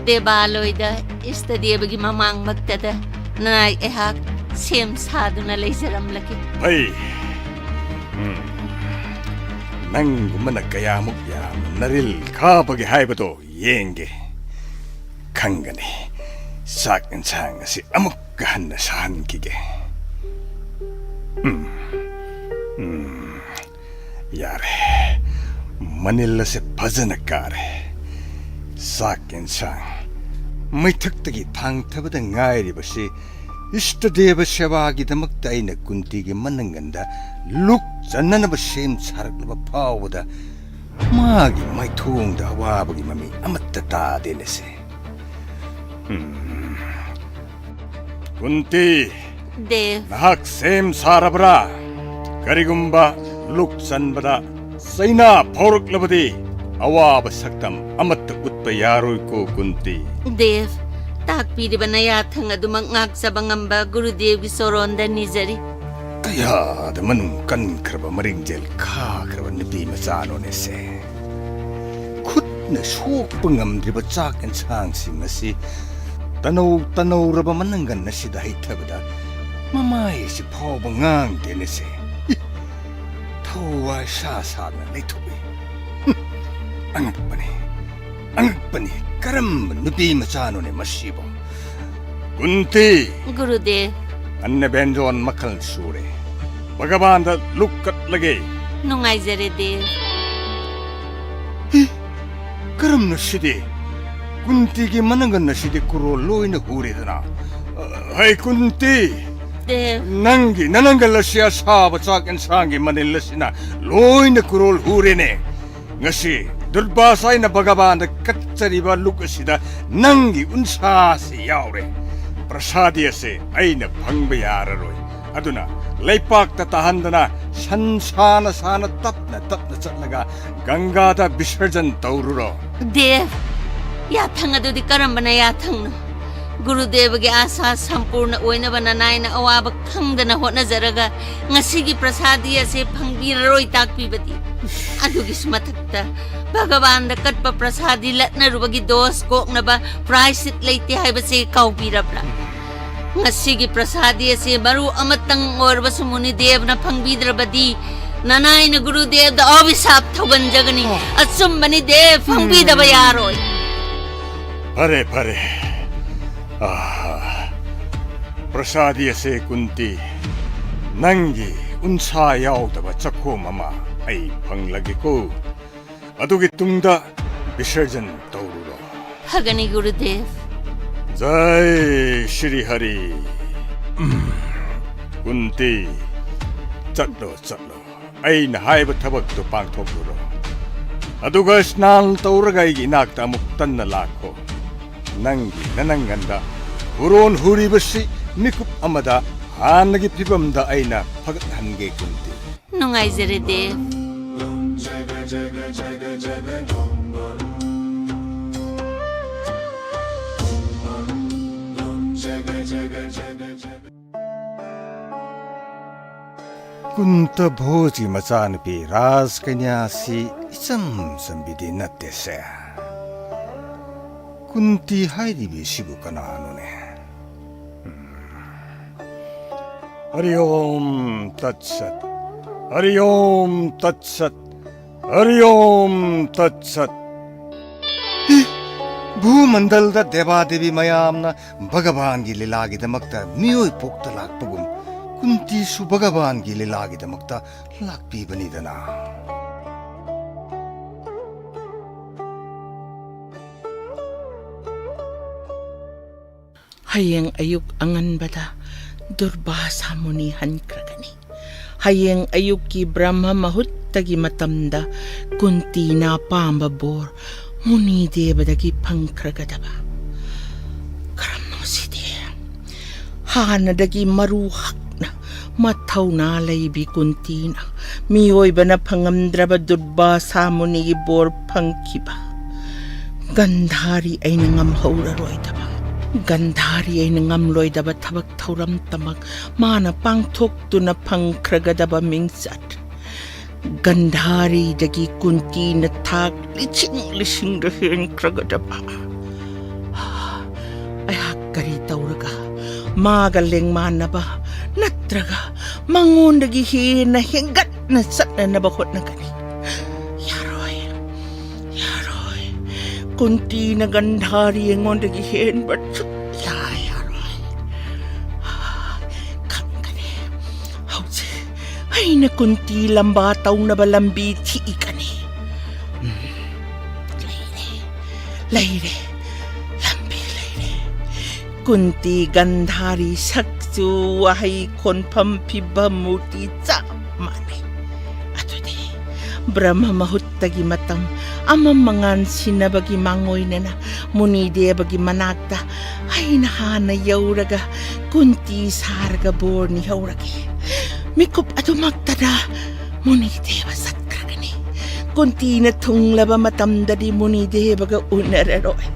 ꯗꯦꯕꯥꯂꯣꯏꯗ ꯏꯁꯇꯗꯦꯕꯒꯤ ꯃꯃꯥꯡꯃꯛꯇꯗ ꯅꯅꯥꯏ ꯑꯩꯍꯥꯛ ꯁꯦꯝ ꯁꯥꯗꯨꯅ ꯂꯩꯖꯔꯝꯂꯒꯦ꯫ ꯐꯩ꯫ ꯎꯝ꯫ ꯅꯪꯒꯨꯝꯕꯅ ꯀꯌꯥꯃꯨꯛ ꯌꯥꯝꯅ ꯅꯔꯤꯜ ꯈꯥꯕꯒꯦ ꯍꯥꯏꯕꯗꯣ ꯌꯦꯡꯒꯦ꯫ ꯈꯪꯒꯅꯤ꯫ ꯆꯥꯛ ꯌꯦꯟꯁꯥꯡ ꯑꯁꯤ ꯑꯃꯨꯛꯀ ꯍꯟꯅ ꯁꯥꯍꯟꯈꯤꯒꯦ꯫ ꯎꯝ꯫ ꯎꯝ꯫ ꯌꯥꯔꯦ꯫ ꯃꯅꯤꯜ ꯑꯁꯦ ꯐꯖꯅ ꯀꯥꯔꯦ꯫ ꯆꯥꯛ ꯌꯦꯟꯁꯥꯡ ꯃꯩꯊꯛꯇꯒꯤ ꯊꯥꯡꯊꯕꯗ ꯉꯥꯏꯔꯤꯕꯁꯤ ꯏꯁꯇꯗꯦꯕ ꯁꯦꯕꯥꯒꯤꯗꯃꯛꯇ ꯑꯩꯅ ꯀꯨꯟꯇꯤꯒꯤ ꯃꯅꯪꯒꯟꯗ ꯂꯨꯛ ꯆꯟꯅꯅꯕ ꯁꯦꯝ ꯁꯥꯔꯛꯂꯕ ꯐꯥꯎꯕꯗ ꯃꯥꯒꯤ ꯃꯥꯏꯊꯣꯡꯗ ꯑꯋꯥꯕꯒꯤ ꯃꯃꯤ ꯑꯃꯠꯇ ꯇꯥꯗꯦꯅꯦꯁꯦ꯫ ꯎꯝ꯫ ꯀꯨꯟꯇꯤ, ꯗꯦꯕ꯫ ꯅꯍꯥꯛ ꯁꯦꯝ ꯁꯥꯔꯕ꯭ꯔꯥ? ꯀꯔꯤꯒꯨꯝꯕ ꯂꯨꯛ ꯆꯟꯕꯗ ꯆꯩꯅꯥ ꯐꯥꯎꯔꯛꯂꯕꯗꯤ ꯑꯋꯥꯕ ꯁꯛꯇꯝ ꯑꯃꯠꯇ ꯎꯠꯄ ꯌꯥꯔꯣꯏꯀꯣ, ꯀꯨꯟꯇꯤ꯫ ꯗꯦꯕ, ꯇꯥꯛꯄꯤꯔꯤꯕ ꯅꯌꯥꯊꯪ ꯑꯗꯨꯃꯛ ꯉꯥꯛꯆꯕ ꯉꯝꯕ ꯒꯨꯔꯨꯗꯦꯕꯒꯤ ꯆꯣꯔꯣꯟꯗ ꯅꯤꯖꯔꯤ꯫ ꯀꯌꯥꯗ ꯃꯅꯨꯡ ꯀꯟꯈ꯭ꯔꯕ ꯃꯔꯤꯡꯖꯦꯜ ꯈꯥꯈ꯭ꯔꯕ ꯅꯨꯄꯤ ꯃꯆꯥꯅꯣꯅꯦꯁꯦ꯫ ꯈꯨꯠꯅ ꯁꯣꯛꯄ ꯉꯝꯗ꯭ꯔꯤꯕ ꯆꯥꯛ ꯌꯦꯟꯁꯥꯡꯁꯤꯡ ꯑꯁꯤ ꯇꯅꯧ ꯇꯅꯧꯔꯕ ꯃꯅꯪꯒꯟ ꯑꯁꯤꯗ ꯍꯩꯊꯕꯗ ꯃꯃꯥꯏ ꯑꯁꯤ ꯐꯥꯎꯕ ꯉꯥꯡꯗꯦꯅꯦꯁꯦ꯫ ꯊꯋꯥꯏ ꯁꯥ ꯁꯥꯗꯅ ꯂꯩꯊꯣꯛꯏ꯫ ꯍꯨꯝ, ꯑꯉꯛꯄꯅꯤ, ꯑꯉꯛꯄꯅꯤ꯫ ꯀꯔꯝꯕ ꯅꯨꯄꯤ ꯃꯆꯥꯅꯣꯅꯦ ꯃꯁꯤꯕꯣ? ꯀꯨꯟꯇꯤ! ꯒꯨꯔꯨꯗꯦꯕ꯫ ꯑꯟꯅ ꯕꯦꯟꯖꯣꯟ ꯃꯈꯜ ꯁꯨꯔꯦ꯫ ꯚꯒꯕꯥꯟꯗ ꯂꯨꯛ ꯀꯠꯂꯒꯦ꯫ ꯅꯨꯡꯉꯥꯏꯖꯔꯦ ꯗꯦꯕ꯫ ꯍꯤ! ꯀꯔꯝꯅ ꯁꯤꯗꯤ? ꯀꯨꯟꯇꯤꯒꯤ ꯃꯅꯪꯒꯟ ꯑꯁꯤꯗꯤ ꯀꯨꯔꯣꯜ ꯂꯣꯏꯅ ꯍꯨꯔꯦꯗꯅ꯫ ꯍꯩ ꯀꯨꯟꯇꯤ! ꯗꯦꯕ꯫ ꯅꯪꯒꯤ ꯅꯅꯪꯒꯜ ꯑꯁꯤ ꯑꯁꯥꯕ ꯆꯥꯛ ꯌꯦꯟꯁꯥꯡꯒꯤ ꯃꯅꯤꯜ ꯑꯁꯤꯅ ꯂꯣꯏꯅ ꯀꯨꯔꯣꯜ ꯍꯨꯔꯦꯅꯦ꯫ ꯉꯁꯤ ꯗꯨꯔꯕꯥꯁꯥꯏꯅ ꯚꯒꯕꯥꯟꯗ ꯀꯠꯆꯔꯤꯕ ꯂꯨꯛ ꯑꯁꯤꯗ ꯅꯪꯒꯤ ꯎꯟꯁꯥꯁꯤ ꯌꯥꯎꯔꯦ꯫ ꯄ꯭ꯔꯁꯥꯗꯤ ꯑꯁꯤ ꯑꯩꯅ ꯐꯪꯕ ꯌꯥꯔꯔꯣꯏ꯫ ꯑꯗꯨꯅ ꯂꯩꯄꯥꯛꯇ ꯇꯥꯍꯟꯗꯅ ꯁꯟ ꯁꯥꯅ ꯁꯥꯅ ꯇꯞꯅ ꯇꯞꯅ ꯆꯠꯂꯒ ꯒꯪꯒꯥꯗ ꯕꯤꯁꯔꯖꯟ ꯇꯧꯔꯨꯔꯣ꯫ ꯗꯦꯕ, ꯌꯥꯊꯪ ꯑꯗꯨꯗꯤ ꯀꯔꯝꯕꯅ ꯌꯥꯊꯪꯅꯣ? ꯒꯨꯔꯨꯗꯦꯕꯒꯤ ꯑꯥꯁꯥ ꯁꯝꯄꯨꯔꯅ ꯑꯣꯏꯅꯕ ꯅꯅꯥꯏꯅ ꯑꯋꯥꯕ ꯈꯪꯗꯅ ꯍꯣꯠꯅꯖꯔꯒ ꯉꯁꯤꯒꯤ ꯄ꯭ꯔꯁꯥꯗꯤ ꯑꯁꯦ ꯐꯪꯕꯤꯔꯔꯣꯏ ꯇꯥꯛꯄꯤꯕꯗꯤ꯫ ꯑꯗꯨꯒꯤꯁꯨ ꯃꯊꯛꯇ ꯚꯒꯕꯥꯟꯗ ꯀꯠꯄ ꯄ꯭ꯔꯁꯥꯗꯤ ꯂꯠꯅꯔꯨꯕꯒꯤ ꯗꯣꯁ ꯀꯣꯛꯅꯕ ꯄ꯭ꯔꯥꯏꯁꯤꯠ ꯂꯩꯇꯦ ꯍꯥꯏꯕꯁꯦ ꯀꯥꯎꯕꯤꯔꯕ꯭ꯔꯥ? ꯉꯁꯤꯒꯤ ꯄ꯭ꯔꯁꯥꯗꯤ ꯑꯁꯦ ꯃꯔꯨ ꯑꯃꯇꯪ ꯑꯣꯏꯔꯕꯁꯨ ꯃꯨꯅꯤꯗꯦꯕꯅ ꯐꯪꯕꯤꯗ꯭ꯔꯕꯗꯤ ꯅꯅꯥꯏꯅ ꯒꯨꯔꯨꯗꯦꯕꯗ ꯑꯚꯤꯁꯥꯞ ꯊꯧꯒꯟꯖꯒꯅꯤ꯫ ꯑꯣ꯫ ꯑꯆꯨꯝꯕꯅꯤ ꯗꯦꯕ, ꯐꯪꯕꯤꯗꯕ ꯎꯝ꯫ ꯌꯥꯔꯣꯏ꯫ ꯐꯔꯦ, ꯐꯔꯦ꯫ ꯑꯥ, ꯄ꯭ꯔꯁꯥꯗꯤ ꯑꯁꯦ ꯀꯨꯟꯇꯤ, ꯅꯪꯒꯤ ꯎꯟꯁꯥ ꯌꯥꯎꯗꯕ ꯆꯈꯣꯝ ꯑꯃ ꯑꯩ ꯐꯪꯂꯒꯦꯀꯣ꯫ ꯑꯗꯨꯒꯤ ꯇꯨꯡꯗ ꯕꯤꯁꯔꯖꯟ ꯇꯧꯔꯨꯔꯣ꯫ ꯐꯒꯅꯤ ꯒꯨꯔꯨꯗꯦꯕ꯫ ꯖꯥꯏ ꯁ꯭ꯔꯤ ꯍꯔꯤ꯫ ꯎꯝ꯫ ꯀꯨꯟꯇꯤ, ꯆꯠꯂꯣ, ꯆꯠꯂꯣ꯫ ꯑꯩꯅ ꯍꯥꯏꯕ ꯊꯕꯛꯇꯨ ꯄꯥꯡꯊꯣꯛꯂꯨꯔꯣ꯫ ꯑꯗꯨꯒ ꯁ꯭ꯅꯥꯟ ꯇꯧꯔꯒ ꯑꯩꯒꯤ ꯏꯅꯥꯛꯇ ꯑꯃꯨꯛ ꯇꯟꯅ ꯂꯥꯛꯈꯣ꯫ ꯅꯪꯒꯤ ꯅꯅꯪꯒꯟꯗ ꯍꯨꯔꯣꯟ ꯍꯨꯔꯤꯕꯁꯤ ꯃꯤꯀꯨꯞ ꯑꯃꯗ ꯍꯥꯟꯅꯒꯤ ꯐꯤꯕꯝꯗ ꯑꯩꯅ ꯐꯒꯠꯍꯟꯒꯦ, ꯀꯨꯟꯇꯤ꯫ ꯅꯨꯡꯉꯥꯏꯖꯔꯦ ꯗꯦꯕ꯫ ꯀꯨꯟꯇ ꯚꯣꯖꯒꯤ ꯃꯆꯥꯅꯨꯄꯤ ꯔꯥꯖꯀꯟꯌꯥꯁꯤ ꯏꯆꯝ ꯆꯝꯕꯤꯗꯤ ꯅꯠꯇꯦꯁꯦ꯫ ꯀꯨꯟꯇꯤ ꯍꯥꯏꯔꯤꯕꯤꯁꯤꯕꯨ ꯀꯅꯥꯅꯣꯅꯦ? ꯎꯝ꯫ ꯍꯔꯤ ꯑꯣꯝ ꯇꯠ ꯁꯠ, ꯍꯔꯤ ꯑꯣꯝ ꯇꯠ ꯁꯠ, ꯍꯔꯤ ꯑꯣꯝ ꯇꯠ ꯁꯠ꯫ ꯍꯤ! ꯚꯨꯃꯟꯗꯜꯗ ꯗꯦꯕꯥ ꯗꯦꯕꯤ ꯃꯌꯥꯝꯅ ꯚꯒꯕꯥꯟꯒꯤ ꯂꯤꯂꯥꯒꯤꯗꯃꯛꯇ ꯃꯤꯑꯣꯏ ꯄꯣꯛꯇ ꯂꯥꯛꯄꯒꯨꯝ, ꯀꯨꯟꯇꯤꯁꯨ ꯚꯒꯕꯥꯟꯒꯤ ꯂꯤꯂꯥꯒꯤꯗꯃꯛꯇ ꯂꯥꯛꯄꯤꯕꯅꯤꯗꯅ꯫ ꯍꯌꯦꯡ ꯑꯌꯨꯛ ꯑꯉꯟꯕꯗ ꯗꯨꯔꯕꯥꯁꯥ ꯃꯨꯅꯤ ꯍꯟꯈ꯭ꯔꯒꯅꯤ꯫ ꯍꯌꯦꯡ ꯑꯌꯨꯛꯀꯤ ꯕ꯭ꯔꯍ꯭ꯃ ꯃꯍꯨꯠꯇꯒꯤ ꯃꯇꯝꯗ ꯀꯨꯟꯇꯤꯅ ꯑꯄꯥꯝꯕ ꯕꯣꯔ ꯃꯨꯅꯤ ꯗꯦꯕꯗꯒꯤ ꯐꯪꯈ꯭ꯔꯒꯗꯕ꯫ ꯀꯔꯝꯅꯣ ꯁꯤꯗꯤ? ꯍꯥꯟꯅꯗꯒꯤ ꯃꯔꯨ ꯍꯛꯅ ꯃꯊꯧꯅꯥ ꯂꯩꯕꯤ ꯀꯨꯟꯇꯤꯅ ꯃꯤꯑꯣꯏꯕꯅ ꯐꯪꯉꯝꯗ꯭ꯔꯕ ꯗꯨꯔꯕꯥꯁꯥ ꯃꯨꯅꯤꯒꯤ ꯕꯣꯔ ꯐꯪꯈꯤꯕ꯫ ꯒꯟꯙꯥꯔꯤ ꯑꯩꯅ ꯉꯝꯍꯧꯔꯔꯣꯏꯗꯕ, ꯒꯟꯙꯥꯔꯤ ꯑꯩꯅ ꯉꯝꯂꯣꯏꯗꯕ ꯊꯕꯛ ꯊꯧꯔꯝꯇꯃꯛ ꯃꯥꯅ ꯄꯥꯡꯊꯣꯛꯇꯨꯅ ꯐꯪꯈ꯭ꯔꯒꯗꯕ ꯃꯤꯡꯆꯠ꯫ ꯒꯟꯙꯥꯔꯤꯗꯒꯤ ꯀꯨꯟꯇꯤꯅ ꯊꯥꯛ ꯂꯤꯁꯤꯡ ꯂꯤꯁꯤꯡꯗ ꯍꯦꯟꯈ꯭ꯔꯒꯗꯕ꯫ ꯑꯩꯍꯥꯛ ꯀꯔꯤ ꯇꯧꯔꯒ ꯃꯥꯒ ꯂꯦꯡꯃꯥꯟꯅꯕ ꯅꯠꯇ꯭ꯔꯒ ꯃꯉꯣꯟꯗꯒꯤ ꯍꯦꯟꯅ ꯍꯦꯟꯒꯠꯅ ꯆꯠꯅꯅꯕ ꯍꯣꯠꯅꯒꯅꯤ? ꯌꯥꯔꯣꯏ, ꯌꯥꯔꯣꯏ꯫ ꯀꯨꯟꯇꯤꯅ ꯒꯟꯙꯥꯔꯤ ꯑꯩꯉꯣꯟꯗꯒꯤ ꯍꯦꯟꯕ ꯁꯨꯛꯌꯥ ꯌꯥꯔꯣꯏ꯫ ꯈꯪꯒꯅꯤ꯫ ꯍꯧꯖꯤꯛ ꯑꯩꯅ ꯀꯨꯟꯇꯤ ꯂꯝꯕꯥ ꯇꯧꯅꯕ ꯂꯝꯕꯤ ꯊꯤꯒꯅꯤ꯫ ꯎꯝ, ꯂꯩꯔꯦ, ꯂꯩꯔꯦ꯫ ꯀꯨꯟꯇꯤ ꯒꯟꯙꯥꯔꯤ ꯁꯛꯆꯨ ꯋꯥꯍꯩ ꯈꯣꯟꯐꯝ ꯐꯤꯕꯝ ꯃꯨꯔꯇꯤ ꯆꯞ ꯃꯥꯟꯅꯩ꯫ ꯑꯗꯨꯗꯤ ꯕ꯭ꯔꯍ꯭ꯃ ꯃꯍꯨꯠꯇꯒꯤ ꯃꯇꯝ ꯑꯃ ꯃꯉꯥꯟ ꯁꯤꯟꯅꯕꯒꯤ ꯃꯥꯡꯑꯣꯏꯅꯅ ꯃꯨꯅꯤꯗꯦꯕꯒꯤ ꯃꯅꯥꯛꯇ ꯑꯩꯅ ꯍꯥꯟꯅ ꯌꯧꯔꯒ ꯀꯨꯟꯇꯤ ꯁꯥꯔꯒ ꯕꯣꯔ ꯅꯤꯍꯧꯔꯒꯦ꯫ ꯃꯤꯀꯨꯞ ꯑꯗꯨꯃꯛꯇꯗ ꯃꯨꯅꯤꯗꯦꯕ ꯆꯠꯈ꯭ꯔꯒꯅꯤ꯫ ꯀꯨꯟꯇꯤꯅ ꯊꯨꯡꯂꯕ ꯃꯇꯝꯗꯗꯤ ꯃꯨꯅꯤꯗꯦꯕꯒ ꯎꯅꯔꯔꯣꯏ꯫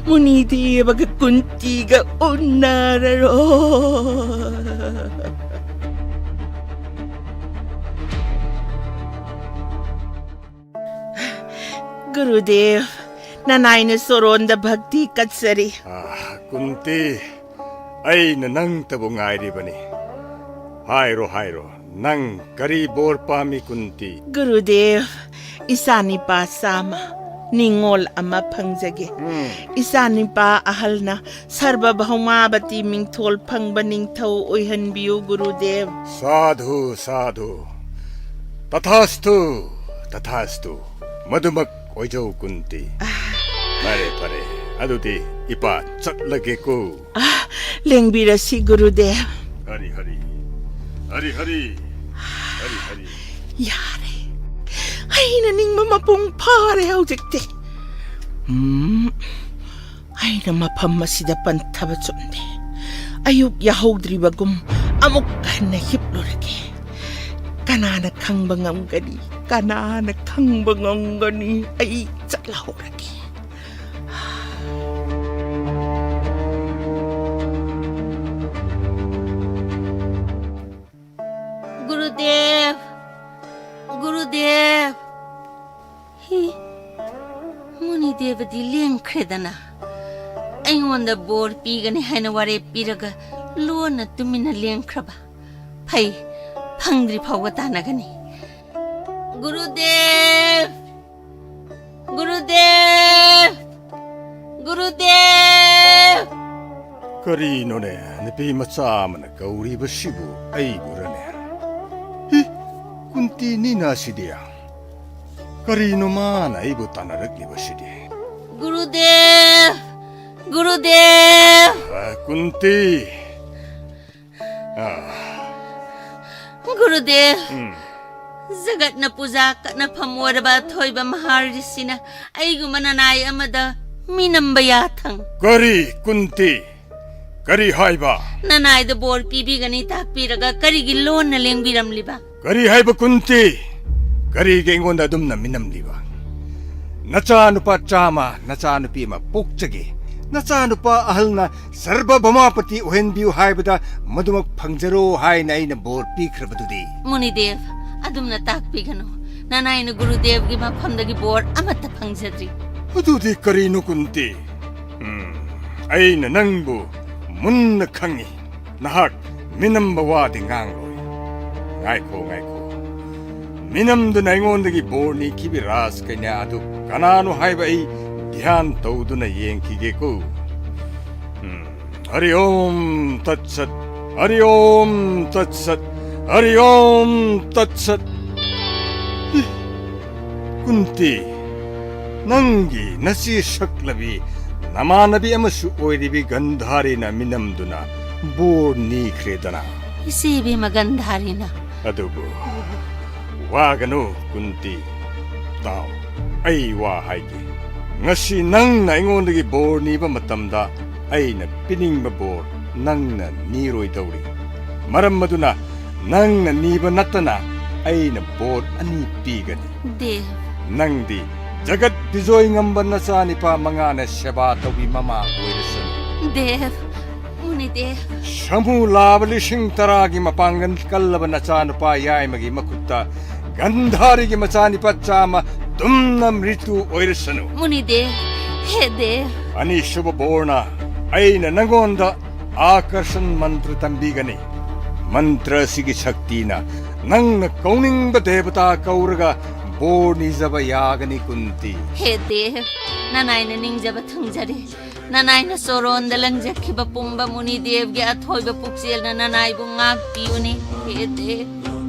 ꯃꯨꯅꯤꯗꯦꯕꯒ ꯀꯨꯟꯇꯤꯒ ꯎꯅꯔꯔꯣꯏ꯫ ꯒꯨꯔꯨꯗꯦꯕ, ꯅꯅꯥꯏꯅ ꯆꯣꯔꯣꯟꯗ ꯚꯛꯇꯤ ꯀꯠꯆꯔꯤ꯫ ꯑꯥ, ꯀꯨꯟꯇꯤ, ꯑꯩꯅ ꯅꯪꯇꯕꯨ ꯉꯥꯏꯔꯤꯕꯅꯤ꯫ ꯍꯥꯏꯔꯣ, ꯍꯥꯏꯔꯣ, ꯅꯪ ꯀꯔꯤ ꯕꯣꯔ ꯄꯥꯝꯃꯤ, ꯀꯨꯟꯇꯤ? ꯒꯨꯔꯨꯗꯦꯕ, ꯏꯆꯥꯅꯤꯄꯥ ꯆꯥꯝꯃ, ꯅꯤꯉꯣꯜ ꯑꯃ ꯐꯪꯖꯒꯦ꯫ ꯎꯝ꯫ ꯏꯆꯥꯅꯤꯄꯥ ꯑꯍꯜꯅ ꯁꯔꯕ ꯚꯧꯃꯥꯕꯇꯤ ꯃꯤꯡꯊꯣꯜ ꯐꯪꯕ ꯅꯤꯡꯊꯧ ꯑꯣꯏꯍꯟꯕꯤꯌꯨ, ꯒꯨꯔꯨꯗꯦꯕ꯫ ꯁꯥꯙꯨ, ꯁꯥꯙꯨ꯫ ꯇꯊꯥꯁꯇꯨ, ꯇꯊꯥꯁꯇꯨ꯫ ꯃꯗꯨꯃꯛ ꯑꯣꯏꯖꯧ, ꯀꯨꯟꯇꯤ꯫ ꯐꯔꯦ, ꯐꯔꯦ꯫ ꯑꯗꯨꯗꯤ ꯏꯄꯥ ꯆꯠꯂꯒꯦꯀꯣ꯫ ꯑꯥ, ꯂꯦꯡꯕꯤꯔꯁꯤ, ꯒꯨꯔꯨꯗꯦꯕ꯫ ꯍꯔꯤ, ꯍꯔꯤ꯫ ꯍꯔꯤ, ꯍꯔꯤ꯫ ꯍꯔꯤ, ꯍꯔꯤ꯫ ꯌꯥꯔꯦ꯫ ꯑꯩꯅ ꯅꯤꯡꯕ ꯃꯄꯨꯡ ꯐꯥꯔꯦ ꯍꯧꯖꯤꯛꯇꯤ꯫ ꯎꯝ, ꯑꯩꯅ ꯃꯐꯝ ꯑꯁꯤꯗ ꯄꯟꯊꯕ ꯆꯨꯝꯗꯦ꯫ ꯑꯌꯨꯛ ꯌꯥꯍꯧꯗ꯭ꯔꯤꯕꯒꯨꯝ ꯑꯃꯨꯛ ꯍꯟꯅ ꯍꯤꯞꯂꯨꯔꯒꯦ꯫ ꯀꯅꯥꯅ ꯈꯪꯕ ꯉꯝꯒꯅꯤ? ꯀꯅꯥꯅ ꯈꯪꯕ ꯉꯝꯒꯅꯤ? ꯑꯩ ꯆꯠꯂꯍꯧꯔꯒꯦ꯫ ꯒꯨꯔꯨꯗꯦꯕ! ꯒꯨꯔꯨꯗꯦꯕ! ꯍꯤ, ꯃꯨꯅꯤꯗꯦꯕꯗꯤ ꯂꯦꯡꯈ꯭ꯔꯦꯗꯅ꯫ ꯑꯩꯉꯣꯟꯗ ꯕꯣꯔ ꯄꯤꯒꯅꯤ ꯍꯥꯏꯅ ꯋꯥꯔꯦꯞ ꯄꯤꯔꯒ ꯂꯣꯟꯅ ꯇꯨꯃꯤꯟꯅ ꯂꯦꯡꯈ꯭ꯔꯕ꯫ ꯐꯩ, ꯐꯪꯗ꯭ꯔꯤ ꯐꯥꯎꯕ ꯇꯥꯟꯅꯒꯅꯤ꯫ ꯒꯨꯔꯨꯗꯦꯕ! ꯒꯨꯔꯨꯗꯦꯕ! ꯒꯨꯔꯨꯗꯦꯕ! ꯀꯔꯤꯅꯣꯅꯦ, ꯅꯨꯄꯤ ꯃꯆꯥ ꯑꯃꯅ ꯀꯧꯔꯤꯕꯁꯤꯕꯨ ꯑꯩꯕꯨꯔꯅꯦ? ꯍꯤ, ꯀꯨꯟꯇꯤꯅꯤꯅ ꯁꯤꯗꯤ꯫ ꯀꯔꯤꯅꯣ ꯃꯥꯅ ꯑꯩꯕꯨ ꯇꯥꯟꯅꯔꯛꯂꯤꯕꯁꯤꯗꯤ? ꯒꯨꯔꯨꯗꯦꯕ! ꯒꯨꯔꯨꯗꯦꯕ! ꯑ, ꯇꯤ꯫ ꯑꯥ꯫ ꯒꯨꯔꯨꯗꯦꯕ, ꯎꯝ꯫ ꯖꯒꯠꯅ ꯄꯨꯖꯥ ꯀꯠꯅꯐꯝ ꯑꯣꯏꯔꯕ ꯑꯊꯣꯏꯕ ꯃꯍꯥꯔꯤꯁꯤꯅ ꯑꯩꯒꯨꯝꯕ ꯅꯅꯥꯏ ꯑꯃꯗ ꯃꯤꯅꯝꯕ ꯌꯥꯊꯪ꯫ ꯀꯔꯤ, ꯀꯨꯟꯇꯤ? ꯀꯔꯤ ꯍꯥꯏꯕ? ꯅꯅꯥꯏꯗ ꯕꯣꯔ ꯄꯤꯕꯤꯒꯅꯤ ꯇꯥꯛꯄꯤꯔꯒ ꯀꯔꯤꯒꯤ ꯂꯣꯟꯅ ꯂꯦꯡꯕꯤꯔꯝꯂꯤꯕ? ꯀꯔꯤ ꯍꯥꯏꯕ, ꯀꯨꯟꯇꯤ? ꯀꯔꯤꯒꯤ ꯑꯩꯉꯣꯟꯗ ꯑꯗꯨꯝꯅ ꯃꯤꯅꯝꯂꯤꯕ? ꯅꯆꯥꯅꯨꯄꯥ ꯆꯥꯝꯃ, ꯅꯆꯥꯅꯨꯄꯤ ꯑꯃ ꯄꯣꯛꯆꯒꯦ꯫ ꯅꯆꯥꯅꯨꯄꯥ ꯑꯍꯜꯅ ꯁꯔꯕ ꯚꯧꯃꯄꯇꯤ ꯑꯣꯏꯍꯟꯕꯤꯌꯨ ꯍꯥꯏꯕꯗ ꯃꯗꯨꯃꯛ ꯐꯪꯖꯔꯣ ꯍꯥꯏꯅ ꯑꯩꯅ ꯕꯣꯔ ꯄꯤꯈ꯭ꯔꯕꯗꯨꯗꯤ꯫ ꯃꯨꯅꯤꯗꯦꯕ, ꯑꯗꯨꯝꯅ ꯇꯥꯛꯄꯤꯒꯅꯨ꯫ ꯅꯅꯥꯏꯅ ꯒꯨꯔꯨꯗꯦꯕꯒꯤ ꯃꯐꯝꯗꯒꯤ ꯕꯣꯔ ꯑꯃꯠꯇ ꯐꯪꯖꯗ꯭ꯔꯤ꯫ ꯑꯗꯨꯗꯤ ꯀꯔꯤꯅꯣ, ꯀꯨꯟꯇꯤ? ꯎꯝ, ꯑꯩꯅ ꯅꯪꯕꯨ ꯃꯨꯟꯅ ꯈꯪꯏ꯫ ꯅꯍꯥꯛ ꯃꯤꯅꯝꯕ ꯋꯥꯗꯤ ꯉꯥꯡꯂꯣꯏ꯫ ꯉꯥꯏꯈꯣ, ꯉꯥꯏꯈꯣ꯫ ꯃꯤꯅꯝꯗꯨꯅ ꯑꯩꯉꯣꯟꯗꯒꯤ ꯕꯣꯔ ꯅꯤꯈꯤꯕ ꯔꯥꯖꯀꯩꯅ꯭ꯌꯥ ꯑꯗꯨ ꯀꯅꯥꯅꯣ ꯍꯥꯏꯕ ꯑꯩ ꯙ꯭ꯌꯥꯟ ꯇꯧꯗꯨꯅ ꯌꯦꯡꯈꯤꯒꯦꯀꯣ꯫ ꯎꯝ, ꯍꯔꯤ ꯑꯣꯝ ꯇꯠ ꯁꯠ, ꯍꯔꯤ ꯑꯣꯝ ꯇꯠ ꯁꯠ, ꯍꯔꯤ ꯑꯣꯝ ꯇꯠ ꯁꯠ꯫ ꯏ, ꯀꯨꯟꯇꯤ, ꯅꯪꯒꯤ ꯅꯆꯦ ꯁꯛꯂꯕꯤ ꯅꯃꯥꯟꯅꯕꯤ ꯑꯃꯁꯨ ꯑꯣꯏꯔꯤꯕꯤ ꯒꯟꯙꯥꯔꯤꯅ ꯃꯤꯅꯝꯗꯨꯅ ꯕꯣꯔ ꯅꯤꯈ꯭ꯔꯦꯗꯅ꯫ ꯏꯆꯦ ꯏꯕꯦꯝꯃ ꯒꯟꯙꯥꯔꯤꯅ꯫ ꯑꯗꯨꯕꯨ ꯋꯥꯒꯅꯨ, ꯀꯨꯟꯇꯤ꯫ ꯇꯥꯎ, ꯑꯩ ꯋꯥ ꯍꯥꯏꯒꯦ꯫ ꯉꯁꯤ ꯅꯪꯅ ꯑꯩꯉꯣꯟꯗꯒꯤ ꯕꯣꯔ ꯅꯤꯕ ꯃꯇꯝꯗ ꯑꯩꯅ ꯄꯤꯅꯤꯡꯕ ꯕꯣꯔ ꯅꯪꯅ ꯅꯤꯔꯣꯏꯗꯧꯔꯤ꯫ ꯃꯔꯝ ꯑꯗꯨꯅ ꯅꯪꯅ ꯅꯤꯕ ꯅꯠꯇꯅ ꯑꯩꯅ ꯕꯣꯔ ꯑꯅꯤ ꯄꯤꯒꯅꯤ꯫ ꯗꯦꯕ꯫ ꯅꯪꯗꯤ ꯖꯒꯠ ꯕꯤꯖꯣꯏ ꯉꯝꯕ ꯅꯆꯥꯅꯤꯄꯥ ꯃꯉꯥꯅ ꯁꯦꯕꯥ ꯇꯧꯕꯤ ꯃꯃꯥ ꯑꯣꯏꯔꯁꯅꯨ꯫ ꯗꯦꯕ, ꯃꯨꯅꯤꯗꯦꯕ꯫ ꯁꯃꯨ ꯂꯥꯕ ꯂꯤꯁꯤꯡ ꯇꯔꯥꯒꯤ ꯃꯄꯥꯡꯒꯜ ꯀꯜꯂꯕ ꯅꯆꯥꯅꯨꯄꯥ ꯌꯥꯏꯃꯒꯤ ꯃꯈꯨꯠꯇ ꯒꯟꯙꯥꯔꯤꯒꯤ ꯃꯆꯥꯅꯤꯄꯥ ꯆꯥꯝꯃ ꯇꯨꯝꯅ ꯃ꯭ꯔꯤꯇꯨ ꯑꯣꯏꯔꯁꯅꯨ꯫ ꯃꯨꯅꯤꯗꯦꯕ, ꯍꯦ ꯗꯦꯕ꯫ ꯑꯅꯤꯁꯨꯕ ꯕꯣꯔꯅ ꯑꯩꯅ ꯅꯉꯣꯟꯗ ꯑꯥꯀꯔꯁꯟ ꯃꯟꯇ꯭ꯔ ꯇꯝꯕꯤꯒꯅꯤ꯫ ꯃꯟꯇ꯭ꯔ ꯑꯁꯤꯒꯤ ꯁꯛꯇꯤꯅ ꯅꯪꯅ ꯀꯧꯅꯤꯡꯕ ꯗꯦꯕꯇꯥ ꯀꯧꯔꯒ ꯕꯣꯔ ꯅꯤꯖꯕ ꯌꯥꯒꯅꯤ, ꯀꯨꯟꯇꯤ꯫ ꯍꯦ ꯗꯦꯕ, ꯅꯅꯥꯏꯅ ꯅꯤꯡꯖꯕ ꯊꯨꯡꯖꯔꯦ꯫ ꯅꯅꯥꯏꯅ ꯆꯣꯔꯣꯟꯗ ꯂꯪꯖꯈꯤꯕ ꯄꯨꯝꯕ ꯃꯨꯅꯤꯗꯦꯕꯒꯤ ꯑꯊꯣꯏꯕ ꯄꯨꯛꯆꯦꯜꯅ ꯅꯅꯥꯏꯕꯨ ꯉꯥꯛꯄꯤꯌꯨꯅꯦ, ꯍꯦ ꯗꯦꯕ꯫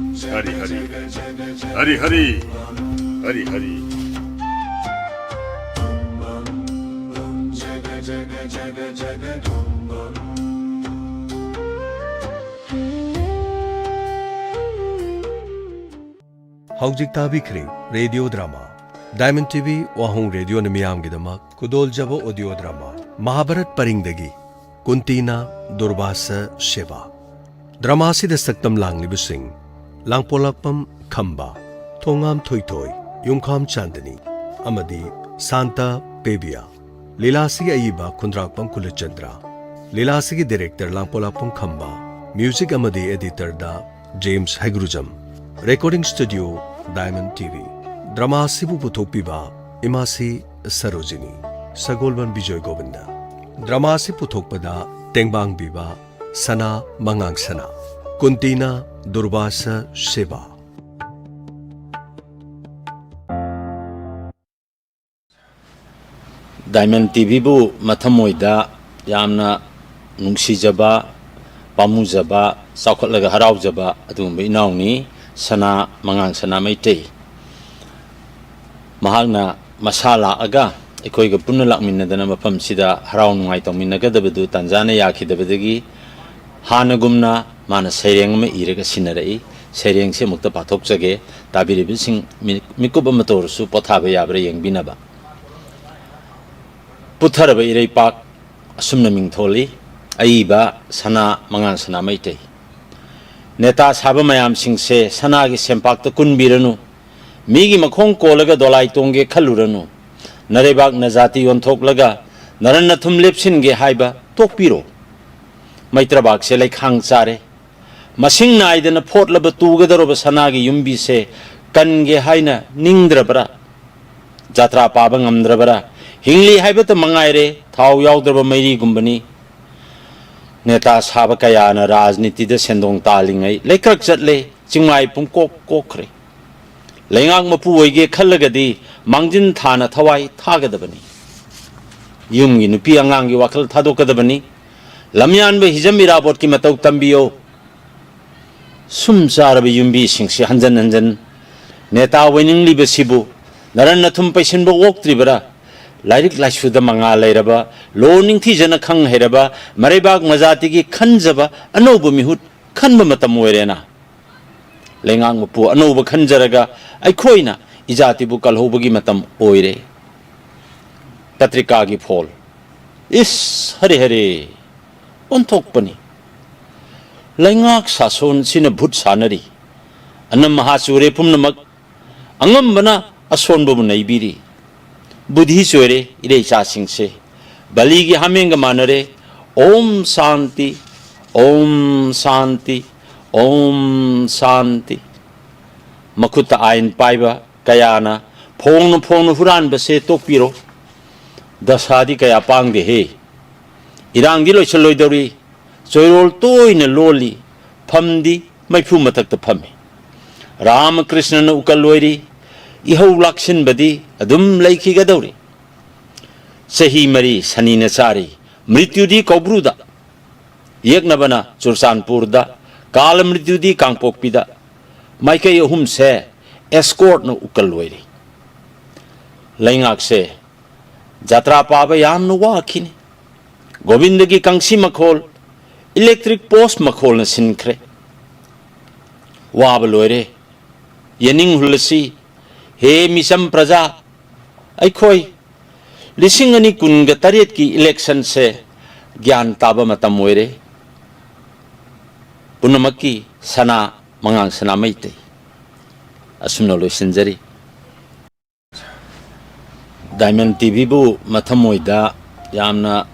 ꯍꯔꯤ ꯍꯔꯤ, ꯍꯔꯤ ꯍꯔꯤ, ꯍꯔꯤ ꯍꯔꯤ꯫ ꯍꯧꯖꯤꯛ ꯇꯥꯕꯤꯈ꯭ꯔꯤ ꯔꯦꯗꯤꯑꯣ ꯗ꯭ꯔꯃꯥ꯫ ꯗꯥꯏꯃꯟ ꯇꯤꯚꯤ ꯋꯥꯍꯣꯡ ꯔꯦꯗꯤꯑꯣꯅ ꯃꯤꯌꯥꯝꯒꯤꯗꯃꯛ ꯈꯨꯗꯣꯜꯖꯕ ꯑꯣꯗꯤꯑꯣ ꯗ꯭ꯔꯃꯥ ꯃꯍꯥꯚꯥꯔꯠ ꯄꯔꯤꯡꯗꯒꯤ ꯀꯨꯟꯇꯤꯅ ꯗꯨꯔꯕꯥꯁ ꯁꯦꯕꯥ꯫ ꯗ꯭ꯔꯃꯥ ꯑꯁꯤꯗ ꯁꯛꯇꯝ ꯂꯥꯡꯂꯤꯕꯁꯤꯡ: ꯂꯥꯡꯄꯣꯛꯂꯥꯛꯄꯝ ꯈꯝꯕ, ꯊꯣꯉꯥꯝ ꯊꯣꯏꯊꯣꯏ, ꯌꯨꯝꯈꯥꯝ ꯆꯥꯟꯗꯅꯤ ꯑꯃꯗꯤ ꯁꯥꯟꯇ ꯄꯦꯕꯤꯌꯥ꯫ ꯂꯤꯂꯥ ꯑꯁꯤꯒꯤ ꯑꯏꯕ ꯈꯨꯟꯗ꯭ꯔꯥꯛꯄꯝ ꯀꯨꯂꯆꯟꯗ꯭ꯔ꯫ ꯂꯤꯂꯥ ꯑꯁꯤꯒꯤ ꯗꯤꯔꯦꯛꯇꯔ ꯂꯥꯡꯄꯣꯛꯂꯥꯛꯄꯝ ꯈꯝꯕ꯫ ꯃ꯭ꯌꯨꯖꯤꯛ ꯑꯃꯗꯤ ꯑꯦꯗꯤꯇꯔꯗ James Heigrujam. Recording studio, Diamond TV. Drama ꯑꯁꯤꯕꯨ ꯄꯨꯊꯣꯛꯄꯤꯕ ꯏꯃꯥꯁꯤ ꯁꯔꯣꯖꯤꯅꯤ, ꯁꯒꯣꯜꯕꯟ ꯕꯤꯖꯣꯏ ꯒꯣꯕꯤꯟꯗ꯫ ꯗ꯭ꯔꯃꯥ ꯑꯁꯤ ꯄꯨꯊꯣꯛꯄꯗ ꯇꯦꯡꯕꯥꯡ ꯄꯤꯕ ꯁꯅꯥ ꯃꯉꯥꯡ ꯁꯅꯥ, ꯀꯨꯟꯇꯤꯅ ꯗꯨꯔꯕꯥꯁ ꯁꯦꯕꯥ꯫ ꯗꯥꯏꯃꯟ ꯇꯤꯚꯤꯕꯨ ꯃꯊꯃꯣꯏꯗ ꯌꯥꯝꯅ ꯅꯨꯡꯁꯤꯖꯕ, ꯄꯥꯝꯃꯨꯖꯕ, ꯆꯥꯎꯈꯠꯂꯒ ꯍꯔꯥꯎꯖꯕ ꯑꯗꯨꯒꯨꯝꯕ ꯏꯅꯥꯎꯅꯤ ꯁꯅꯥ ꯃꯉꯥꯡ ꯁꯅꯥ ꯃꯩꯇꯩ꯫ ꯃꯍꯥꯛꯅ ꯃꯁꯥ ꯂꯥꯛꯑꯒ ꯑꯩꯈꯣꯏꯒ ꯄꯨꯟꯅ ꯂꯥꯛꯃꯤꯟꯅꯗꯅ ꯃꯐꯝꯁꯤꯗ ꯍꯔꯥꯎ ꯅꯨꯡꯉꯥꯏ ꯇꯧꯃꯤꯟꯅꯒꯗꯕꯗꯨ ꯇꯥꯟꯖꯥꯅ ꯌꯥꯈꯤꯗꯕꯗꯒꯤ ꯍꯥꯟꯅꯒꯨꯝꯅ ꯃꯥꯅ ꯁꯩꯔꯦꯡ ꯑꯃ ꯏꯔꯒ ꯁꯤꯟꯅꯔꯛꯏ꯫ ꯁꯩꯔꯦꯡꯁꯤ ꯑꯃꯨꯛꯇ ꯄꯥꯊꯣꯛꯆꯒꯦ, ꯇꯥꯕꯤꯔꯤꯕꯁꯤꯡ ꯃꯤ-, ꯃꯤꯀꯨꯞ ꯑꯃꯇ ꯑꯣꯏꯔꯁꯨ ꯄꯣꯊꯥꯕ ꯌꯥꯕ꯭ꯔꯥ ꯌꯦꯡꯕꯤꯅꯕ꯫ ꯄꯨꯊꯔꯕ ꯏꯔꯩꯄꯥꯛ ꯑꯁꯨꯝꯅ ꯃꯤꯡꯊꯣꯜꯂꯤ: ꯑꯏꯕ ꯁꯅꯥ ꯃꯉꯥꯡ ꯁꯅꯥ ꯃꯩꯇꯩ꯫ ꯅꯦꯇꯥ ꯁꯥꯕ ꯃꯌꯥꯝꯁꯤꯡꯁꯦ ꯁꯅꯥꯒꯤ ꯁꯦꯝꯄꯥꯛꯇ ꯀꯨꯟꯕꯤꯔꯅꯨ꯫ ꯃꯤꯒꯤ ꯃꯈꯣꯡ ꯀꯣꯜꯂꯒ ꯗꯣꯂꯥꯏ ꯇꯣꯡꯒꯦ ꯈꯜꯂꯨꯔꯅꯨ꯫ ꯅꯔꯩꯕꯥꯛ ꯅꯖꯥꯇꯤ ꯌꯣꯟꯊꯣꯛꯂꯒ ꯅꯔꯟ ꯅꯊꯨꯝ ꯂꯦꯞꯁꯤꯟꯒꯦ ꯍꯥꯏꯕ ꯇꯣꯛꯄꯤꯔꯣ꯫ ꯃꯩꯇ꯭ꯔꯕꯥꯛꯁꯦ ꯂꯩꯈꯥꯡ ꯆꯥꯔꯦ꯫ ꯃꯁꯤꯡ ꯅꯥꯏꯗꯅ ꯐꯣꯠꯂꯕ ꯇꯨꯒꯗꯧꯔꯕ ꯁꯅꯥꯒꯤ ꯌꯨꯝꯕꯤꯁꯦ ꯀꯟꯒꯦ ꯍꯥꯏꯅ ꯅꯤꯡꯗ꯭ꯔꯕ꯭ꯔꯥ? ꯖꯥꯇ꯭ꯔꯥ ꯄꯥꯕ ꯉꯝꯗ꯭ꯔꯕ꯭ꯔꯥ? ꯍꯤꯡꯂꯤ ꯍꯥꯏꯕꯇ ꯃꯉꯥꯏꯔꯦ, ꯊꯥꯎ ꯌꯥꯎꯗ꯭ꯔꯕ ꯃꯩꯔꯤꯒꯨꯝꯕꯅꯤ꯫ ꯅꯦꯇꯥ ꯁꯥꯕ ꯀꯌꯥꯅ ꯔꯥꯖꯅꯤꯇꯤꯗ ꯁꯦꯟꯗꯣꯡ ꯇꯥꯜꯂꯤꯉꯩ ꯂꯩꯀ꯭ꯔꯛ ꯆꯠꯂꯦ, ꯆꯤꯡꯃꯥꯏ ꯄꯨꯡꯀꯣꯛ ꯀꯣꯛꯈ꯭ꯔꯦ꯫ ꯂꯩꯉꯥꯛ ꯃꯄꯨ ꯑꯣꯏꯒꯦ ꯈꯜꯂꯒꯗꯤ ꯃꯥꯡꯖꯤꯟ ꯊꯥꯅ ꯊꯋꯥꯏ ꯊꯥꯒꯗꯕꯅꯤ꯫ ꯌꯨꯝꯒꯤ ꯅꯨꯄꯤ ꯑꯉꯥꯡꯒꯤ ꯋꯥꯈꯜ ꯊꯥꯗꯣꯛꯀꯗꯕꯅꯤ꯫ ꯂꯝꯌꯥꯟꯕ ꯍꯤꯖꯝ ꯏꯔꯥꯕꯣꯠꯀꯤ ꯃꯇꯧ ꯇꯝꯕꯤꯌꯣ꯫ ꯁꯨꯝ ꯆꯥꯔꯕ ꯌꯨꯝꯕꯤꯁꯤꯡꯁꯤ ꯍꯟꯖꯟ ꯍꯟꯖꯟ ꯅꯦꯇꯥ ꯑꯣꯏꯅꯤꯡꯂꯤꯕꯁꯤꯕꯨ ꯅꯔꯟ ꯅꯊꯨꯝ ꯄꯩꯁꯤꯟꯕ ꯑꯣꯛꯇ꯭ꯔꯤꯕꯔꯥ? ꯂꯥꯏꯔꯤꯛ ꯂꯥꯏꯁꯨꯗ ꯃꯉꯥꯜ ꯂꯩꯔꯕ, ꯂꯣ ꯅꯤꯡꯊꯤꯖꯅ ꯈꯪ ꯍꯩꯔꯕ, ꯃꯔꯩꯕꯥꯛ ꯃꯖꯥꯇꯤꯒꯤ ꯈꯟꯖꯕ ꯑꯅꯧꯕ ꯃꯤꯍꯨꯠ ꯈꯟꯕ ꯃꯇꯝ ꯑꯣꯏꯔꯦꯅ꯫ ꯂꯩꯉꯥꯛ ꯃꯄꯨ ꯑꯅꯧꯕ ꯈꯟꯖꯔꯒ ꯑꯩꯈꯣꯏꯅ ꯏꯖꯥꯇꯤꯕꯨ ꯀꯜꯍꯧꯕꯒꯤ ꯃꯇꯝ ꯑꯣꯏꯔꯦ꯫ ꯄꯇ꯭ꯔꯤꯀꯥꯒꯤ ꯐꯣꯜ꯫ ꯏꯁ, ꯍꯔꯦ ꯍꯔꯦ꯫ ꯑꯣꯟꯊꯣꯛꯄꯅꯤ꯫ ꯂꯩꯉꯥꯛ ꯁꯥꯁꯣꯟꯁꯤꯅ ꯚꯨꯠ ꯁꯥꯟꯅꯔꯤ꯫ ꯑꯅꯝ ꯃꯍꯥ ꯆꯨꯔꯦ ꯄꯨꯝꯅꯃꯛ꯫ ꯑꯉꯝꯕꯅ ꯑꯁꯣꯟꯕꯕꯨ ꯅꯩꯕꯤꯔꯤ꯫ ꯕꯨꯙꯤ ꯆꯣꯏꯔꯦ ꯏꯔꯩꯆꯥꯁꯤꯡꯁꯦ꯫ ꯕꯂꯤꯒꯤ ꯍꯥꯃꯦꯡꯒ ꯃꯥꯟꯅꯔꯦ꯫ ꯑꯣꯝ ꯁꯥꯟꯇꯤ, ꯑꯣꯝ ꯁꯥꯟꯇꯤ, ꯑꯣꯝ ꯁꯥꯟꯇꯤ꯫ ꯃꯈꯨꯠꯇ ꯑꯥꯏꯟ ꯄꯥꯏꯕ ꯀꯌꯥꯅ ꯐꯣꯡꯅ ꯐꯣꯡꯅ ꯍꯨꯔꯥꯟꯕꯁꯦ ꯇꯣꯛꯄꯤꯔꯣ꯫ ꯗꯁꯥꯗꯤ ꯀꯌꯥ ꯄꯥꯡꯗꯦꯍꯦ꯫ ꯏꯔꯥꯡꯗꯤ ꯂꯣꯏꯁꯤꯜꯂꯣꯏꯗꯧꯔꯤ꯫ ꯆꯣꯏꯔꯣꯜ ꯇꯣꯏꯅ ꯂꯣꯜꯂꯤ꯫ ꯐꯝꯗꯤ ꯃꯩꯐꯨ ꯃꯊꯛꯇ ꯐꯝꯃꯤ꯫ ꯔꯥꯃꯀ꯭ꯔꯤꯁꯅꯅ ꯎꯀꯜ ꯑꯣꯏꯔꯤ꯫ ꯏꯍꯧ ꯂꯥꯛꯁꯤꯟꯕꯗꯤ ꯑꯗꯨꯝ ꯂꯩꯈꯤꯒꯗꯧꯔꯤ꯫ ꯆꯍꯤ ꯃꯔꯤ ꯁꯅꯤꯅ ꯆꯥꯔꯤ꯫ ꯃ꯭ꯔꯤꯇ꯭ꯌꯨꯗꯤ ꯀꯧꯕ꯭ꯔꯨꯗ꯫ ꯌꯦꯛꯅꯕꯅ ꯆꯨꯔꯆꯥꯟꯄꯨꯔꯗ꯫ ꯀꯥꯂ ꯃ꯭ꯔꯤꯇ꯭ꯌꯨꯗꯤ ꯀꯥꯡꯄꯣꯛꯄꯤꯗ꯫ ꯃꯥꯏꯀꯩ ꯑꯍꯨꯝꯁꯦ ꯑꯦꯁꯀꯣꯔꯠꯅ ꯎꯀꯜ ꯑꯣꯏꯔꯤ꯫ ꯂꯩꯉꯥꯛꯁꯦ ꯖꯇ꯭ꯔꯥ ꯄꯥꯕ ꯌꯥꯝꯅ ꯋꯥꯈꯤꯅꯤ꯫ ꯒꯣꯕꯤꯟꯗꯒꯤ ꯀꯪꯁꯤ ꯃꯈꯣꯜ, ꯏꯂꯦꯛꯇ꯭ꯔꯤꯛ ꯄꯣꯁ ꯃꯈꯣꯜꯅ ꯁꯤꯟꯈ꯭ꯔꯦ꯫ ꯋꯥꯕ ꯂꯣꯏꯔꯦ꯫ ꯌꯦꯅꯤꯡ ꯍꯨꯜꯂꯁꯤ꯫ ꯍꯦ ꯃꯤꯆꯝ ꯄ꯭ꯔꯖꯥ, ꯑꯩꯈꯣꯏ ꯂꯤꯁꯤꯡ ꯑꯅꯤ ꯀꯨꯟꯒ ꯇꯔꯦꯠꯀꯤ ꯏꯂꯦꯛꯁꯟꯁꯦ ꯒ꯭ꯌꯥꯟ ꯇꯥꯕ ꯃꯇꯝ ꯑꯣꯏꯔꯦ꯫ ꯄꯨꯝꯅꯃꯛꯀꯤ ꯁꯅꯥ ꯃꯉꯥꯡ ꯁꯅꯥ ꯃꯩꯇꯩ꯫ ꯑꯁꯨꯝꯅ ꯂꯣꯏꯁꯤꯟꯖꯔꯤ꯫ ꯗꯥꯏꯃꯟ ꯇꯤꯚꯤꯕꯨ ꯃꯊꯃꯣꯏꯗ ꯌꯥꯝꯅ